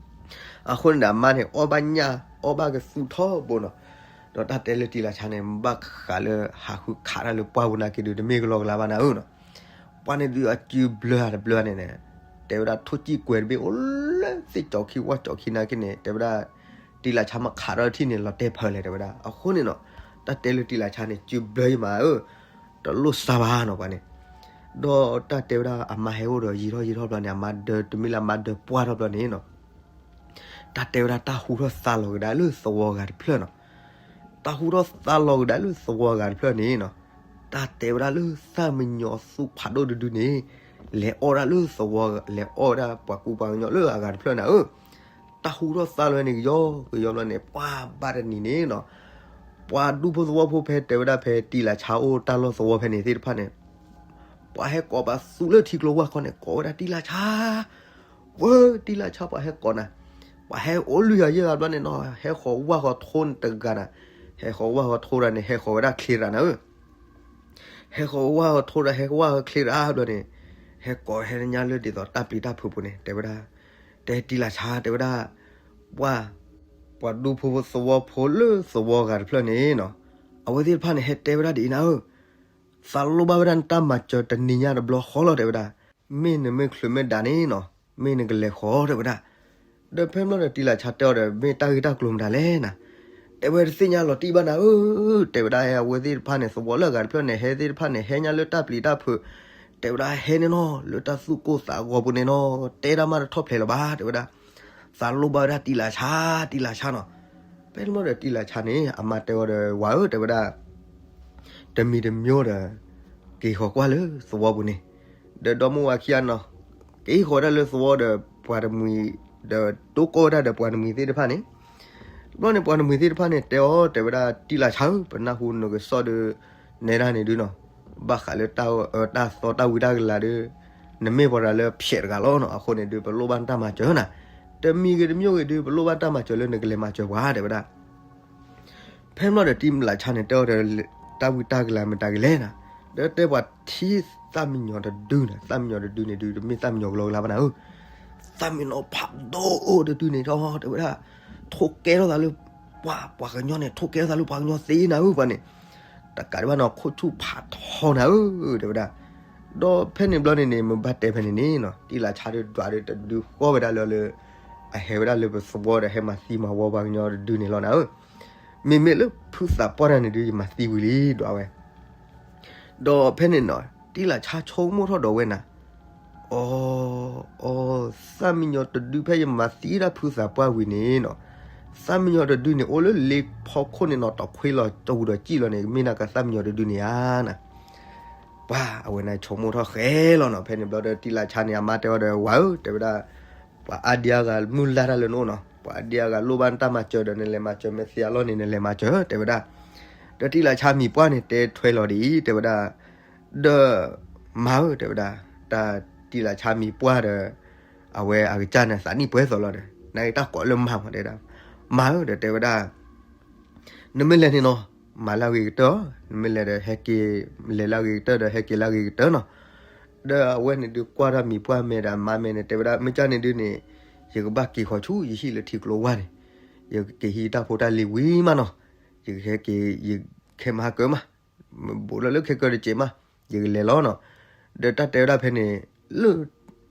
အဃိန့ၣ်ဒီးအမါန့ၣ် အီၣ်ဘၣ်ညၣ် အီၣ်ဘၣ်ကသူထီဘိနီၤ, ဒီးတၢ်တဲလၢတံလၤဆါန့ၣ် ဘၣ်ဃးလၢဟးဃုခးတၢ်လၢပှၢ်ပူၤနာ်က့ဒုး တမ့ၢ်ကလီကလါဘၣ်နၤဧၢနီၤ, ပှၤန့ၣ်ဒုးအစုဘျၢတဘျၢန့ၣ်န့ၣ်, တဲဝဲဒၣ်ထိၣ်ကံၣ်ကွဲၤတဘ့ၣ်အိၣ်လၢသ့ၣ်ကၠီခံဝၣ်ကၠီခံနာ်က့န့ၣ် တဲဝဲဒၣ်, တံလၤဆါမ့ၢ်ခးထီၣ်တထံၣ်န့ၣ် လီၤတဲာ်ဖၢလဲၣ် တဲဝဲဒၣ်, အဃိန့ၣ်နီၤ, တၢ်တဲလၢတံလၤဆါန့ၣ် စုဘျၢယမးဧၢ, တလိၣ်စါဘၣ်နီၤပှၤန့ၣ်, ဒီးတၢ်တဲဝဲဒၣ်အမါဟဲအိၣ်ဒီးယံာ်ထီၣ်ယံာ်ထီၣ်ဘျီန့ၣ် အမါဒၢတမ့ၢ်လၢအမါဒၢပှၢ်ထီၣ်ဘျီန့ၣ်နီၤ တၢ်တဲဝဲဒၣ်တၢ်ဟူထီၣ်သါလီၤကဒါလၢသဝီဂၤတဖျၢၣ်နီၤ, တၢ်ဟူထီၣ်သါလီၤကဒါလၢသဝီဂၤတဖျၢၣ်န့ၣ်နီၤ, တၢ်တဲဝဲဒၣ်လၢသၣ်မံညီၤသူဖးဒိၣ်တဒုန့ၣ်, လဲၤအီၣ်ဒၣ်လၢသဝီ လဲၤအီၣ်ဝဲဒၣ်ပှၤကူပှၤကညီလၢအဂၤတဖျၢၣ်နၤဧၢ, တၢ်ဟူထီၣ်သါလီၤန့ၣ်ကယီကယီဘျီန့ၣ် ပှၤဘၣ်တနံၤန့ၣ်နီၤ, ပှၤဒူဖိသဝီဖိဖဲတဲဝဲဒၣ်ဖဲတံလၤဆါအိၣ်တၢ်လီၢ်သဝီဖဲန့ၣ်သ့ၣ်တဖၣ်န့ၣ် ပှၤဟဲကိးပသူလၢထံကျိဝၢ်ခီန့ၣ် ကိးဝဲဒၣ်တံလၤဆါ, ဝဲတံလၤဆါပှၤဟဲကိးနၤ, ပှၤဟဲအိၣ်လွံၢ်ဂၤယဲၢ်ဂၤဘျီန့ၣ်နီၤ ဟဲဃီၤဝၣ်ဃီၤထိန့ၣ်တဂၤနၤ, ဟဲဃီၤဝၣ်ဃီၤထိတဂၤန့ၣ် ဟဲဃီၤဝဲဒၣ်ချ့ရၤနၤဧၢ, ဟဲဃီၤဝၣ်ဃီၤထိတဂၤ ဟဲဃီၤဝၣ်ဃီၤချ့ရၤဘျီန့ၣ်, ဟဲကိးဟဲညါလၢဒ်သိးတၢ်ပျံၤတၢ်ဖုးပူၤန့ၣ် တဲဝဲဒၣ်, တဲတံလၤဆါတဲဝဲဒၣ်, ပှၤ ပှၤဒူဖိသဝီဖိလၢသဝီဂၤတဖျၢၣ်န့ၣ်နီၤ, အဝဲသ့ၣ်တဖၣ်န့ၣ် ဟဲတဲဝဲဒၣ်ဒ်အံၤနၤဧၢ, သးလိၣ်ဘၣ်ဝဲဒၣ်နတၢ်မၤစၢၤတနံၤညါတဘျီဃီလီၤ တဲဝဲဒၣ်, မ့ၢ်နမ့ၢ်ချုးမ့ၢ်ဒၣ်န့ၣ်နီၤ, မ့ၢ်နကလဲၤဃီၤတဲဝဲဒၣ်, ဒီးဖဲမ့ၢ်လီၤဒီးတံလၤဆါတဲအီၤဒီး မ့ၢ်တၢ်ဂ့ၢ်တၢ်ကျိၤမတၤလဲၣ်နၤ, တဲဝဲတသ့ၣ်ညါလီၤတံၢ်ဘၣ်နၤဧၢ, တဲဝဲဒၣ်အဝဲသ့ၣ်တဖၣ်န့ၣ် သဝီလၢအဂၤတဖျၢၣ်န့ၣ် ဟဲသ့ၣ်တဖၣ်န့ၣ် ဟဲညါလၢတၢ်ပျံၤတၢ်ဖုး, တဲဝဲဒၣ်ဟဲန့ၣ်နီၤ လၢတၢ်သူၣ်ကိၢ်သးဂီၤပူၤန့ၣ်နီၤ, တဲဒၣ်မးတထီၣ်ဖျဲးလၢၤဘၣ် တဲဝဲဒၣ်, သးလိၣ်ဘၣ်ဝဲဒၣ်တံလၤဆါ, တံလၤဆါနီၤ, ဖဲမ့ၢ်လီၤဒီးတံလၤဆါန့ၣ် အမါတဲအီၤဒီးဝၤဧၢ တဲဝဲဒၣ် တမံၤတမံၤဒီး က့ၤဃီၤကွၢ်လၢသဝီပူၤန့ၣ်, ဒီးဒီမါဝၤခံဂၤနီၤ, က့ၤဃီၤဒၣ်လၢသဝီဒီးပှၤတမှံၤ, ဒီးတိကိၢ်ဝဲဒၣ်ဒီးပှၤတမှံၤသ့ၣ်တဖၣ်န့ၣ်, ဘျီန့ၣ်ပှၤတမှံၤသ့ၣ်တဖၣ်န့ၣ် တဲအီၤတဲဝဲဒၣ်တံလၤဆါဧၢ ပနၢ်ဟူနကစီၣ်ဒီး နဲဒၣ်န့ၣ်ဒုနီၤ, ဘၣ်ဃးလၢ တၢ်သီတၢ်ဝံတၢ်ကလၤဒီး နမ့ၢ်ပှၤတဂၤလၢဖျဲးတဂၤလီၤနီၤ, အဃိန့ၣ်ဒုး ပလိၣ်ဘၣ်နတၢ်မၤစၢၤနၤ, တမံၤဂ့ၤတမံၤဂ့ၤဒုး ပလိၣ်ဘၣ်တၢ်မၤစၢၤလၢနကလဲၤမၤစၢၤပှၤ တဲဝဲဒၣ် ဖဲမ့ၢ်လီၤဒီးတံလၤဆါန့ၣ် တဲအီၤဒီး တၢ်ဝံတၢ်ကလၤမတၤဂ့ၤလဲၣ်နၤ, ဒီးတဲပှၤထံၣ်သၣ်မံညီၤတဒုနၤ, သၣ်မံညီၤတဒုန့ၣ်ဒုး တမ့ၢ်သၣ်မံညီၤကလီကလါဘၣ်နၤဧၢ, သၣ်မံညီၤဖးဒိၣ်အိၣ်တဒုန့ၣ်ထီၣ် တဲဝဲဒၣ်, ထိၣ်ကဲထီၣ်သးလၢ ပှၤ ပှၤကညီန့ၣ် ထိၣ်ကဲထီၣ်သးလၢပှၤကညီသ့နၤဧၢ ပှၤန့ၣ်, တကးဒံးဘၣ်နီၤ ခိၣ်ဆူၣ်ဖးထီနၤဧၢ တဲဝဲဒၣ်, ဒီးဖဲန့ၣ်ဘျီန့ၣ်န့ၣ် မ့ၢ်ဘၣ်တဲဖဲန့ၣ်န့ၣ်နီၤ တံလၤဆါဒီးဒွးဒီးတဒုဃီဝဲဒၣ်လၢလၢ အဟဲဝဲဒၣ်လၢပသဝီဒီးဟဲမၤသံမၤဝီပှၤကညီတဒုန့ၣ်လီၤနၤဧၢ, မ့မ့ၢ်လၢဖုသးပှၢ်တၢ်န့ၣ်ဒုး ယမၤသံဝံၤလံ ဒွးဝဲ, ဒီးဖဲန့ၣ်နီၤ တံလၤဆါဆိကမိၣ်ထီၣ်ဒီးဝဲနၤ, အီ, အီ, သၣ်မံညီၤတဒုဖဲယမၤသံဒၣ်ဖုသးပှၢ်ဝံၤန့ၣ်နီၤ, သၣ်မံညီၤတဒုန့ၣ် အိၣ်လၢလ့ဖီခိၣ်န့ၣ်နီၤ တခွ့လီၤတဝံၤဒီးကံၣ်လီၤန့ၣ် မ့ၢ်နကသၣ်မံညီၤတဒုန့ၣ်ဧါနၤ, ပှၤအဝဲန့ၣ်ဆိကမိၣ်ထီၣ်ဃဲလီၤနီၤ, ဖဲန့ၣ်ဘျီဒီးတံလၤဆါန့ၣ် အမါတဲအီၤဒီး ဝၤဧၢ တဲဝဲဒၣ်, ပှၤအါဒံအါဂၤမုၢ်လၢ်တၢ်လၢနအိၣ်နီၤ, ပှၤအါဒံအါဂၤလိၣ်ဘၣ်နတၢ်မၤစၢၤဒီးနလဲၤမၤစၢၤ မ့ၢ်သ့အလီၢ်န့ၣ် နလဲၤမၤစၢၤ တဲဝဲဒၣ်, ဒီးတံလၤဆါမံၤပှၢ်န့ၣ် တဲထွဲလီၤဒ်အံၤ တဲဝဲဒၣ်, ဒီး မါဧၢ တဲဝဲဒၣ်, တၢ်တံလၤဆါမံၤပှၢ်ဒီး အဝဲအကစၢ်န့ၣ်သးနံၣ်ပှဲၤသိးလီၤဒီး နာ်က့တၢ်ကိးလၢမါမး တဲဝဲဒၣ်, မါဧၢ ဒီးတဲဝဲဒၣ် နမ့ၢ်လဲၤန့ၣ်နီၤ, မၤလၢအဂ့ၤကတၢၢ်, နမ့ၢ်လဲၤဒီးဟဲက့ၤ လဲၤလၢအဂ့ၤကတၢၢ်ဒီးဟဲက့ၤလၢအဂ့ၤကတၢၢ်နီၤ, ဒီးအဝဲန့ၣ်ဒုးကွၢ်ထီၣ်မံၤပှၢ်မဲာ်ဒီးအမါမဲာ်န့ၣ် တဲဝဲဒၣ် မ့ၢ်ကၢ်န့ၣ်ဒုးန့ၣ်, ယကဘၣ်က့ၤဃီၤဆူယဟံၣ်လၢထံကျိဝၢ်န့ၣ်, ယကက့ၤဟံးတၢ်ဖိတၢ်လံၤဝံၤမးနီၤ, ယကဟဲက့ၤ ယခဲမဟါကၢမး ဘူးလီၤလၢခဲကၢတစဲးမး, ယကလဲၤလီၤနီၤ, ဒီးတၢ်တဲဝဲဒၣ်ဖဲန့ၣ်, လၢ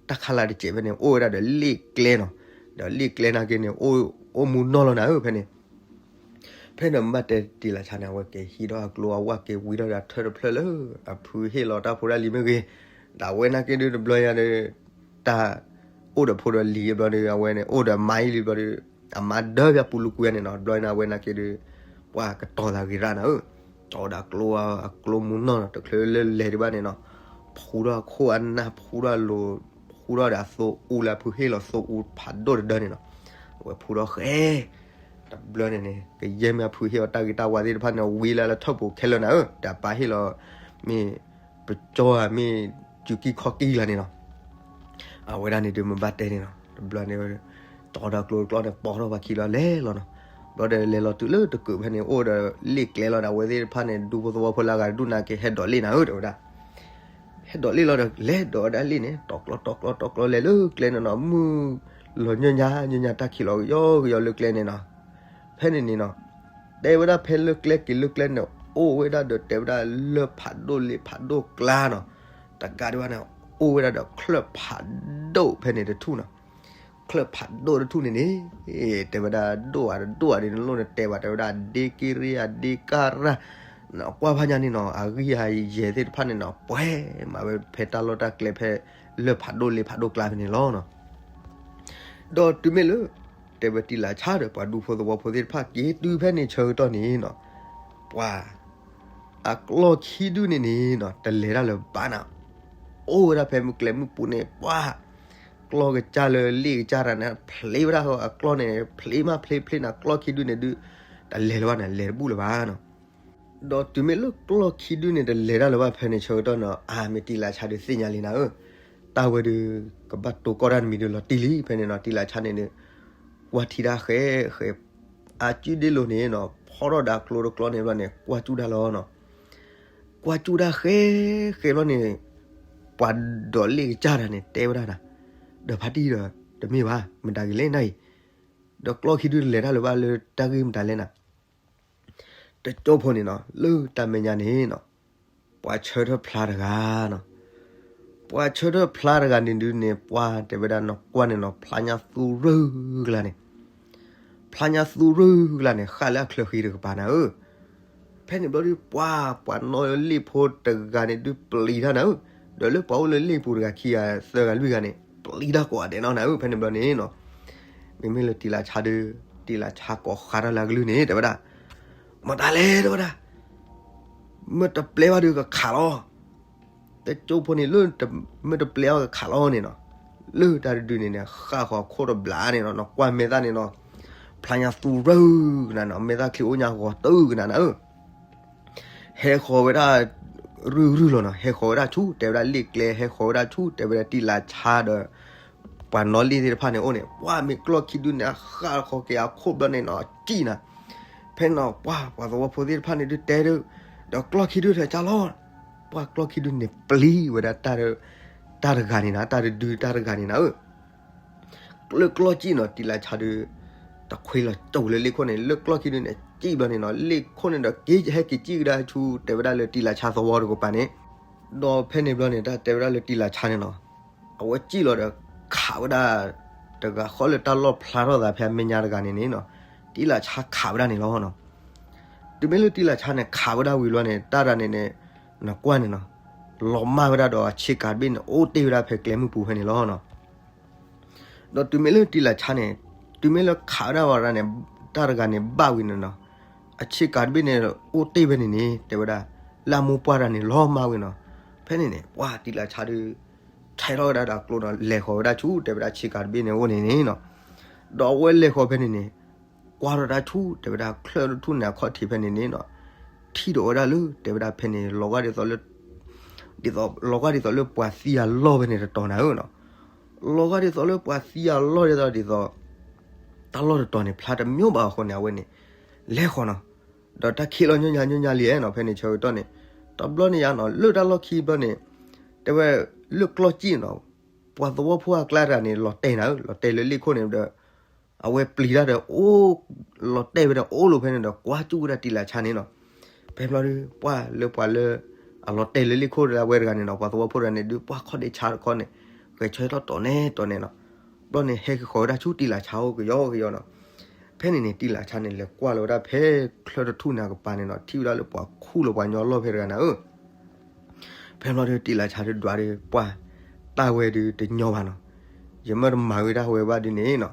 တၢ်ခါလၢ်တစဲးဖဲန့ၣ် အိၣ်ဝဲဒၣ်ဒီးလ့ၣ်ကျဲနီၤ, ဒီးလ့ၣ်ကျဲနာ်က့န့ၣ် အိၣ်မူနီၢ်လီၤနၤဧၢ ဖဲန့ၣ် ဖဲန့ၣ်မ့ၢ်ဘၣ်တဲတံလၤဆါန့ၣ် အဝဲက့ၤဟံးထီၣ်အကျိအဝၢ်က့ၤဝံထီၣ်ဒီးအထၢၣ်တဖျၢၣ်လၢ အဖုဟ့ၣ်လီၤတၢ်ဖိတၢ်လံၤမ့ၢ်ဂ့ၤ, ဒီးအဝဲနာ်က့ဒုးတဘျီညါဒီး တၢ် အိၣ်ဒီးဖိဒီးလံၤဘျီဒီး အဝဲန့ၣ် အိၣ်ဒီးမါအံၤလံဘျီဒီး အမါဒၢပျၢ်ပူၤလူကွံာ်န့ၣ်နီၤ တဘျီညါအဝဲနာ်က့ဒုး ပှၤကတီၤသးဂ့ၤရၣ်နၤဧၢ, တီၤဒၣ်ကျိ အကျိမူနီၢ်နီၤ တချုးလၢလဲၤဒံးဘၣ်န့ၣ်နီၤ, ဖှူထီၣ်အခိၣ်အနၢ် ဖှူထီၣ်အလိၤ, ဖှူထီၣ်ဒီးအသိအူလၢ အဖုဟ့ၣ်လီၤသိအူဖးဒိၣ်တဒၢန့ၣ်နီၤ, အဝဲဖှူထီၣ်ဃဲ တဘျီန့ၣ်န့ၣ် ကယဲၢ်မ့ၢ်အဖုဟ့ၣ်အီၤတၢ်ဂ့ၤတၢ်ဝါသ့ၣ်တဖၣ်န့ၣ် ဝံလၢလၢထၢၣ်ပူၤခဲလၢာ်နၤဧၢ, ဒီးအပၢ်ဟ့ၣ်လီၤ မ့ၢ်ပကၠီဧါ မ့ၢ်စုကံၢ်ခီၣ်ကံၢ်လၢန့ၣ်နီၤ, အဝဲဒၣ်န့ၣ်ဒုးမ့ၢ်ဘၣ်တဲန့ၣ်နီၤ, တဘျီန့ၣ် တီၤဒီးကျိတကျီန့ၣ် ပိာ်ထီၣ်ပှၤခံလီၤလဲၤလီၤနီၤ, ဘျီဒီးလဲၤလီၤတုၤလၢတကုးဖဲန့ၣ် အိၣ်ဒီးလ့ၣ်ကျဲလီၤဒီး အဝဲသ့ၣ်တဖၣ်န့ၣ် ဒူဖိသဝီဖိလၢအဂၤတဒူၣ်န့ၣ် ကဟဲဒိးလ့ၣ်နၤဧၢ တဲဝဲဒၣ် ဟဲဒိးလ့ၣ်လီၤဒီး လဲၤဒိးဝဲဒၣ်လ့ၣ်န့ၣ် တီၤကျီတီၤကျီတီၤကျီလဲၤလၢကျဲန့ၣ်နီၤ, မုၢ်လီၤညၣ်ညါညၣ်ညါ တၢ်ခံးလီၤကယီကယီလၢကျဲန့ၣ်နီၤ, ဖဲန့ၣ်န့ၣ်နီၤ, တဲဝဲဒၣ်ဖဲလၢကျဲက့ၤလၢကျဲန့ၣ် အိၣ်ဝဲဒၣ်ဒီးတဲဝဲဒၣ်လၢၢ်ဖးဒိၣ်လ့ၣ်ဖးဒိၣ်ကျါနီၤ, တကးဒံးဘၣ်န့ၣ် အိၣ်ဝဲဒၣ်ဒီးချၢၣ်ဖးဒိၣ်ဖဲန့ၣ်တထူၣ်နီၤ, ချၢၣ်ဖးဒိၣ်တထူၣ်န့ၣ်န့ၣ် တဲဝဲဒၣ်ဒိၣ်ဧါတဒိၣ်ဧါဒ်န့ၣ်လိၣ်န့ၣ် တဲဘၣ်တဲဝဲဒၣ် ဒ့က့ရ့ဧါ ဒ့ကရၢ် ကွၢ်ဖးညါန့ၣ်နီၤ, အဂံၢ်အယဲၢ်သ့ၣ်တဖၣ်န့ၣ်နီၤ ပှဲၤမးဝဲဖဲတၢ်လီၢ်တၢ်ကျဲဖဲလၢၢ်ဖးဒိၣ်လ့ၣ်ဖးဒိၣ်ကျါဖဲန့ၣ်လီၤနီၤ, ဒီးတုၤမ့ၢ်လၢ တဲဝဲတံၤလၤဆါဒီးပှၤဒူဖိသဝီဖိသ့ၣ်တဖၣ်က့ၤတုၤဖဲန့ၣ်ဆၢကတီၢ်န့ၣ်နီၤ, ပှၤ အကျီၢ်ခံဒုန့ၣ်န့ၣ်နီၤ တလဲၤတၢ်လၢၤဘၣ်နၤ, အိၣ်ဝဲဒၣ်ဖဲမုၢ်ကျဲမုၢ်ပူၤန့ၣ် ပှၤ ကျီၢ်ကစၢ်လၢလ့ၣ်ကစၢ်တၢ်န့ၣ် ဖျ့ဝဲဒၣ်အကျီၢ်န့ၣ် ဖျ့မးဖျ့ဖျ့နၤ ကျီၢ်ခံဒုန့ၣ်ဒုး တလဲၤလၢၤဘၣ်နၤ လဲၤတဘူၣ်လၢၤဘၣ်နီၤ, ဒီးတုၤမ့ၢ်လၢကျီၢ်ခံဒုန့ၣ် တလဲၤတၢ်လၢၤဘၣ်ဖဲန့ၣ်ဆၢကတီၢ်နီၤ အါ မ့ၢ်တံၤလၤဆါဒုးသ့ၣ်ညါလံနၤဧၢ, တၢ်ဝဲဒုး ကဘၣ်တိၤကီၢ်တၢ်တမံၤဒုးလီၤတံၢ်လံ ဖဲန့ၣ်နီၤ တံၤလၤဆါန့ၣ်ဒုး ကွၢ်ထံတၢ်ဃဲဃဲ အစုဒ့လိၤန့ၣ်နီၤ ဖီထီၣ်ဒီးကျိတကျီန့ၣ်ဘျီန့ၣ် ကွၢ်စူၣ်တၢ်လီၤနီၤ, ကွၢ်စူၣ်တၢ်ဃဲ ဃဲဘျီန့ၣ် ပှၤဒိးလ့ၣ်ကစၢ်တၢ်န့ၣ် တဲဝဲဒၣ်နၤ, ဒီးဖါတံၢ်ဒီး တမ့ၢ်ဘၣ် မတၤဂ့ၤလဲၣ်နၤအံၤ, ဒီးကျီၢ်ခံဒုလဲၤတၢ်လၢၤဘၣ်လၢတၢ်ဂ့ၢ်မတၤလဲၣ်နၤ တကၠိဖိန့ၣ်နီၤ လၢတၢ်မဲာ်ညါန့ၣ်နီၤ ပှၤဆၢထၢၣ်ဖျါတဂၤနီၤ, ပှၤဆၢထၢၣ်ဖျါတဂၤန့ၣ်ဒုးန့ၣ် ပှၤတဲဝဲဒၣ်နကွၢ်န့ၣ်နီၤ ဖျါညါသူရၢၢ်ကလါန့ၣ်, ဖျါညါသူရၢၢ်ကလါန့ၣ် ဃၣ်လၢအချၢဃံတကပၤနၤဧၢ, ဖဲန့ၣ်ဘျီဒုး ပှၤ ပှၤနီၣ်လ့ၣ်ဖိတဂၤန့ၣ်ဒုးပျံၤတၢ်နၤဧၢ, ဒီးလၢပှၤအိၣ်လၢလ့ၣ်ပူၤတဂၤခံဂၤသၢဂၤလွံၢ်ဂၤန့ၣ် ပျံၤတၢ်ကိးဂၤဒဲးနီၤနၤဧၢ, ဖဲန့ၣ်ဘျီန့ၣ်နီၤ မ့မ့ၢ်လၢတံၤလၤဆါဒုး တံၤလၤဆါကိးဃါတၢ်လၢအကလုၢ်န့ၣ် တဲဝဲဒၣ်, မတၤလဲၣ်တဲဝဲဒၣ်, မ့ၢ်တပျဲဘၣ်ဒုးကခးလီၤ, တကၠိဖိန့ၣ်လၢ မ့ၢ်တပျဲဘၣ်ကခးလီၤန့ၣ်နီၤ, လၢတၢ်တဒုန့ၣ်န့ၣ် ဃၣ်ဃီၤခိၣ်တဘျီန့ၣ်နီၤ နကွၢ်မဲာ်သၣ်န့ၣ်နီၤ, ဖျါညါသူရၢၢ်ကနၤနီၤ မဲာ်သၣ်ချံအိၣ်ညါဂီၤတုၤကနၤနၤဧၢ ဟဲဃီၤဝဲဒၣ် ရုၢ်ရုၢ်လီၤနီၤ ဟဲဃီၤဝဲဒၣ်ဆူ တဲဝဲဒၣ်လ့ၣ်ကျဲ ဟဲဃီၤဝဲဒၣ်ဆူ တဲဝဲဒၣ်တံၤလၤဆါဒီး ပှၤနီၣ်လ့ၣ်သ့ၣ်တဖၣ်န့ၣ်အိၣ်န့ၣ် ပှၤမ့ၢ်ကျီၢ်ခံဒုန့ၣ် အဃၣ်ဃီၤက့ၤအခိၣ်ဘျီန့ၣ်နီၤ စံၣ်နၤ, ဖဲနီၤ ပှၤ ပှၤသဝီဖိသ့ၣ်တဖၣ်န့ၣ်ဒုးတဲဒုး ဒီးကျီၢ်ခံဒုထဲကၢ်လီၤ, ပှၤကျီၢ်ခံဒုန့ၣ်ပျံၤဝဲဒၣ်တၢ် တၢ်တဂၤန့ၣ်နၤ တၢ်တဒုတၢ်တဂၤန့ၣ်နၤဧၢ လၢကျီၢ်စံၣ်နီၤ တံၤလၤဆါဒုး တခွ့လီၤကၠိလၢလ့ၣ်ခိၣ်န့ၣ် လၢကျီၢ်ခံဒုန့ၣ် စံၣ်ဘျီန့ၣ်နီၤ လ့ၣ်ခိၣ်န့ၣ်ဒီးက့ဟဲက့ၤစံၣ်ကဒါဆူ တဲဝဲဒၣ်လၢတံၤလၤဆါသဝီတကပၤန့ၣ်, ဒီးဖဲန့ၣ်ဘျီန့ၣ် တၢ်တဲဝဲဒၣ်လၢတံၤလၤဆါန့ၣ်နီၤ အဝဲစံၣ်လီၤဒီးခးဝဲဒၣ် တဂၤဃီလၢတၢ်လီၣ်ဖျါထီၣ်သးဖဲအမဲာ်ညါတဂၤန့ၣ်န့ၣ်နီၤ တံၤလၤဆါခးဝဲဒၣ်န့ၣ်လီၤနီၤ, တုၤမ့ၢ်လၢတံၤလၤဆါန့ၣ် ခးဝဲဒၣ်ဝံၤဘျီန့ၣ် တၢ်တဂၤန့ၣ်န့ၣ် နကွၢ်န့ၣ်နီၤ လီၤမၢ်ဝဲဒၣ်ဒီးအဆ့ကၤတဘ့ၣ်န့ၣ် အိၣ်တ့ၢ်ဝဲဒၣ်ဖဲကျဲမုၢ်ပူၤဖဲန့ၣ်လီၤနီၤ ဒီးတုၤမ့ၢ်လၢတံၤလၤဆါန့ၣ် တုၤမ့ၢ်လၢခးဝဲဒၣ်ဝဲဒၣ်န့ၣ် တၢ်တဂၤန့ၣ်ဘၣ်ဝံၤန့ၣ်နီၤ အဆ့ကၤတဘ့ၣ်န့ၣ် အိၣ်တ့ၢ်ဖဲန့ၣ်န့ၣ် တဲဝဲဒၣ် လၢအမိၢ်ပှၢ်တဂၤန့ၣ် လီၤမၢ်ဝံၤနီၤ ဖဲန့ၣ်န့ၣ် ပှၤတံၤလၤဆါဒုး ဆဲးထီၣ်ဝဲဒၣ်ဒီးကျိဒီး လဲၤဃီၤဝဲဒၣ်ဆူ တဲဝဲဒၣ်ဆ့ကၤတဘ့ၣ်န့ၣ်အိၣ်န့ၣ်န့ၣ်နီၤ ဒီးအဝဲလဲၤဃီၤဖဲန့ၣ်န့ၣ် ကွၢ်ထီၣ်တၢ်ဆူ တဲဝဲဒၣ်ချၢၣ်တထူၣ်န့ၣ်အခီၣ်ထံးဖဲန့ၣ်န့ၣ်နီၤ ထံၣ်ဒီးဝဲဒၣ်လၢ တဲဝဲဒၣ်ဖဲန့ၣ် လီၤဂာ်ဒ်သိးလၢ ဒ်သိး လီၤဂာ်ဒ်သိးလၢပှၤသံအလီၢ်ဖဲန့ၣ်တတီၤနၤဧၢနီၤ လီၤဂာ်ဒ်သိးလၢပှၤသံအလီၢ်ဒ်သိးဒ်သိး တၢ်လီၢ်တတီၤန့ၣ် ဖျါတမံၤဘၣ်အဃိန့ၣ် အဝဲန့ၣ် လဲၤဃီၤနီၤ ဒီးတၢ်ခံးလီၤညီညီညီညီလံနီၤ ဖဲန့ၣ်ဆၢကတီၢ်န့ၣ် တဘျီန့ၣ်ယါနီၤ လၢတၢ်လီၢ်ခံဘျီန့ၣ် တဲဝဲ လၢကျီၢ်စံၣ်နီၤ ပှၤသဝီဖိအကျါတဂၤန့ၣ် လီၤတဲာ်နၤဧၢ လီၤတဲာ်လၢလ့ၣ်ခိၣ်န့ၣ်ဒီး အဝဲပျံၤတၢ်ဒီးအိၣ် လီၤတဲာ်ဝဲဒီးအိၣ်လိာ်ဖဲန့ၣ်ဒီး ကွၢ်စူၣ်ဝဲဒၣ်တံၤလၤဆါန့ၣ်နီၤ ဖဲဘျီဒုး ပှၤလၢပှၤလၢ အလီၤတဲာ်လၢလ့ၣ်ခိၣ်ဒၣ်ဝဲတဂၤန့ၣ်နီၤ ပှၤသဝီဖိတဂၤန့ၣ်ဒုး ပှၤခီၣ်ဒ့ဆါတခီန့ၣ် ဂဲၤဆၢထီၣ်တီၤနဲၣ်တီၤနဲၣ်နီၤ ဘျီန့ၣ်ဟဲက့ၤဃီၤဝဲဒၣ်ဆူတံၤလၤဆါအိၣ်ကယီကယီနီၤ ဖဲန့ၣ်န့ၣ် တံၤလၤဆါန့ၣ် လဲၤကွၢ်လီၤဝဲဒၣ်ဖဲချၢၣ်တထူၣ်န့ၣ်အကပၤန့ၣ်နီၤ ထံၣ်ဝဲဒၣ်လၢပှၤခူၣ်လီၤပှၤညီလီၢ်ဖဲတဂၤနၤဧၢ ဖဲဘျီဒုး တံၤလၤဆါဒုးဒွးဒုး ပှၤ တၢ်ဝဲဒုးတညီဘၣ်နီၤ ယမ့ၢ်တမၤဝဲဒၣ်ဝဲဘၣ်ဒုးန့ၣ်နီၤ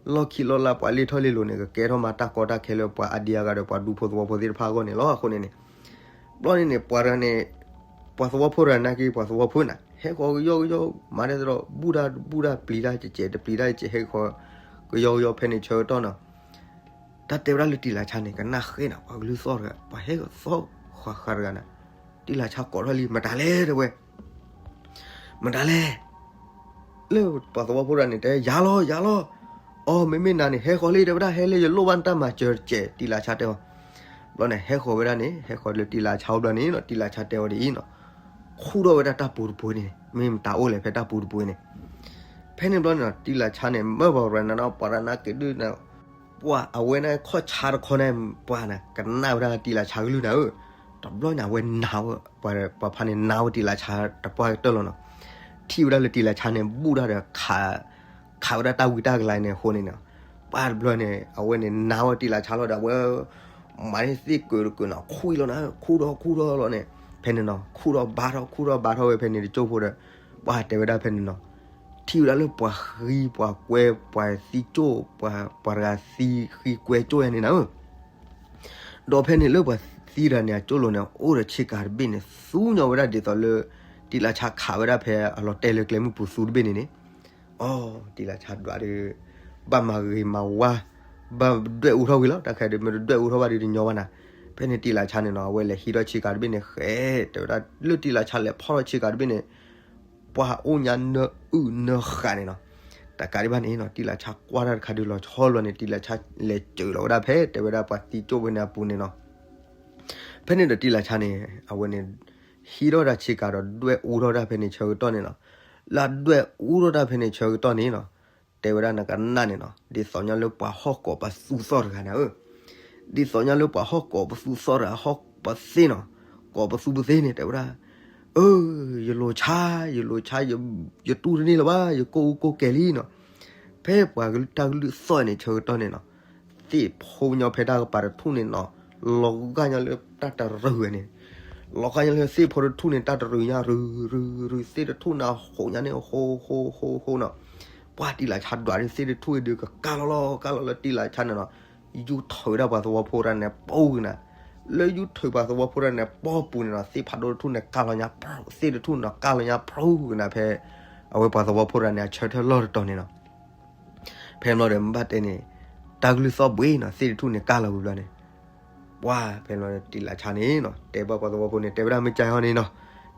လီၢ်ခံလီၢ်လၢ်ပှၤလ့ၢ်ထီၣ်လ့ၢ်လီၤန့ၣ် ကကဲထီၣ်မၤတၢ်ကီတၢ်ခဲလၢပှၤအါဒံအါဂၤဒီးပှၤဒူဖိသဝီဖိသ့ၣ်တဖၣ်အဂီၢ်န့ၣ်လီၤ. အဃိန့ၣ်န့ၣ် ဘျီန့ၣ်န့ၣ် ပှၤတဂၤန့ၣ် ပှၤသဝီဖိတဂၤနာ်က့ပှၤသဝီဖိန့ၣ် ဟဲဃီကယီကယီ မၤဒ်သိးဒီး ဘူၣ်တၢ်ဘူၣ်တၢ်ပျံၤတၢ်ကဲးကဲး တပျံၤတၢ်ကဲးကဲး ဟဲဃီကယီကယီဖဲန့ၣ်ဆၢကတီၢ်နီၤ တၢ်တဲဝဲဒၣ်လၢတံာ်လၤဆါန့ၣ် ကနၣ်ဃဲနၤ ပှၤကလုၢ်သီၣ်တဂၤ ပှၤဟဲသီၣ်ဃးဃးတဂၤနၤ တံာ်လၤဆါကိးထီၣ်လံ မတၤလဲၣ်တဲဝဲ မတၤလဲၣ် လၢပှၤသဝီဖိတဂၤန့ၣ် တဲယၤလီၤ ယၤလီၤ အီ မ့မ့ၢ်နၤန့ၣ် ဟဲဃီလံ တဲဝဲဒၣ် ဟဲလၢယလိၣ်ဘၣ်နတၢ်မၤစၢၤတကဲး တံာ်လၤဆါတဲအီၤ ဘျီန့ၣ် ဟဲဃီၤဝဲဒၣ်န့ၣ် ဟဲဃီၤလၢတံာ်လၤဆါအအိၣ်ဘျီန့ၣ်နီၤ တံာ်လၤဆါတဲအီၤဒ်အံၤနီၤ ခူၣ်ထီၣ်ဝဲဒၣ်တၢ်ပူၤတပူၤန့ၣ် မ့ၢ်မတၤအိၣ်လဲၣ်ဖဲတၢ်ပူၤတပူၤန့ၣ် ဖဲန့ၣ်ဘျီန့ၣ်နီၤ တံာ်လၤဆါန့ၣ် မၢပှၤရၤနၤနီၤ ပှၤရၤနၤက့ၤဒုၣ်နၤ ပှၤအဝဲန့ၣ်ခီၣ်ဆါတခီန့ၣ် ပှၤန့ၣ် ကနၣ်ဝဲဒၣ်တံာ်လၤဆါကလုၢ်နၤဧၢ တဘျီန့ၣ် အဝဲနၤဝဲ ပှၤဖါန့ၣ် နၤဝဲတံာ်လၤဆါတပှၢ်ကတၢၢ်လီၤနီၤ ထံၣ်ဝဲဒၣ်လၢတံာ်လၤဆါန့ၣ် ဘူၣ်တၢ်ဒီး ခးဝဲဒၣ်တၢ်ဝံတၢ်ကလၤန့ၣ်အဃိန့ၣ်နီၤ ပှၤတဘျီန့ၣ် အဝဲန့ၣ် နၤဝဲတံာ်လၤဆါလီၤဒီး အဝဲ မၤန့ၢ်သ့ၣ်ကၢၤတကၢၤနီၤ ခူၣ်လီၤနၤ ခူၣ်ထီၣ်ခူၣ်ထီၣ်လီၤန့ၣ် ဖဲန့ၣ်နီၤ ခူၣ်ထီၣ်ဘါထီၣ် ခူၣ်ထီၣ်ဘါထီၣ်ဝဲဖဲန့ၣ်တကၠိၢ်ဖိဒီး ပှၤတဲဝဲဒၣ်ဖဲန့ၣ်နီၤ ထံၣ်ဝဲဒၣ်လၢပှၤဃံပှၤကွဲ ပှၤသံကၠိၣ် ပှၤတဂၤသံဃံကွဲကၠိၣ်ယါန့ၣ်နၤဧၢ ဒီးဖဲန့ၣ်လၢပှၤသံတဂၤန့ၣ် အကၠိၢ်လိၤန့ၣ် အိၣ်ဒီးဆ့ကၤတဘ့ၣ်န့ၣ် သူညီဝဲဒၣ်ဒ်သိးလၢ တံာ်လၤဆါခးဝဲဒၣ်ဖဲအလီၤတဲာ်လၢကျဲမုၢ်ပူၤသူတဘ့ၣ်န့ၣ်န့ၣ် အီ တံာ်လၤဆါဒွးဒီး ဘၣ်မၤဂ့ၤမၤဝါ ဘၣ်ဒွဲၣ်အူထီၣ်ဝံၤလီၤ တၢ်ခဲဒုး မ့ၢ်တဒွဲၣ်အူထီၣ်ဘၣ်ဒီးတညီဘၣ်နၤ ဖဲန့ၣ်တံာ်လၤဆါန့ၣ်နီၤ အဝဲလဲၤဟံးထီၣ်ဆ့ကၤတဘ့ၣ်န့ၣ်ဃဲ တဲဝဲဒၣ်လၢတံာ်လၤဆါလဲၤဖီၣ်ထီၣ်ဆ့ကၤတဘ့ၣ်န့ၣ် ပှၤအိၣ်ညါနၢအုၣ်နၢဃးန့ၣ်နီၤ တကးဒံးဘၣ်န့ၣ်နီၤ တံာ်လၤဆါကွၢ်တၢ်တခါဒုးလီၤဆီလီၤန့ၣ် တံာ်လၤဆါလဲၤစၢၤလီၤဝဲဒၣ်ဖဲ တဲဝဲဒၣ်ပှၤသံကၠိၣ်ဖဲန့ၣ်အပူၤန့ၣ်နီၤ ဖဲန့ၣ်ဒီးတံာ်လၤဆါန့ၣ် အဝဲန့ၣ် ဟံးထီၣ်တၢ်ဆ့ကၤဒီးဒွဲၣ်အူထီၣ်တၢ်ဖဲန့ၣ်ဆၢကတီၢ်န့ၣ်နီၤ လၢအဒွဲၣ်အူထီၣ်တၢ်ဖဲန့ၣ်ဆၢကတီၢ်န့ၣ်နီၤ တဲဝဲဒၣ်နကနၣ်န့ၣ်နီၤ ဒ်သိးညါလၢပှၤဟီၣ်ကိးပသူသီၣ်တဂၤန့ၣ်ဧၢ ဒ်သိးညါလၢပှၤဟီၣ်ကိးပသူသီၣ်တဂၤ ဟီၣ်ပသ့ၣ်နီၤ ကိးပသူပသ့ၣ်န့ၣ် တဲဝဲဒၣ် အၢ ယလိၤဆါ ယလိၤဆါ ယတူၢ်တန့ၢ်လၢၤဘၣ် ယကိၢ်အူကိၢ်ကဲၤလံနီၤ ဖဲပှၤတၢ်ကလုၢ်သီၣ်န့ၣ်ဆၢကတီၢ်န့ၣ်နီၤ သ့ၣ်ဖိညီဖဲတၢ်ကပၤတထူၣ်န့ၣ်နီၤ လီၤဂာ်ညါလၢတၢ်တရုၤဝဲန့ၣ် လီၤဂာ်ညါလၢသ့ၣ်ဖိတထူၣ်န့ၣ် တၢ်တရုၤညါ ရုၤ ရုၤ ရုၤ သ့ၣ်တထူၣ်န့ၣ်ဟူးညါန့ၣ် ဟူး ဟူး ဟူး ဟူးနီၤ ပှၤတံာ်လၤဆါဒွးန့ၣ်သ့ၣ်တထူၣ်အံၤဒုးကကၢ်လီၤလီၤ ကၢ်လီၤလၢတံာ်လၤဆါန့ၣ်နီၤ ယူၤထုးဝဲဒၣ်ပှၤသဝီဖိတဂၤန့ၣ် ပူၤက့ၤနၤ လၢယူၤထုးပှၤသဝီဖိတဂၤန့ၣ် ပူၤပူၤန့ၣ်နီၤ သ့ၣ်ဖးဒိၣ်တထူၣ်န့ၣ် ကၢ်လီၤညါ သ့ၣ်တထူၣ်န့ၣ် ကၢ်လီၤညါ ပူၤက့ၤနၤဖဲ အဝဲပှၤသဝီဖိတဂၤန့ၣ် အဆၢထၢၣ်လီၢ်တတီၤန့ၣ်နီၤ ဖဲန့ၣ်ဘျီဒီး မ့ၢ်ဘၣ်တဲန့ၣ် တၢ်ကလုၢ်သီၣ်ဘှံးနီၤ သ့ၣ်တထူၣ်န့ၣ်ကၢ်လီၤဝံၤဘျီန့ၣ် ပှၤဖဲန့ၣ်ဘျီန့ၣ် တံာ်လၤဆါန့ၣ်နီၤ တဲဘၣ်ပှၤသဝီဖိန့ၣ် တဲဝဲဒၣ်မ့ၢ်ကၢ်ဟီန့ၣ်နီၤ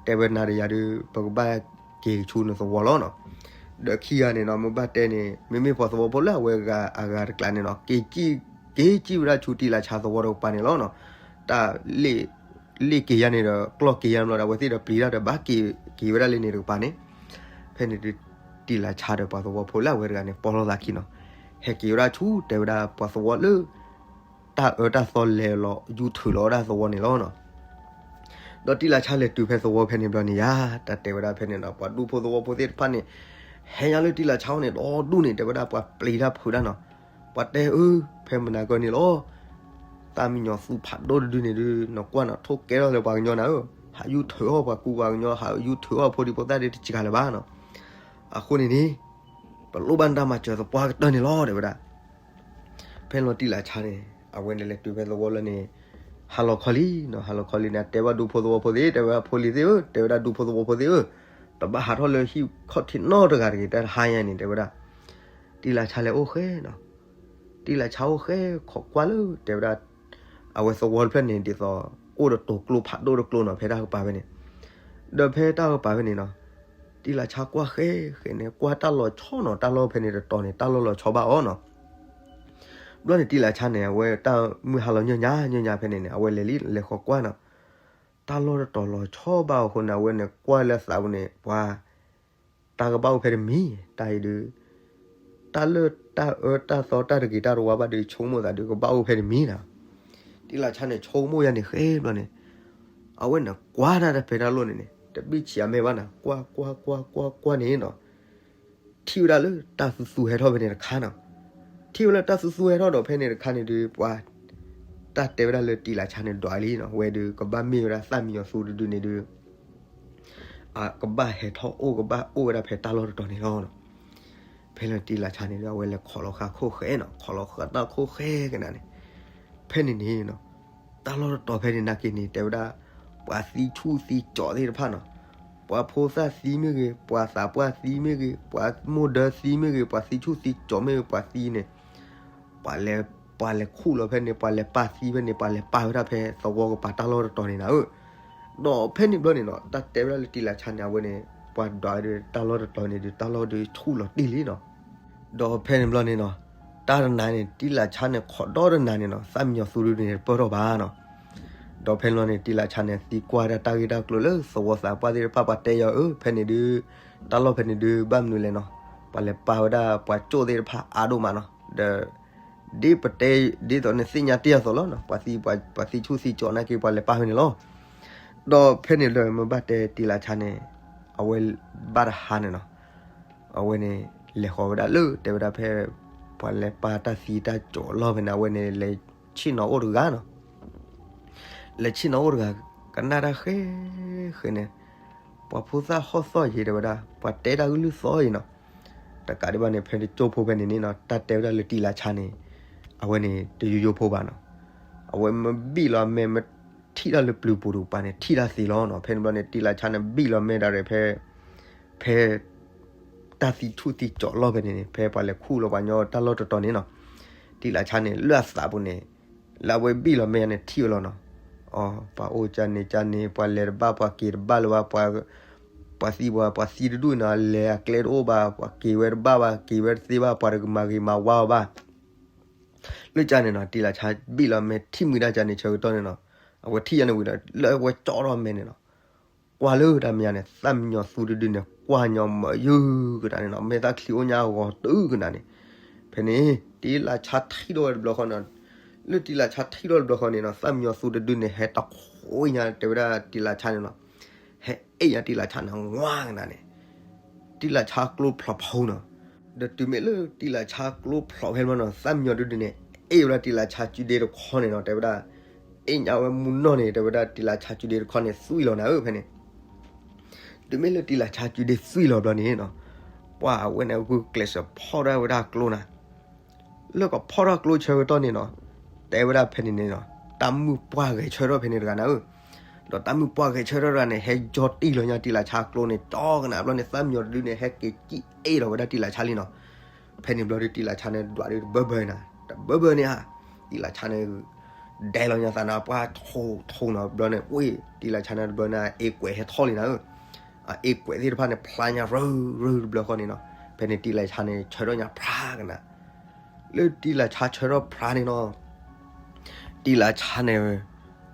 တဲဝဲနၤဒီးယၤဒီး ပကဘၣ်က့ၤဆူနသဝီလီၤနီၤ ဒီးခံဂၤန့ၣ်နီၤ မ့ၢ်ဘၣ်တဲန့ၣ် မ့မ့ၢ်ပှၤသဝီဖိလၢအဝဲဂၤအဂၤတကျါန့ၣ်နီၤ က့ၤက့ၤ က့ၤက့ၤဝဲဒၣ်ဆူတံာ်လၤဆါသဝီတကပၤန့ၣ်လီၤနီၤ တၢ်လ့ၣ် လ့ၣ်က့ၤယါန့ၣ်ဒီး ကျီၢ်က့ၤယါန့ၣ်ဘျီဒီး အဝဲသ့ၣ်ဒီးပျံၤတၢ်ဒီးဘၣ်က့ၤက့ၤဝဲဒၣ်လၢန့ၣ်တကပၤန့ၣ် ဖဲန့ၣ်ဒုး တံာ်လၤဆါဒီးပှၤသဝီဖိလၢအဝဲတဂၤန့ၣ် ပီၢ်လီၤသးခံနီၤ ဟဲက့ၤဝဲဒၣ်ဆူ တဲဝဲဒၣ်ပှၤသဝီလၢ တၢ်အၢတၢ်သီလဲၤလီၤ ယူၤထုးလီၤဝဲဒၣ်သဝီန့ၣ်လီၤနီၤ ဒီးတံာ်လၤဆါလဲၤတုၤဖဲသဝီဖဲန့ၣ်ဘျီန့ၣ်ယါ တၢ်တဲဝဲဒၣ်ဖဲန့ၣ်နီၤ ပှၤဒူဖိသဝီဖိသ့ၣ်တဖၣ်န့ၣ် ဟဲညါလၢတံာ်လၤဆါအအိၣ်န့ၣ် ဒီဒူၣ်န့ၣ် တဲဝဲဒၣ်ပှၤပျံၤတၢ်ဖုးတၢ်နီၤ ပှၤတဲအၢ ဖဲမနၤကၢန့ၣ်လီၤ သၣ်မံယီၤသူဖးဒိၣ်တဒုန့ၣ်ဒုး နကွၢ်နီၤ ထိၣ်ကဲထီၣ်လၢပှၤကညီနၤဧၢ ဟးယူၤထုးအီၣ်ပှၤကူပှၤကညီ ဟးယူၤထုးအီၣ်ဖိဒံဖိသၣ်ဒုးတစှၤလၢၤဘၣ်နီၤ အဃိန့ၣ်န့ၣ် ပလိၣ်ဘၣ်နတၢ်မၤစၢၤသပှၢ်ကတၢၢ်န့ၣ်လီၤ တဲဝဲဒၣ် ဖဲန့ၣ်လီၤတံာ်လၤဆါန့ၣ် အဝဲန့ၣ်လဲၤတုၤဖဲသဝီလၢန့ၣ် ဟါလီၤခီလံနီၤ ဟါလီၤခီလံန့ၣ် တဲဘၣ်ဒူဖိသဝီဖိသ့ၣ် တဲဝဲဒၣ်ဖိလံၤသ့ၣ်ဧၢ တဲဝဲဒၣ်ဒူဖိသဝီဖိသ့ၣ်ဧၢ တဘၣ်ဟးထီၣ်လၢဟံၣ်ခီၣ်ထံးနီတဂၤတဂ့ၤ တၢ်တဟါညါန့ၣ် တဲဝဲဒၣ် တံာ်လၤဆါလဲၤအိၣ်ဃဲနီၤ တံာ်လၤဆါအိၣ်ဃဲခိးကွၢ်လၢ တဲဝဲဒၣ် အဝဲသဝီတဖျၢၣ်န့ၣ် ဒ်သိး အိၣ်ဒီးတိၤကျိဖးဒိၣ်တကျိနီၤ ဖဲတၢ်ကပၤဖဲန့ၣ် ဒီးဖဲတၢ်ကပၤဖဲန့ၣ်နီၤ တံာ်လၤဆါကွၢ်ဃဲဃဲန့ၣ် ကွၢ်တၢ်လီၤဆီနီၤ တၢ်လီၢ်ဖဲန့ၣ်တတီၤန့ၣ် တၢ်လီၢ်လီၤဆီဘၣ်အီၤနီၤ ဘျီန့ၣ်တံာ်လၤဆါန့ၣ် အဝဲတၢ်မုၢ်ဟါလီၤညၢ်ညါညၢ်ညါဖဲန့ၣ်န့ၣ် အဝဲလဲၤလံ လဲၤဃီၤကွၢ်နီၤ တၢ်လီၢ်တတီၤလီၤဆီဘၣ်အဃိန့ၣ် အဝဲန့ၣ်ကွၢ်လၢသးပူၤန့ၣ် ပှၤ တၢ်ကဘၣ်အိၣ်ဖဲတမံၤ တၢ်အံၤဒုး တၢ်လၢတၢ်အၢတၢ်သီတၢ်တဂ့ၤတၢ်တဝါဘၣ်ဒီး ဆိကမိၣ်သးဒုးကဘၣ်အိၣ်ဖဲတမံၤနီၤ တံာ်လၤဆါန့ၣ် ဆိကမိၣ်ယါန့ၣ်ဃဲဘျီန့ၣ် အဝဲန့ၣ်ကွၢ်တၢ်တၢ်ဖဲတၢ်လီၢ်န့ၣ်န့ၣ် တဘံၣ်ဆံးအမဲာ်ဘၣ်နီၤ ကွၢ်ကွၢ်ကွၢ်ကွၢ်ကွၢ်န့ၣ်နီၤ ထံၣ်ဝဲဒၣ်လၢတၢ်သူသူဟဲထီၣ်ဖဲန့ၣ်တခါနီၤ ထံၣ်ဝဲလၢတၢ်သူသူဟဲထီၣ်ဒီးဖဲန့ၣ်တခါန့ၣ်ဒုး ပှၤ တၢ်တဲဝဲဒၣ်လၢတံာ်လၤဆါန့ၣ်ဒွးလံနီၤ ဝဲဒုးကဘၣ်မ့ၢ်ဝဲဒၣ်သၣ်မံယီၤသူတဒုန့ၣ်ဒုး အကဘၣ်ဟဲထီၣ်အိၣ်ကဘၣ်အိၣ်ဝဲဒၣ်ဖဲတၢ်လီၢ်တတီၤန့ၣ်လီၤနီၤ. ဖဲလၢတံလးဆါန့ၣ်ဒီး အဝဲလဲၤခိးလီၤဃာ်ခိၣ်ဃဲနီၤ, ခိးလီၤဃာ်တၢ်ခိၣ်ဃဲကနၤန့ၣ်, ဖဲန့ၣ်န့ၣ်နီၤ, တၢ်လီၢ်တတီၤဖဲန့ၣ်နာ်က့န့ၣ် တဲဝဲဒၣ် ပှၤသံဆူၣ်သံကၠီသ့ၣ်တဖၣ်နီၤ, ပှၤဖိသၣ်သံမ့ၢ်ဂ့ၤ, ပှၤသးပှၢ်သံမ့ၢ်ဂ့ၤ, ပှၤမိၢ်ဒၢသံမ့ၢ်ဂ့ၤ, ပှၤသံဆူၣ်သံကၠီမ့ၢ်ဂ့ၤ, ပှၤသံန့ၣ် ပှၤလဲၤ, ပှၤလဲၤခူၣ်လီၤဖဲန့ၣ်, ပှၤလဲၤပာ်သံဖဲန့ၣ်, ပှၤလဲၤပာ်ဝဲဒၣ်ဖဲသဝီကပၤတၢ်လီၢ်တတီၤန့ၣ်နၤဧၢ. ဒီးဖဲန့ၣ်ဘျီန့ၣ်နီၤ, တၢ်တဲဝဲဒၣ်လၢတံလးဆါန့ၣ် အဝဲန့ၣ် ပှၤဒွးဒီးတၢ်လီၢ်တတီၤန့ၣ်ဒီး တၢ်လီၢ်ဒီးဆူၣ်လီၤတံၢ်လံနီၤ. ဒီးဖဲန့ၣ်ဘျီန့ၣ်နီၤ, တၢ်တနၤန့ၣ် တံလးဆါန့ၣ်ခိးဒီတနၤန့ၣ်နီၤ, သၣ်မံညီၤသူတဒုန့ၣ်တပၢၢ်ထီၣ်ဘၣ်နီၤ. ဒီးဖဲန့ၣ်ဘျီန့ၣ် တံလးဆါန့ၣ် သံကွၢ်ဒၣ်တၢ်ဂ့ၢ်တၢ်ကျိၤလၢသဝီသးပှၢ်သ့ၣ်တဖၣ်, ပှၤတဲယၤဧၢ, ဖဲန့ၣ်ဒုး တၢ်လီၢ်ဖဲန့ၣ်ဒုး ဘၣ်မနုၤလဲၣ်နီၤ, ပှၤလဲၤပာ်ဝဲဒၣ်ပှၤကၠိၣ်သ့ၣ်တဖၣ်အါဒိၣ်မးနီၤ. ဒီး ဒ်ပတဲ, ဒ်သိးနသ့ၣ်ညါတ့ၢ်အသိးလီၤနီၤ, ပှၤသံ, ပှၤသံဆူၣ်သံကၠီနာ်က့ ပှၤလဲၤပာ်ဖဲန့ၣ်လီၤ. ဒီးဖဲန့ၣ်လၢမ့ၢ်ဘၣ်တဲတံလးဆါန့ၣ်, အဝဲဘၣ်တဟါန့ၣ်နီၤ, အဝဲန့ၣ် လဲၤဃီၤဝဲဒၣ်လၢ တဲဝဲဒၣ်ဖဲ ပှၤလဲၤပာ်တၢ်သံတၢ်ကၠီအလီၢ်ဖဲန့ၣ် အဝဲန့ၣ် လဲၤဆ့ၣ်နီၤအိၣ်တဂၤနီၤ. လဲၤဆ့ၣ်နီၤအိၣ်တဂၤ ကနၣ်တၢ်ဃဲဃဲန့ၣ်, ပှၤဖိသၣ်ဟီၣ်သီၣ်ယံၤ တဲဝဲဒၣ်, ပှၤတဲတၢ်ကလုၢ်သီၣ်ယံၤနီၤ. တကးဒံးဘၣ်န့ၣ် ဖဲတကၠိဖိဖဲန့ၣ်န့ၣ်နီၤ, တၢ်တဲဝဲဒၣ်လၢတံလးဆါန့ၣ် အဝဲန့ၣ် တယိယိဖိဘၣ်နီၤ. အဝဲမ့ၢ်ဘံၣ်လီၤမဲာ် မ့ၢ်ထံၣ်တၢ်လၢပျုၤပူၤတကပၤန့ၣ် ထံၣ်တၢ်သ့လီၤနီၤ. ဖဲန့ၣ်ဘျီန့ၣ် တံလးဆါန့ၣ် ဘံၣ်လီၤမဲာ်ဒၣ်ရဲၣ်ဖဲ ဖဲ တၢ်သံဆူၣ်သံကၠီအလီၢ်ဖဲန့ၣ်, ဖဲပှၤလဲၤခူၣ်လီၤပှၤညီတၢ်လီၢ်တတီၤန့ၣ်နီၤ, တံလးဆါန့ၣ် လၢအသးပူၤန့ၣ် လၢအဝဲဘံၣ်လီၤမဲာ်န့ၣ် ထံၣ်ဝဲလီၤနီၤ. အီ, ပှၤအိၣ်ကန့ၣ်ကန့ၣ်, ပှၤလဲၤတဘၣ် ပှၤက့ၤတဘၣ်လၢၤဘၣ်, ပှၤသံပှၤ, ပှၤသံတဒူၣ်န့ၣ် အလဲၤအကျဲတအိၣ်ဘၣ်, ပှၤက့ၤဝဲတဘၣ်ဘၣ်, က့ၤဝဲတသ့ဘၣ်, ပှၤတကမၤဂ့ၤမၤဝါအီၤဘၣ်. လၢကန့ၣ်နီၤ တံလးဆါဘံၣ်လီၤမဲာ် ထံၣ်မုာ်ဒၣ်ကန့ၣ်ဆၢကတီၢ်န့ၣ်နီၤ, အဝဲထံၣ်ယၤန့ၣ်ဝံၤဒီး လၢအဝဲကၠီထီၣ်မဲာ်န့ၣ်နီၤ, ကွၢ်လၢတၢ်မဲာ်ညါန့ၣ် သၣ်မံညီၤသူတဒုန့ၣ် ကွၢ်ညီမၤယုၢ်ကဒါန့ၣ်နီၤ, မဲာ်သၣ်ချံအိၣ်ညါအဂီၤတုၤကဒါန့ၣ်. ဖဲန့ၣ် တံလးဆါထံၣ်ထီၣ်ဝဲတဘျီဃီန့ၣ်, လၢတံလးဆါထံၣ်ထီၣ်တဘျီဃီန့ၣ်နီၤ, သၣ်မံညီၤသူတဒုန့ၣ် ဟဲတခွံညါ တဲဝဲဒၣ်တံလးဆါန့ၣ်နီၤ, ဟဲအ့ၣ်ညါတံလးဆါန့ၣ် ဝါကဒါန့ၣ်, တံလးဆါကျိဖျိးဖီနီၤ. ဒီးတုၤမ့ၢ်လၢတံလးဆါကျိဖျိးဖဲန့ၣ်နီၤ, သၣ်မံညီၤဒုဒုန့ၣ် အ့ၣ်ဝဲဒၣ်တံလးဆါစုဒ့တခီန့ၣ်နီၤ, တဲဝဲဒၣ် အ့ၣ်ညါဝဲမူနီၢ်န့ၣ် တဲဝဲဒၣ်တံလးဆါစုဒ့တခီန့ၣ် သွံၣ်လီၤနၤဧၢ ဖဲန့ၣ်. တုၤမ့ၢ်လၢတံလးဆါစုဒ့သွံၣ်လီၤဘျီန့ၣ်နီၤ, ပှၤအဝဲန့ၣ်ဂုာ်ကျဲးစၢးဖီၣ်ဒၣ်ဝဲဒၣ်ကျိနၤ လၢကဖီၣ်ထီၣ်ကျိဆၢကတီၢ်န့ၣ်နီၤ, တဲဝဲဒၣ်ဖဲန့ၣ်န့ၣ်နီၤ, တၢ်မုၢ်ပှၢ်ဂဲၤဆၢထၢၣ်ဖဲန့ၣ်တဂၤနၤဧၢ. ဒီးတၢ်မုၢ်ပှၢ်ဂဲၤဆၢထၢၣ်တဂၤန့ၣ် ဟဲယီၤတံၢ်လီၤညါတံလးဆါကျိန့ၣ် ကၠီကနၣ်ဘျီန့ၣ် သၣ်မံညီၤတဒုန့ၣ် ဟဲက့ၤကံၣ်အ့ၣ်လီၤဝဲဒၣ်တံလးဆါလံနီၤ. ဖဲန့ၣ်ဘျီဒီးတံလးဆါန့ၣ် ဒွးဒုးတဘၢဘၢနၤ, တဘၢဘၢန့ၣ်ဧါ, တံလးဆါန့ၣ် ဒဲလီၤညါသးနၤ ပှၤထိၣ်ထိၣ်နီၤ ဘျီန့ၣ် ဝ့ၢ် တံလးဆါန့ၣ်တဘျီန့ၣ် အအ့ၣ်ကွဲးဟဲထီၣ်လံနၤဧၢ. အအ့ၣ်ကွဲးသ့ၣ်တဖၣ်န့ၣ် ဖျါညါရၢရၢတဘျီဃီန့ၣ်နီၤ, ဖဲန့ၣ်တံလးဆါန့ၣ် ဆၢထီၣ်ညါဖြါကနၣ်. လၢတံလးဆါဆၢထီၣ်ဖြါန့ၣ်နီၤ, တံလးဆါန့ၣ်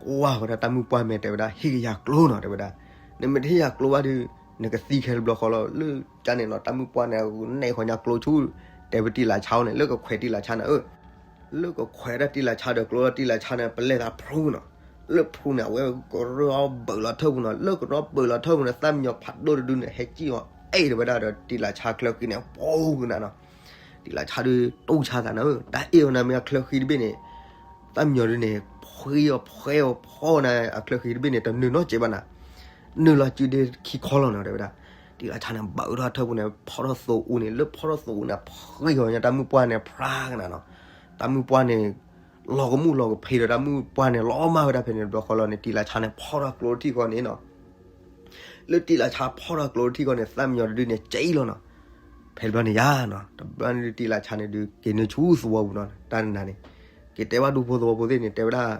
ကွၢ်ဝဲဒၣ်တၢ်မုၢ်ပှၢ်မဲာ် တဲဝဲဒၣ် ဟ့ၣ်ကယၤကျိနီၤ တဲဝဲဒၣ်, နမ့ၢ်တဟ့ၣ်ယၤကျိဘၣ်ဒီး နကသံခဲတဘျီဃီလီၤ. လၢကန့ၣ်နီၤ တၢ်မုၢ်ပှၢ်န့ၣ် နဲၣ်ဃီၤညါကျိဆူ တဲဝဲတံလးဆါအအိၣ်န့ၣ် လၢကခွဲးတံလးဆါနၤဧၢ. လၢကခွဲးဒၣ်တံလးဆါဒီးကျိလီၤ တံလးဆါန့ၣ် ပလဲၤသးဖရူနီၤ, လၢဖရူန့ၣ် အဝဲကရၢဘၢၣ်လီၤထၢၣ်ပူၤနီၤ, လၢကရၢဘၢၣ်လီၤထၢၣ်ပူၤန့ၣ် သၣ်မံညီၤဖးဒိၣ်တဒုန့ၣ် ဟဲကံၣ်အီၤအ့ၣ်တဲဝဲဒၣ်ဒီးတံလးဆါချၢဃံန့ၣ် ပူၤကနၣ်နီၤ. တံလးဆါဒုးတူၢ်ဆါသးနၤဧၢ, တၢ်အ့ၣ်အီၤနၤမ့ၢ်အချၢဃံတဘ့ၣ်န့ၣ်, သၣ်မံညီၤဒုန့ၣ် ဖှံအီၤဖှဲအီၤဖီနၤ အချၢဃံတဘ့ၣ်န့ၣ် တနုာ်နီတစဲးဘၣ်နၤ, နုာ်လီၤစုဒ့ခံခီလီၤနီၤ တဲဝဲဒၣ်. တံလးဆါန့ၣ် ဘၣ်အၢထီၣ်ထၢၣ်ပူၤန့ၣ် ဖီထီၣ်သိအူန့ၣ် လၢဖီထီၣ်သိအူန့ၣ် ဖှံအီၤညါတၢ်မုၢ်ပှၢ်န့ၣ် ဖြါကနၣ်နီၤ. တၢ်မုၢ်ပှၢ်န့ၣ် လီၤကမူၣ်လီၤကဖံးဒီးတၢ်မုၢ်ပှၢ်န့ၣ် လီၤမၢ်ဝဲဒၣ်ဖဲန့ၣ်တဘျီဃီလီၤန့ၣ် တံလးဆါန့ၣ် ဖီထီၣ်ကျိတထံၣ်ဃီန့ၣ်နီၤ. လၢတံလးဆါဖီထီၣ်ကျိတထံၣ်ဃီန့ၣ် သၣ်မံညီၤတဒုန့ၣ် ကံၣ်လီၤနီၤ. ဖဲတဘျီန့ၣ်ယါနီၤ တဘျီန့ၣ်ဒုးတံလးဆါန့ၣ်ဒုး က့ၤနုာ်ဆူသဝီပူၤနီၤ တၢ်နၤန့ၣ် က့ၤတဲဘၣ်ဒူဖိသဝီဖိသ့ၣ်န့ၣ် တဲဝဲဒၣ်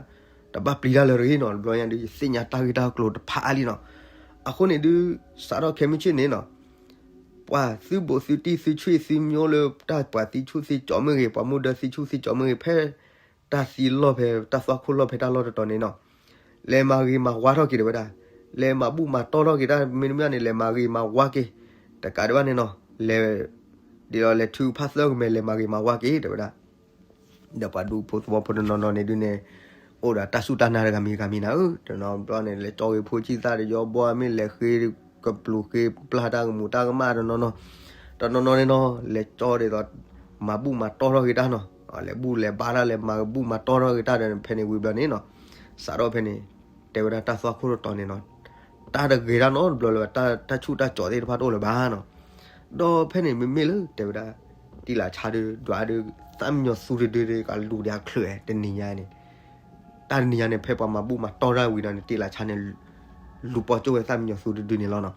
တဘၣ်ပျံၤတၢ်လၢတဂ့ၤနီၤ တဘျီညါဒုး ယသ့ၣ်ညါတၢ်ဂ့ၢ်တၢ်ကျိၤတဖၣ်အါလံနီၤ. အဃိန့ၣ်ဒုး စးထီၣ်ခဲမုၢ်ဆ့ၣ်န့ၣ်နီၤ ပှၤသုဘူးသုတံၢ်သုဆံၣ်သုမိၢ်လၢတၢ်ပှၤသံဆူၣ်သံကၠီမ့ၢ်ဂ့ၤ ပှၤမိၢ်ဒၢသံဆူၣ်သံကၠီမ့ၢ်ဂ့ၤ ဖဲ တၢ်သံလီၢ်ဖဲ တၢ်သွၣ်ခိၣ်လီၢ်ဖဲတၢ်လီၢ်တတီၤန့ၣ်နီၤ လဲၤမၤဂ့ၤမၤဝါထီၣ်က့ၤတဲဝဲဒၣ်, လဲၤမၤဘူၣ်မၤတီၢ်ထီၣ်က့ၤတၢ်မ့တမ့ၢ်န့ၣ် လဲၤမၤဂ့ၤမၤဝါက့ၤ, တကးဒံးဘၣ်န့ၣ်နီၤ လဲၤ ဒ်သိးလဲၤထုကဖၣ်သၢကမဲာ် လဲၤမၤဂ့ၤမၤဝါက့ၤတဲဝဲဒၣ်. ဒီးပှၤဒူဖိသဝီဖိတနီၤနီၤန့ၣ်ဒုးန့ၣ် အိၣ်ဒီးတၢ်စူၢ်တၢ်နာ်တဂၤမံၤဂၤမံၤနၤဧၢ, တနီၤဘျီန့ၣ် လဲၤကၠီဂ့ၤဖိဆံၣ်သၣ်တယီဘီ မ့ၢ်လဲၤဃ့ကပျူၤဃ့ပျၢ်တၢ်ကမူးတၢ်ကမၣ်တနီၤနီၤ, တနီၤနီၤန့ၣ်နီၤ လဲၤကၠီဒ်သိး မၤဘူၣ်မၤတီၢ်ထီၣ်က့ၤတၢ်နီၤ, လဲၤဘူၣ်လဲၤဘါတၢ် လဲၤမၤဘူၣ်မၤတီၢ်ထီၣ်က့ၤတၢ်ဒီး ဖဲန့ၣ်ဝံၤဘျီန့ၣ်နီၤ စးထီၣ်ဖဲန့ၣ် တဲဝဲဒၣ်တၢ်သွၣ်ခိၣ်တတီၤန့ၣ်နီၤ တၢ်တဂ့ၤတၢ်နီတဘျီလၢၤဘၣ်, တၢ်ဆူၣ်တၢ်ကၠီသ့ၣ်တဖၣ်တအိၣ်လၢၤဘၣ်နီၤ. ဒီးဖဲန့ၣ်မ့မ့ၢ်လၢတဲဝဲဒၣ် တံၢ်လးဆါဒုး ဒွးဒုး သၣ်မံညီၤသူတဒုဒီး ကလူၤဒီးအချၢးတနံၤညါန့ၣ်, တၢ်တနံၤညါန့ၣ် ဖဲပှၤမၤဘူၣ်မၤတီၢ်တၢ်ဝံၤဒီးန့ၣ် တံၢ်လးဆါန့ၣ် လူၤပီၢ်ကၠိၣ်ဝဲသၣ်မံညီၤသူတဒုန့ၣ်လီၤနီၤ.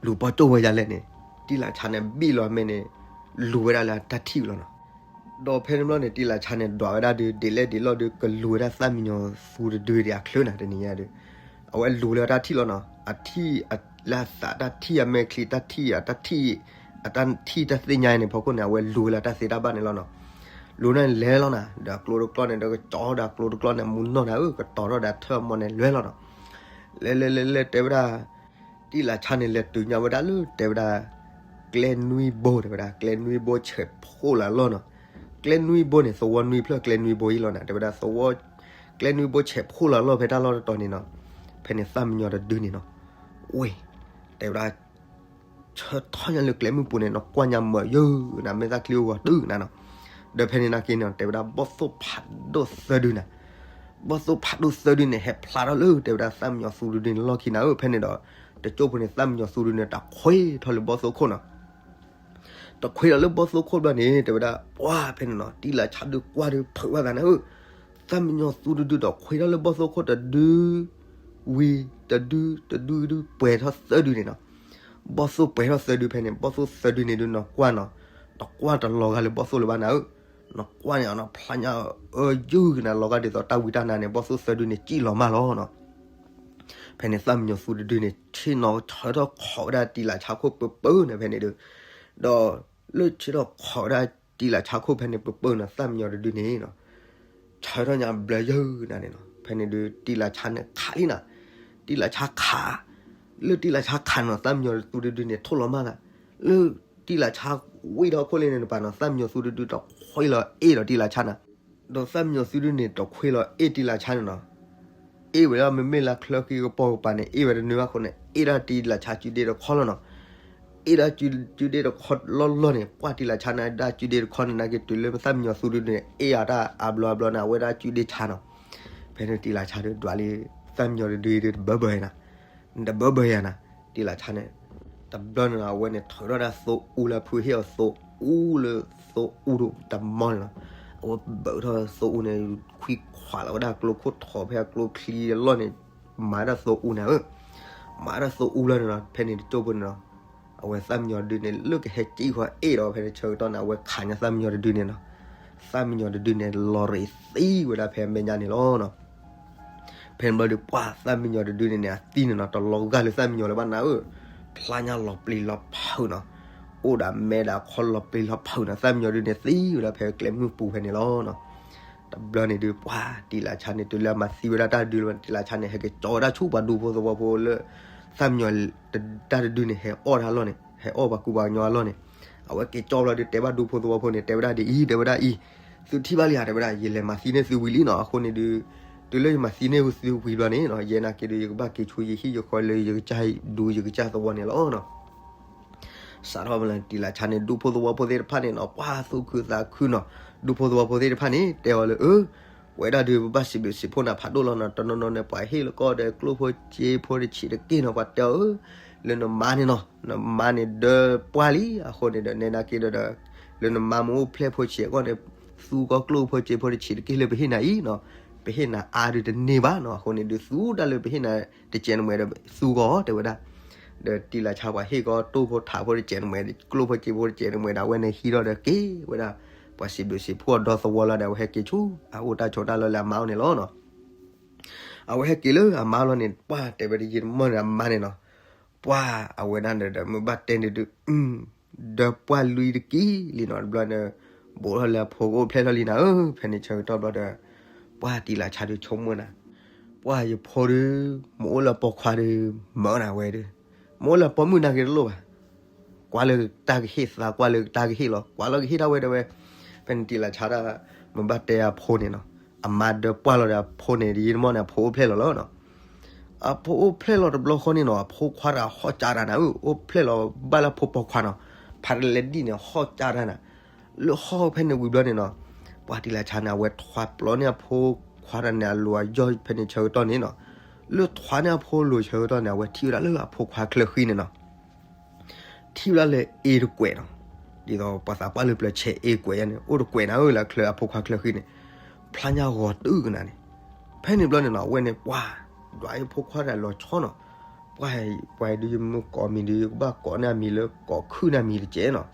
လူၤပီၢ်ကၠိၣ်ဝဲဒ်လဲၣ်န့ၣ် တံၢ်လးဆါန့ၣ် ဘံၣ်လီၤအမဲာ်န့ၣ် လူၤဝဲဒၣ်လၢအတၢ်ထံၣ်လီၤနီၤ. ဒီးဖဲန့ၣ်ဘျီန့ၣ် တံၢ်လးဆါန့ၣ် ဒွးဝဲဒၣ်ဒုး ဒ်လဲၣ်ဒ်လဲၣ်ဒုး ကလူၤဝဲဒၣ်သၣ်မံညီၤသူတဒုဒီးအချၢးနၤ တနံၤညါဒုး အဝဲလူၤလၢအတၢ်ထံၣ်လီၤနီၤ. အထံၣ်လၢအသးတၢ်ထံၣ် အမဲာ်ချံတၢ်ထံၣ် အတၢ်ထံၣ် အတၢ်ထံၣ်တၢ်သ့ၣ်ညါအံၤန့ၣ် ဖီခိၣ်န့ၣ် အဝဲလူၤလၢအတၢ်သ့တၢ်ဘၣ်န့ၣ်လီၤနီၤ. လူၤန့ၣ်လဲၤလီၤနၤ ဒီးကျိတကျီန့ၣ် ဒီးကကၠီဒီးကျိတကျီန့ၣ် မူနီၢ်နၤဧၢ ကတီၤထီၣ်ဒီးထၢၣ်မီၢ်န့ၣ်လဲၤလီၤနီၤ. လဲၤလဲၤလဲၤလဲၤတဲဝဲဒၣ် တံၢ်လးဆါန့ၣ် လဲၤတုၤညါဝဲဒၣ်လၢ တဲဝဲဒၣ် ကျဲနွံဘိ တဲဝဲဒၣ် ကျဲနွံဘိဆဲးဖှိၣ်လၢအလီၢ်နီၤ. ကျဲနွံဘိန့ၣ် သဝီနွံဖျၢၣ်ကျဲနွံဘိအံၤလီၤနၤ တဲဝဲဒၣ်သဝီ ကျဲနွံဘိဆဲးဖှိၣ်လၢအလီၢ်ဖဲတၢ်လီၢ်တတီၤန့ၣ်နီၤ. ဖဲန့ၣ်သၣ်မံညီၤတဒုန့ၣ်နီၤ ဝ့ၢ် တဲဝဲဒၣ် ဆၢထီၣ်ညါလၢကျဲမုၢ်ပူၤန့ၣ် နကွၢ်ညါမၢယၢၢ်နၤ မ့ၢ်သၣ်ချံအိၣ်ဂီၤတုၤနၤနီၤ. ဒီးဖဲန့ၣ်နာ်က့န့ၣ် တဲဝဲဒၣ်ဘီၣ်သိၣ်ဖးဒိၣ်သၢဒုနၤ ဘီၣ်သိၣ်ဖးဒိၣ်သၢဒုန့ၣ် ဟဲဖျါထီၣ်လၢ တဲဝဲဒၣ်သၣ်မံညီၤသူတဒုန့ၣ်လီၢ်ခံနၤဧၢ. ဖဲန့ၣ်ဒီး တကၠိၢ်ဖိန့ၣ် သၣ်မံညီၤသူတဒုန့ၣ် တၢ်ခွ့ထီၣ်လၢဘီၣ်သိၣ်ခိၣ်နီၤ. တခွ့ဒီးလၢဘီၣ်သိၣ်ခိၣ်ဘျီန့ၣ် တဲဝဲဒၣ် ပှၢ်ဖဲန့ၣ်နီၤ တံၢ်လးဆါဒုးကွၢ်ဒုးဖုးဘၣ်သးနၤဧၢ, သၣ်မံညီၤသူတဒုဒီးခွ့ထီၣ်လၢဘီၣ်သိၣ်ခိၣ်တဒု ဝံၤတဒု တဒုဒု ပှဲၤထီၣ်သၢဒုန့ၣ်နီၤ. ဘီၣ်သိၣ်ပှဲၤထီၣ်သၢဒုဖဲန့ၣ် ဘီၣ်သိၣ်သၢဒုန့ၣ်ဒုးနီၤကွၢ်နီၤ, တကွၢ်တလီၤဂာ်လၢဘီၣ်သိၣ်လၢၤဘၣ်နၤဧၢ. နီၤကွၢ်န့ၣ်နီၤ ဖျါညါအၢယုၢ်ကနၤလီၤဂာ်ဒ်သိးတၢ်ဝံတၢ်နါန့ၣ် ဘီၣ်သိၣ်သၢဒုန့ၣ်စံၣ်လီၤမၢ်လီၤနီၤ. ဖဲန့ၣ်သၣ်မံညီၤသူတဒုန့ၣ် ဆ့ၣ်နီၤဆၢထီၣ်ခိးဝဲဒၣ်တံၢ်လးဆါခိၣ်ပၢပၢန့ၣ်ဖဲန့ၣ်ဒုး, ဒီးလၢဆၢထီၣ်ခိးဝဲဒၣ်တံၢ်လးဆါခိၣ်ဖဲန့ၣ်ပၢပၢနီၤ သၣ်မံညီၤတဒုန့ၣ်နီၤ ဆၢထီၣ်ညါဘျၢယၢၢ်နၤန့ၣ်နီၤ ဖဲန့ၣ်ဒုး တံၢ်လးဆါန့ၣ်ခးလံနၤ, တံၢ်လးဆါခး, လၢတံၢ်လးဆါခးနီၤ သၣ်မံညီၤသူတဒုန့ၣ် ထိၣ်လီၤမၢ်သး, လၢတံၢ်လးဆါဝံၣ်ထီၣ်ခိၣ်လံန့ၣ်တပၤနီၤ သၣ်မံညီၤသူတဒုဒီးခွ့လီၤအ့ၣ်ဒီးတံၢ်လးဆါနၤ, ဒီးသၣ်မံညီၤသူတဒုန့ၣ် တခွ့လီၤအ့ၣ်တံၢ်လးဆါန့ၣ်နီၤ အ့ၣ်ဝဲဒၣ်မ့မ့ၢ်လၢချၢဃံကပီၤကပၤန့ၣ် အ့ၣ်ဝဲတနုာ်ဘၣ်အဃိန့ၣ် အ့ၣ်ဒၣ်တံၢ်လးဆါစုဒ့တခီလီၤနီၤ. အ့ၣ်ဒၣ်စုဒ့တခီလီၢ်လီၢ်န့ၣ် ကွၢ်တံၢ်လးဆါန့ၣ်ဒၣ်စုဒ့တခီန့ၣ် နာ်က့တုၤလၢသၣ်မံညီၤသူတဒုန့ၣ် အ့ၣ်အတၢ်အါဘျီအါဘျီန့ၣ် အဝဲဒၣ်စုဒ့ဆါနီၤ. ဖဲန့ၣ်တံၢ်လးဆါဒုးဒွးလံ သၣ်မံညီၤတဒုအံၤဒုးတဘၢဘၢယၤနၤ, တဘၢဘၢယၤနၤ, တံၢ်လးဆါန့ၣ် တဘျီန့ၣ်နီၤ အဝဲန့ၣ်ထုးထီၣ်ဒၣ်သိအူလၢဖုဟ့ၣ်အီၤ သိအူလၢသိအူတမီန့ၣ်နီၤ, အဝဲဘၢထီၣ်သိအူန့ၣ် ခွံခွးလီၤဝဲဒၣ်ကျိခိၣ်ထီၣ်ဖဲအကျိချံအလီၢ်န့ၣ် မၤဒၣ်သိအူန့ၣ်ဧၢ, မၤဒၣ်သိအူလီၤန့ၣ်နီၤ ဖဲန့ၣ်တကၠိၢ်ဖိန့ၣ်နီၤ အဝဲသၣ်မံညီၤတဒုန့ၣ် လၢကဟဲကံၣ်ဃီအ့ၣ်ဒီးဖဲန့ၣ်ဆၢကတီၢ်န့ၣ် အဝဲခးညါသၣ်မံညီၤတဒုန့ၣ်နီၤ, သၣ်မံညီၤတဒုန့ၣ် လီၤရံးသံဝဲဒၣ်ဖဲမဲာ်ညါန့ၣ်လီၤနီၤ. ဖဲန့ၣ်ဘျီဒုး ပှၢ်သၣ်မံညီၤတဒုန့ၣ်န့ၣ် အသံန့ၣ်နီၤ တလီၤဂာ်လၢသၣ်မံညီၤလၢၤဘၣ်နၤဧၢ, ဖျါညါလီၤပျံၤလီၤဖုးနီၤ, အိၣ်ဒီးမဲဒီးခီလီၤပျံၤလီၤဖုးနီၤ, သၣ်မံညီၤဒုန့ၣ်သံဝဲဒၣ်ဖဲကျဲမုၢ်ပူၤဖဲန့ၣ်လီၤနီၤ. တဘျီန့ၣ်ဒုး ပှၢ်တံၢ်လးဆါန့ၣ် တုၤလၢအမၤသံဝဲဒၣ်တၢ်ဒုးလၢၤဘၣ်န့ၣ် တံၢ်လးဆါန့ၣ် ဟဲက့ၤကၠီဝဲဒၣ်ဆူပှၤဒူဖိသဝီဖိလၢ သၣ်မံညီၤတၢ်တဒုန့ၣ် ဟဲအီၣ်တၢ်လီၢ်န့ၣ် ဟဲအီၣ်ပှၤကူပှၤကညီအလီၢ်န့ၣ်, အဝဲက့ၤကၠီဘျီဒုး တဲဘၣ်ဒူဖိသဝီဖိန့ၣ် တဲဝဲဒၣ်ဒ်အံၤ တဲဝဲဒၣ်အံၤ, သုထံၣ်ဘၣ်လံဧါ တဲဝဲဒၣ် ယလဲၤမၤသံန့ၢ်သုဝံၤလံနီၤ, အဃိန့ၣ်ဒုး တုၤလၢယမၤသံန့ၢ်သုဝံၤဘျီန့ၣ်နီၤ ယဲနာ်က့ဒုး ယကဘၣ်က့ၤဆူယဟံၣ်ယဃီလၢယကစၢ်ဒူယကစၢ်သဝီန့ၣ်လီၤနီၤ. စးထီၣ်မးလၢတံၢ်လးဆါန့ၣ် ဒူဖိသဝီဖိသ့ၣ်တဖၣ်န့ၣ်နီၤ ပှၢ်သူၣ်ခုသးခုနီၤ, ဒူဖိသဝီဖိသ့ၣ်တဖၣ်န့ၣ် တဲအီၤလၢ အၢ ပဝဲဒၣ်ဒုး ပဘၣ်စံးဘျုးစံးဖှိၣ်နၤဖးဒိၣ်လီၤနီၤ, တနီၤနီၤန့ၣ် ပှၤဟ့ၣ်လၢကီၢ်ဒီးကျိၣ်ဖိစ့ဖိတဆံးတက့ၢ်နီၤ ပှၤတဲအီၤ အၢ လၢနမါန့ၣ်နီၤ နမါန့ၣ်ဒၢပှၢ်လံ, အဃိန့ၣ်ဒီး နဲနာ်က့ဒီး လၢနမါမ့ၢ်အိၣ်ဖျဲၣ်ဖိဆံးအဂီၢ်န့ၣ် သူကီၢ်ကျိၣ်ဖိစ့ဖိတဆံးတက့ၢ်လၢပဟ့ၣ်နၤအံၤနီၤ, ပဟ့ၣ်နၤအါဒုးတန့ၢ်ဘၣ်နီၤ, အဃိန့ၣ်ဒုး သူတၢ်လၢပဟ့ၣ်နၤတစဲးနမဲာ်ဒီး သူကီၢ်တဲဝဲဒၣ် ဒီးတံၢ်လးဆါပှၤဟ့ၣ်ကီၢ်တိၢ်ဖိထးဖိတစဲးနမဲာ် ကျိၣ်ဖိစ့ဖိတစဲးနမဲာ်ဒီး အဝဲန့ၣ်ဟံးထီၣ်ဒီးက့ၤဝဲဒၣ် ပှၤစံးဘျုးစံးဖှိၣ်အဒီသဝီလီၤဒီး အဝဲဟဲက့ၤဆူ အအိၣ်တၢ်ဆိးတၢ်လီၢ်လၢအမါအိၣ်န့ၣ်လီၤနီၤ. အဝဲဟဲက့ၤလၢအမါလီၤန့ၣ် ပှၢ်တဲဝဲတယံာ်တမီၢ်န့ၣ် အမါန့ၣ်နီၤ, ပှၢ်အဝဲဒၣ်ဒီး မ့ၢ်ဘၣ်တဲန့ၣ်ဒုး ဒၢပှၢ်လွံၢ်တက့ၢ်လံနီၤ, တဘျီန့ၣ် ဘူးထီၣ်လၢအဖိကအိၣ်ဖျဲၣ်ထီၣ်လံနၤဧၢ, ဖဲန့ၣ်ဆၢကတီၢ်ဘျီဒီး ပှၢ်တံၢ်လးဆါဒုးဆိကမိၣ်နၤ, ပှၢ်ယဖိဒုး မ့ၢ်အိၣ်လၢပိာ်ခွါဒုး မၢနၤဝဲဒုး, မ့ၢ်အိၣ်လၢပိာ်မုၣ်နာ်က့တလိၣ်ဘၣ် ကွၢ်လၢတၢ်ကဟ့ၣ်သး ကွၢ်လၢတၢ်ကဟ့ၣ်လီၤ ကွၢ်လီၤကဟ့ၣ်ထီၣ်ဝဲတဲဝဲ, ဖဲန့ၣ်တံၢ်လးဆါဒၣ် မ့ၢ်ဘၣ်တဲအဖိန့ၣ်နီၤ, အမါဒၢပှၢ်လီၤဒီးအဖိန့ၣ် တယံာ်တမီၢ်န့ၣ် အဖိအိၣ်ဖျဲၣ်လီၤလီၤနီၤ. အဖိအိၣ်ဖျဲၣ်လီၤတဘျီဃီန့ၣ်နီၤ အဖိခွါတဂၤဟီၣ်ကၠါတၢ်နၤဧၢ, အိၣ်ဖျဲၣ်လီၤဘၣ်လၢအဖိပိာ်ခွါနီၤ, ဖးတလဲဒံၣ်န့ၣ် ဟီၣ်ကၠါတၢ်နၤ, လၢဟီၣ်ဖဲန့ၣ်ဝံၤဘျီန့ၣ်နီၤ, ပှၢ်တံၢ်လးဆါန့ၣ် အဝဲထွါပျီန့ၢ်အဖိခွါတၢ်န့ၣ် အလိၤအယီၢ်ဖဲန့ၣ်ဆၢကတီၢ်န့ၣ်နီၤ, လၢထွါန့ၢ်အဖိလိၤဆၢကတီၢ်န့ၣ် အဝဲထံၣ်ဝဲဒၣ်လၢအဖိခွါချၢဃံန့ၣ်နီၤ ထံၣ်ဝဲဒၣ်လၢအ့တကွဲးနီၤ, ဒ်သိးပှၤသးပှၢ်လၢပျၢၤဆဲးအ့ကွဲးယါန့ၣ် အိၣ်တကွဲးနၤဧၢ လၢအချၢအဖိခွါချၢဃံန့ၣ်, ဖျါညါဂီၤတုၤကနၤန့ၣ်, ဖဲန့ၣ်ဘျီန့ၣ်နီၤ အဝဲန့ၣ်ပှၤ ဒွးယဖိခွါတၢ်လီၤဆီနီၤ, ပှၤ ပှၤဒုးယမ့ၢ်ကိးမံၤဒုး ယကဘၣ်ကိးန့ၢ်အမံၤလၢကိးခုၣ်န့ၢ်အမံၤတကဲးနီၤ,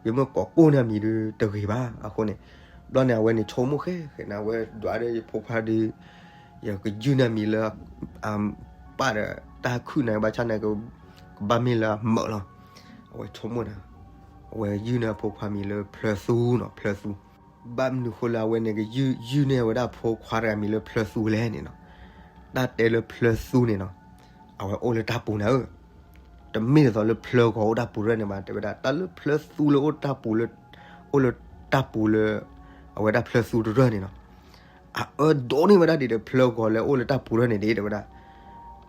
ယမ့ၢ်ကိးကိၢ်န့ၢ်အမံၤဒုးတဂ့ၤဘၣ်အဃိန့ၣ်, ဘျီန့ၣ် အဝဲန့ၣ်ဆိကမိၣ်ဃဲဃဲန့ၣ် အဝဲဒွးဒီးယဖိခွါဒုး ယကယုၢ်န့ၢ်အမံၤလၢ ပၢ်ဒီးတၢ်ခုၣ်န့ၣ် ဘၣ်ဆၣ်န့ၣ် ကဘၣ်မ့ၢ်လၢအမုာ်လီၤ. အဝဲဆိကမိၣ်န့ၣ် အဝဲယုၢ်န့ၢ်အဖိခွါမံၤလၢဖျၢသူနီၤ, ဖျၢသူ. ဘၣ်မနုၤဃိလၢအဝဲန့ၣ်ကယုၢ် ယုၢ်န့ၢ်ဝဲဒၣ်ဖိခွါတဂၤမံၤလၢဖျၢသူလဲၣ်န့ၣ်နီၤ, တၢ်တဲလၢဖျၢသူန့ၣ်နီၤ, အဝဲအိၣ်လၢတၢ်ပူၤန့ၣ်ဧၢ, တမ့ၢ်ဒ်သိးလၢဖျၢဂီၤအိၣ်တၢ်ပူၤတရၢၢ်န့ၣ်ဘၣ် တဲဝဲဒၣ် တၢ်လၢဖျၢသူလၢအိၣ်တၢ်ပူၤလၢ အိၣ်လၢတၢ်ပူၤလၢ အဝဲဒၣ်ဖျၢသူတရၢၢ်န့ၣ်နီၤ, အအၢဒိးန့ၢ်ဝဲဒၣ်ဒ်ဒီးဖျၢဂီၤလၢအိၣ်လၢတၢ်ပူၤတရၢၢ်န့ၣ်ဒ် တဲဝဲဒၣ်,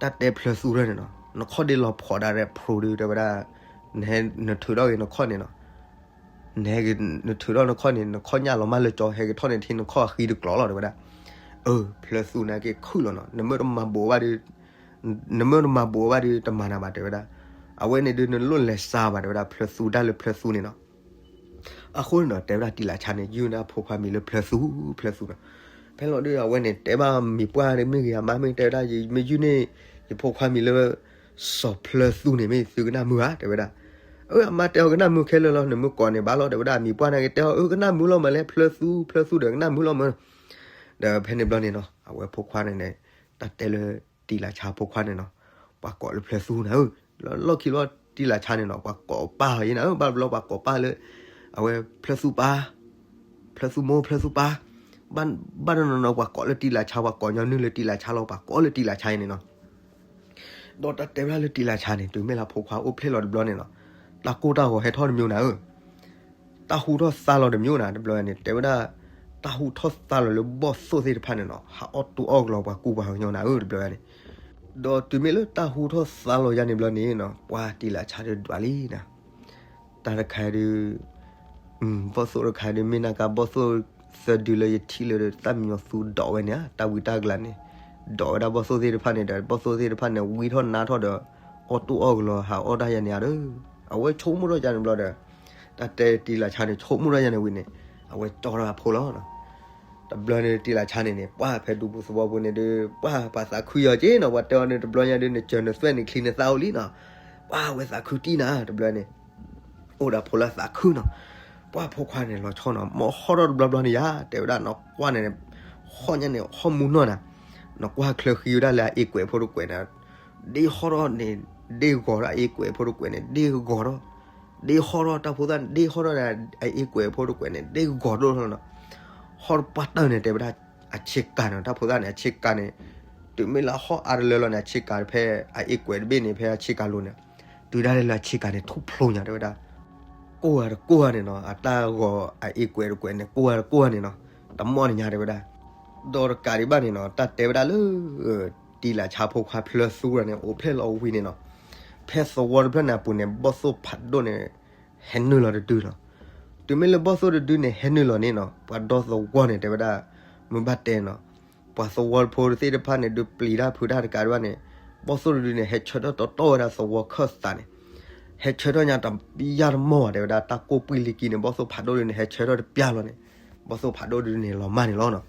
တၢ်တဲဖျၢသူတရၢၢ်န့ၣ်နီၤ, နခီၣ်ဒ့လီၤဖိးဒၣ်ရဲၣ်ဖျိဒုး တဲဝဲဒၣ်, နဟဲနထုးထီၣ်ဂ့ၤနခီၣ်န့ၣ်နီၤ, နဟဲက့ၤနထုးထီၣ်နခီၣ်န့ၣ် နခီၣ်ညၣ်လီၤမၢ်လၢကၠီ ဟဲက့ၤထီၣ်န့ၣ်ထံနခီၣ်အဃံတကျိၤလီၤ တဲဝဲဒၣ်, အၢ ဖျၢသူန့ၣ်က့ၤခုၣ်လီၤနီၤ, နမ့ၢ်တမၤဘူးဘၣ်ဒုး နမ့ၢ်တမၤဘူးဘၣ်ဒုး တမၤနၤဘၣ် တဲဝဲဒၣ်, အဝဲန့ၣ်ဒုး နလိၣ်လဲၤစါဘၣ် တဲဝဲဒၣ် ဖျၢသူတၢ်လၢဖျၢသူန့ၣ်နီၤ. အဃိန့ၣ်ဒီး တဲဝဲဒၣ်တံၤလးဆါန့ၣ် ယုၢ်န့ၢ်ဖိခွါမံၤလၢဖျၢသူ, ဖျၢသူနီၤ. ဖဲလီၤဒုး အဝဲန့ၣ် တဲဘၣ်မံၤပှၢ်မ့ၢ်ဂ့ၤ အမါမ့ၢ်တဲဝဲဒၣ် ယမ့ၢ်ယုၢ်န့ၢ် ယဖိခွါမံၤလၢ စီၤဖျၢသူန့ၣ် မ့ၢ်သုကနၣ်မုာ်ဧါ တဲဝဲဒၣ်. အၢ အမါတဲအီၤကနၣ်မုာ်ခဲလၢာ်လီၤ နမ့ၢ်ကိးန့ၣ်ဘၣ်လီၤ တဲဝဲဒၣ် မံၤပှၢ်န့ၣ်က့ၤတဲအီၤ အၢ ကနၣ်မုာ်လီၤမးလဲၣ် ဖျၢသူ ဖျၢသူဒီးကနၣ်မုာ်လီၤမး. ဒီးဖဲန့ၣ်ဘျီန့ၣ်နီၤ အဝဲဖိခွါန့ၣ်န့ၣ် တၢ်တဲလၢတံၤလးဆါဖိခွါန့ၣ်နီၤ ပှၤကိးလၢဖျၢသူနၤဧၢ, လီၢ်ခံလီၤတံၤလးဆါန့ၣ်နီၤ ပှၤကိးပၢ်အီၤယဲနၤဧၢ, ဘၣ်တဘျီပှၤကိးပၢ်လၢ အဝဲဖျၢသူပၢ်, ဖျၢသူမိၢ် ဖျၢသူပၢ်, ဘၣ်တနီၤနီၤ ပှၤကိးလၢတံၤလးဆါ ပှၤကိးညီနုၢ်လၢတံၤလးဆါလီၤ ပှၤကိးလၢတံၤလးဆါအံၤန့ၣ်နီၤ. ဒီးတၢ်တဲဝဲဒၣ်လၢတံၤလးဆါန့ၣ် တုၤမ့ၢ်လၢဖိခွါအိၣ်ဖျဲၣ်လီၤတဘျီန့ၣ်နီၤ တၢ်ကိၢ်တၢ်ဂီၤဟဲထီၣ်တမံၤနၤဧၢ, တၢ်ဟူထီၣ်သါလီၤတမံၤနၤ တဘျီန့ၣ် တဲဝဲဒၣ် တၢ်ဟူထီၣ်သါလီၤလၢဘီၣ်သိၣ်သ့ၣ်တဖၣ်န့ၣ်နီၤ ဟးအီၣ်တူၢ်အီၣ်ကလီၤပှၤကူပှၤကညီနၤဧၢ တဘျီန့ၣ်. ဒီးတုၤမ့ၢ်လၢတၢ်ဟူထီၣ်သါလီၤယါန့ၣ်ဘျီန့ၣ်နီၤ ပှၤတံၤလးဆါဒုးဒွးလံနၤ တၢ်တခါဒုး ဘီၣ်သိၣ်တခါဒုး မ့ၢ်နၤကါဘီၣ်သိၣ်သၢဒုလၢယထံၣ်လၢ တၢ်မံၤညီသူဒိးဝဲန့ၣ်ဧါ တၢ်ဝံတၢ်ကလၤန့ၣ် ဒိးဝဲဒၣ်ဘီၣ်သိၣ်သ့ၣ်တဖၣ်န့ၣ်ဒီး ဘီၣ်သိၣ်သ့ၣ်တဖၣ်န့ၣ် ဝံထီၣ်နါထီၣ်ဒီး အီၣ်တူၢ်အီၣ်ကလီၤ ဟးအီၣ်တၢ်ယါန့ၣ်ဧါဒီး အဝဲဆိကမိၣ်ထီၣ်ယါန့ၣ်ဘျီဒီး တၢ်တဲတံၤလးဆါန့ၣ် ဆိကမိၣ်ထီၣ်ယါန့ၣ်ဝံၤန့ၣ် အဝဲကၠီထီၣ်အဖိလီၤ. တဘျီန့ၣ်တံၤလးဆါန့ၣ်န့ၣ် ပှၤဖဲဒူပူၤသဝီပူၤန့ၣ်ဒီး ပှၤပှၤသးခုယီၤက့နီၤ ပှၤတဲအီၤန့ၣ် တဘျီညါဒုး နစၢၤနသွဲၣ်န့ၣ် ချံနသၣ်အိၣ်လံနီၤ ပှၤဝဲသးခုတံၢ်နၤ တဘျီန့ၣ် အိၣ်ဒီးဖိလၢသးခုနီၤ ပှၤဖိခွါန့ၣ်လီၤဆီနီၤ မ့ၢ်ဟီၣ်ထီၣ်တဘျီဘျီန့ၣ်ယါ တဲဝဲဒၣ်နီၤ ကွၢ်န့ၣ် ဟီၣ်ညါန့ၣ် ဟီၣ်မူနီၢ်နၤ နကွၢ်ချၢဃံဝဲဒၣ်လၢအအ့ကွဲးဖိတကွဲးန့ၣ် ဒ့ဟီၣ်ထီၣ်န့ၣ် ဒ့ဂီၤထီၣ် အအ့ကွဲးဖိတကွဲးန့ၣ် ဒ့ဂီၤထီၣ် ဒ့ဟီၣ်ထီၣ်တၢ်ဖိသၣ်န့ၣ် ဒ့ဟီၣ်ထီၣ်န့ၣ် အအ့ကွဲးဖိတကွဲးန့ၣ် ဒ့ဂီၤထီၣ်နီၤ ဟီၣ်တပှၢ်တၢၢ်န့ၣ် တဲဝဲဒၣ် အဆ့ကၤန့ၣ် တၢ်ဖိသၣ်န့ၣ် အဆ့ကၤန့ၣ် တုၤမ့ၢ်လၢဟီၣ်အါတလၢလီၤန့ၣ် အဆ့ကၤဖဲ အအ့ကွဲးတဘ့ၣ်န့ၣ် ဖဲအဆ့ကၤလိၤန့ၣ် တုၤဒၣ်လဲာ်လၢအဆ့ကၤန့ၣ် ထူၣ်ဖျိညါ တဲဝဲဒၣ် ကိၢ်ဂၤတကိၢ်ဂၤန့ၣ်နီၤ အတၢ်ဂီၤအအ့ကွဲးတကွဲးန့ၣ် ကိၢ်ဂၤတကိၢ်ဂၤန့ၣ်နီၤ တမီၢ်န့ၣ်ညါ တဲဝဲဒၣ် ဒီးတကးဒံးဘၣ်န့ၣ်နီၤ တၢ်တဲဝဲဒၣ်လၢ တံၤလးဆါဖိခွါဖျၢသူဂၤန့ၣ် အိၣ်ဖျဲၣ်လီၤဝံၤန့ၣ်နီၤ ဖဲသဝီတဖျၢၣ်န့ၣ်အပူၤန့ၣ် ဘီၣ်သိၣ်ဖးဒိၣ်န့ၣ် ဟဲနုာ်လီၤတဒုနီၤ တုၤမ့ၢ်လၢဘီၣ်သိၣ်တဒုန့ၣ် ဟဲနုာ်လီၤန့ၣ်နီၤ ပှၤဒီသဝီန့ၣ် တဲဝဲဒၣ် မ့ၢ်ဘၣ်တဲနီၤ ပှၤသဝီဖိသ့ၣ်တဖၣ်န့ၣ် ဒုးပျံၤတၢ်ဖုးတၢ်တကးဒံးဘၣ်န့ၣ် ဘီၣ်သိၣ်တဒုန့ၣ် ဟဲဆၢထၢၣ်တီတီဝဲဒၣ်သဝီခၢၣ်သးန့ၣ် ဟဲဆၢထၢၣ်ညါတပျၢ်တမီၢ်ဘၣ် တဲဝဲဒၣ် တၢ်ကိၢ်ပှံၢ်လံကံန့ၣ် ဘီၣ်သိၣ်ဖးဒိၣ်ဒုန့ၣ် ဟဲဆၢထၢၣ်တပျၢ်လီၤန့ၣ် ဘီၣ်သိၣ်ဖးဒိၣ်ဒုန့ၣ် လီၤမၢ်န့ၣ်လီၤနီၤ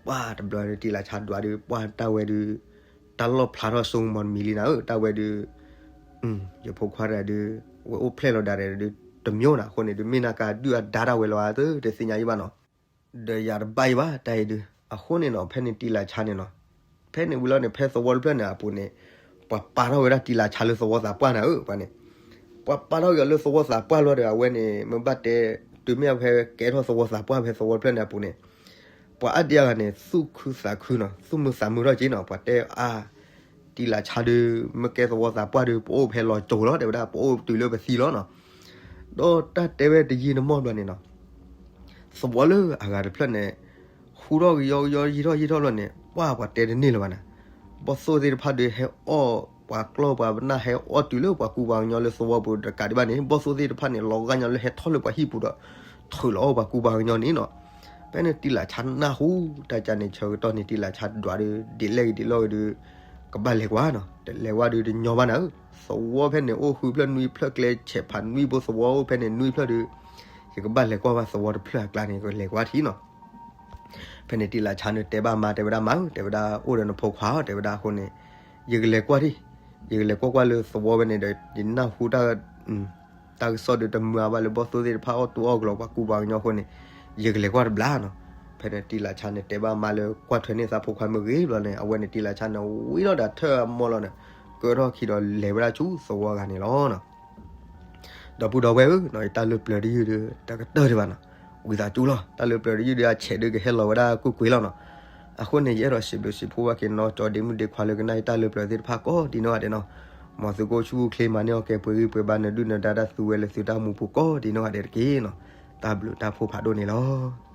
ပှၤတဘျီဒုး တံၤလးဆါဒွးဒုး ပှၤတၢ်ဝဲဒုး တၢ်လီၣ်ဖျါထီၣ်စိကမီၤတမံၤလံနၤဧၢ တၢ်ဝဲဒုး ယဖိခွါတဂၤဒုး ဝဲအိၣ်ဖျဲၣ်လီၤဒၣ်ဒုး တမံၤနၤ အဃိန့ၣ်ဒုး မ့ၢ်နၤကါဒုးအဒါတၢ်ဝဲလီၤဧါ တသ့ၣ်ညါယံဘၣ်နီၤ ဒီးယၤတဘၣ်အံၤဘၣ် တၢ်အံၤဒုး အဃိန့ၣ်နီၤ ဖဲန့ၣ်တံၤလးဆါန့ၣ်နီၤ ဖဲန့ၣ်ဝံၤလီၤန့ၣ် ဖဲသဝီတဖျၢၣ်န့ၣ်အပူၤန့ၣ် ပှၤပာ်ထီၣ်ဝဲဒၣ်တံၤလးဆါလၢသဝီသးပှၢ်နၤဧၢ ပှၤန့ၣ် ပှၤပာ်ထီၣ်က့ၤအီၤလၢသဝီသးပှၢ်လီၤဒီး အဝဲန့ၣ် မ့ၢ်ဘၣ်တဲ တုၤမ့ၢ်အဖဲကဲထီၣ်သဝီသးပှၢ်ဖဲသဝီတဖျၢၣ်န့ၣ်အပူၤန့ၣ် ပှၤအါဒံအါဂၤန့ၣ် သူၣ်ခုသးခုနီၤ သူၣ်မုာ်သးမုာ်ထီၣ်က့နီၤ ပှၤတဲအါ တံၤလးဆါဒုး မ့ၢ်ကဲသဝီသးပှၢ်ဒုး ပအိၣ်ဖဲလီၤစိၤလီၤ တဲဝဲဒၣ် ပအိၣ်တုၤလၢပသံလီၤနီၤ ဒီးတၢ်တဲဝဲတယံာ်တမီၢ်ဘျီန့ၣ်နီၤ သဝီလၢအဂၤတဖျၢၣ်န့ၣ် ဟူထီၣ်ကယီကယီယံာ်ထီၣ်ယံာ်ထီၣ်လီၤန့ၣ် ပှၤပှၤတဲတန့ၢ်လၢၤဘၣ်နၤ ဘီၣ်သိၣ်သ့ၣ်တဖၣ်ဒုးဟဲအီၣ် ပှၤကျီၢ်ပှၤပနၢ်ဟဲအီၣ်တုၤလၢပှၤကူပှၤကညီလၢသဝီပူၤတကးဒံးဘၣ်န့ၣ် ဘီၣ်သိၣ်သ့ၣ်တဖၣ်န့ၣ် လီၤဂာ်ညီလၢဟဲထီၣ်လၢပှၤဟံၣ်ပူၤဒီး ထုးလီၤအီၣ်ပှၤကူပှၤကညီန့ၣ်နီၤ ဖဲန့ၣ်တံၤလးဆါနၢ်ဟူ တၢ်ကန့ၣ်ဆၢကတီၢ်န့ၣ် တံၤလးဆါဒွးဒုး ဒ်လဲၣ်ဂ့ၤဒ်လဲၣ်ဂ့ၤဒုး ကဘၣ်လဲၤကွၢ်နီၤ တလဲၤဝဲဒုးတညီဘၣ်နၤဧၢ သဝီဖဲန့ၣ်အိၣ်ဃုဖျၢၣ်နွံဖျၢၣ်ကျဲဆဲးဖးနွံဘိသဝီအိၣ်ဖဲန့ၣ်နွံဖျၢၣ်ဒုး ယကဘၣ်လဲၤကွၢ်ဘၣ်သဝီတဖျၢၣ်အကျါန့ၣ် ကလဲၤကွၢ်ထံနီၤ. ဖဲန့ၣ် တံလးဆါန့ၣ်တဲဘၣ်မါ တဲဝဲဒၣ်မါဧၢ, တဲဝဲဒၣ်အိၣ်ဒီးနဖိခွါအီၤ တဲဝဲဒၣ်အဃိန့ၣ်, ယကလဲၤကွၢ်ထံ, ယကလဲၤကွၢ်ကွၢ်လၢသဝီဝဲန့ၣ်ဒီး ယနၢ်ဟူတၢ် တၢ်ကစီၣ်ဒီးတမုာ်အါဘၣ်လၢဘီၣ်သိၣ်သ့ၣ်တဖၣ်အီၣ်တူၢ်အီၣ်ကလီၤ ပှၤကူပှၤကညီအဃိန့ၣ်, ယကလဲၤကွၢ်တဘျီနီၤ. ဖဲန့ၣ်တံလးဆါန့ၣ်တဲဘၣ်မါလၢကွၢ်ထွဲန့ၢ်သးဖိခွါမ့ၢ်ဂ့ၤဘျီန့ၣ် အဝဲန့ၣ်တံလးဆါန့ၣ်ဝံၤလီၤဒီးထၢၣ်အမိၢ်လီၤန့ၣ်, ကၢထီၣ်ခံဒီးလဲၤဝဲဒၣ်ဆူသဝီဂၤန့ၣ်လီၤနီၤ. ဒီပုၢ်ဒီဝဲၢ်ဧၢ, ယတၢ်လၢပျၢၤတယုၢ်ဒီး တကတၢၢ်ဒံးဘၣ်နီၤ. ဝံသးစူၤလီၤ, တၢ်လၢပျၢၤတယုၢ်ဒီးအဆဲးဒုးကဟဲလီၤဝဲဒၣ်ကွ့ၢ်ကွ့ၢ်လီၤနီၤ. အဃိန့ၣ် ယအဲၣ်ဒိးစံးဘျုးစံးဖှိၣ်ဘၣ်က့ၤနီၤ ကၠီဒ့မုၣ်ဒ့ခွါလၢကနၣ်ယတၢ်လၢပျၢၤသ့ၣ်တဖၣ်ကိးဒံနီၢ်ဂၤဒဲးနီၤ. မ်သုကအိၣ်ဆူၣ်အိၣ်ချ့ မၤန့ၢ်အီၣ်ကဲၤပှဲၤဂံၢ်ပှဲၤဘါ နဒုၣ်နဒါတၢ်သူဝဲလၢသုတၢ်မူပူၤကိးဒံနီၢ်ဂၤဒဲးတက့ၢ်နီၤ. တၢ်ဘျုးတၢ်ဖှိၣ်ဖးဒိၣ်န့ၣ်လီၤ.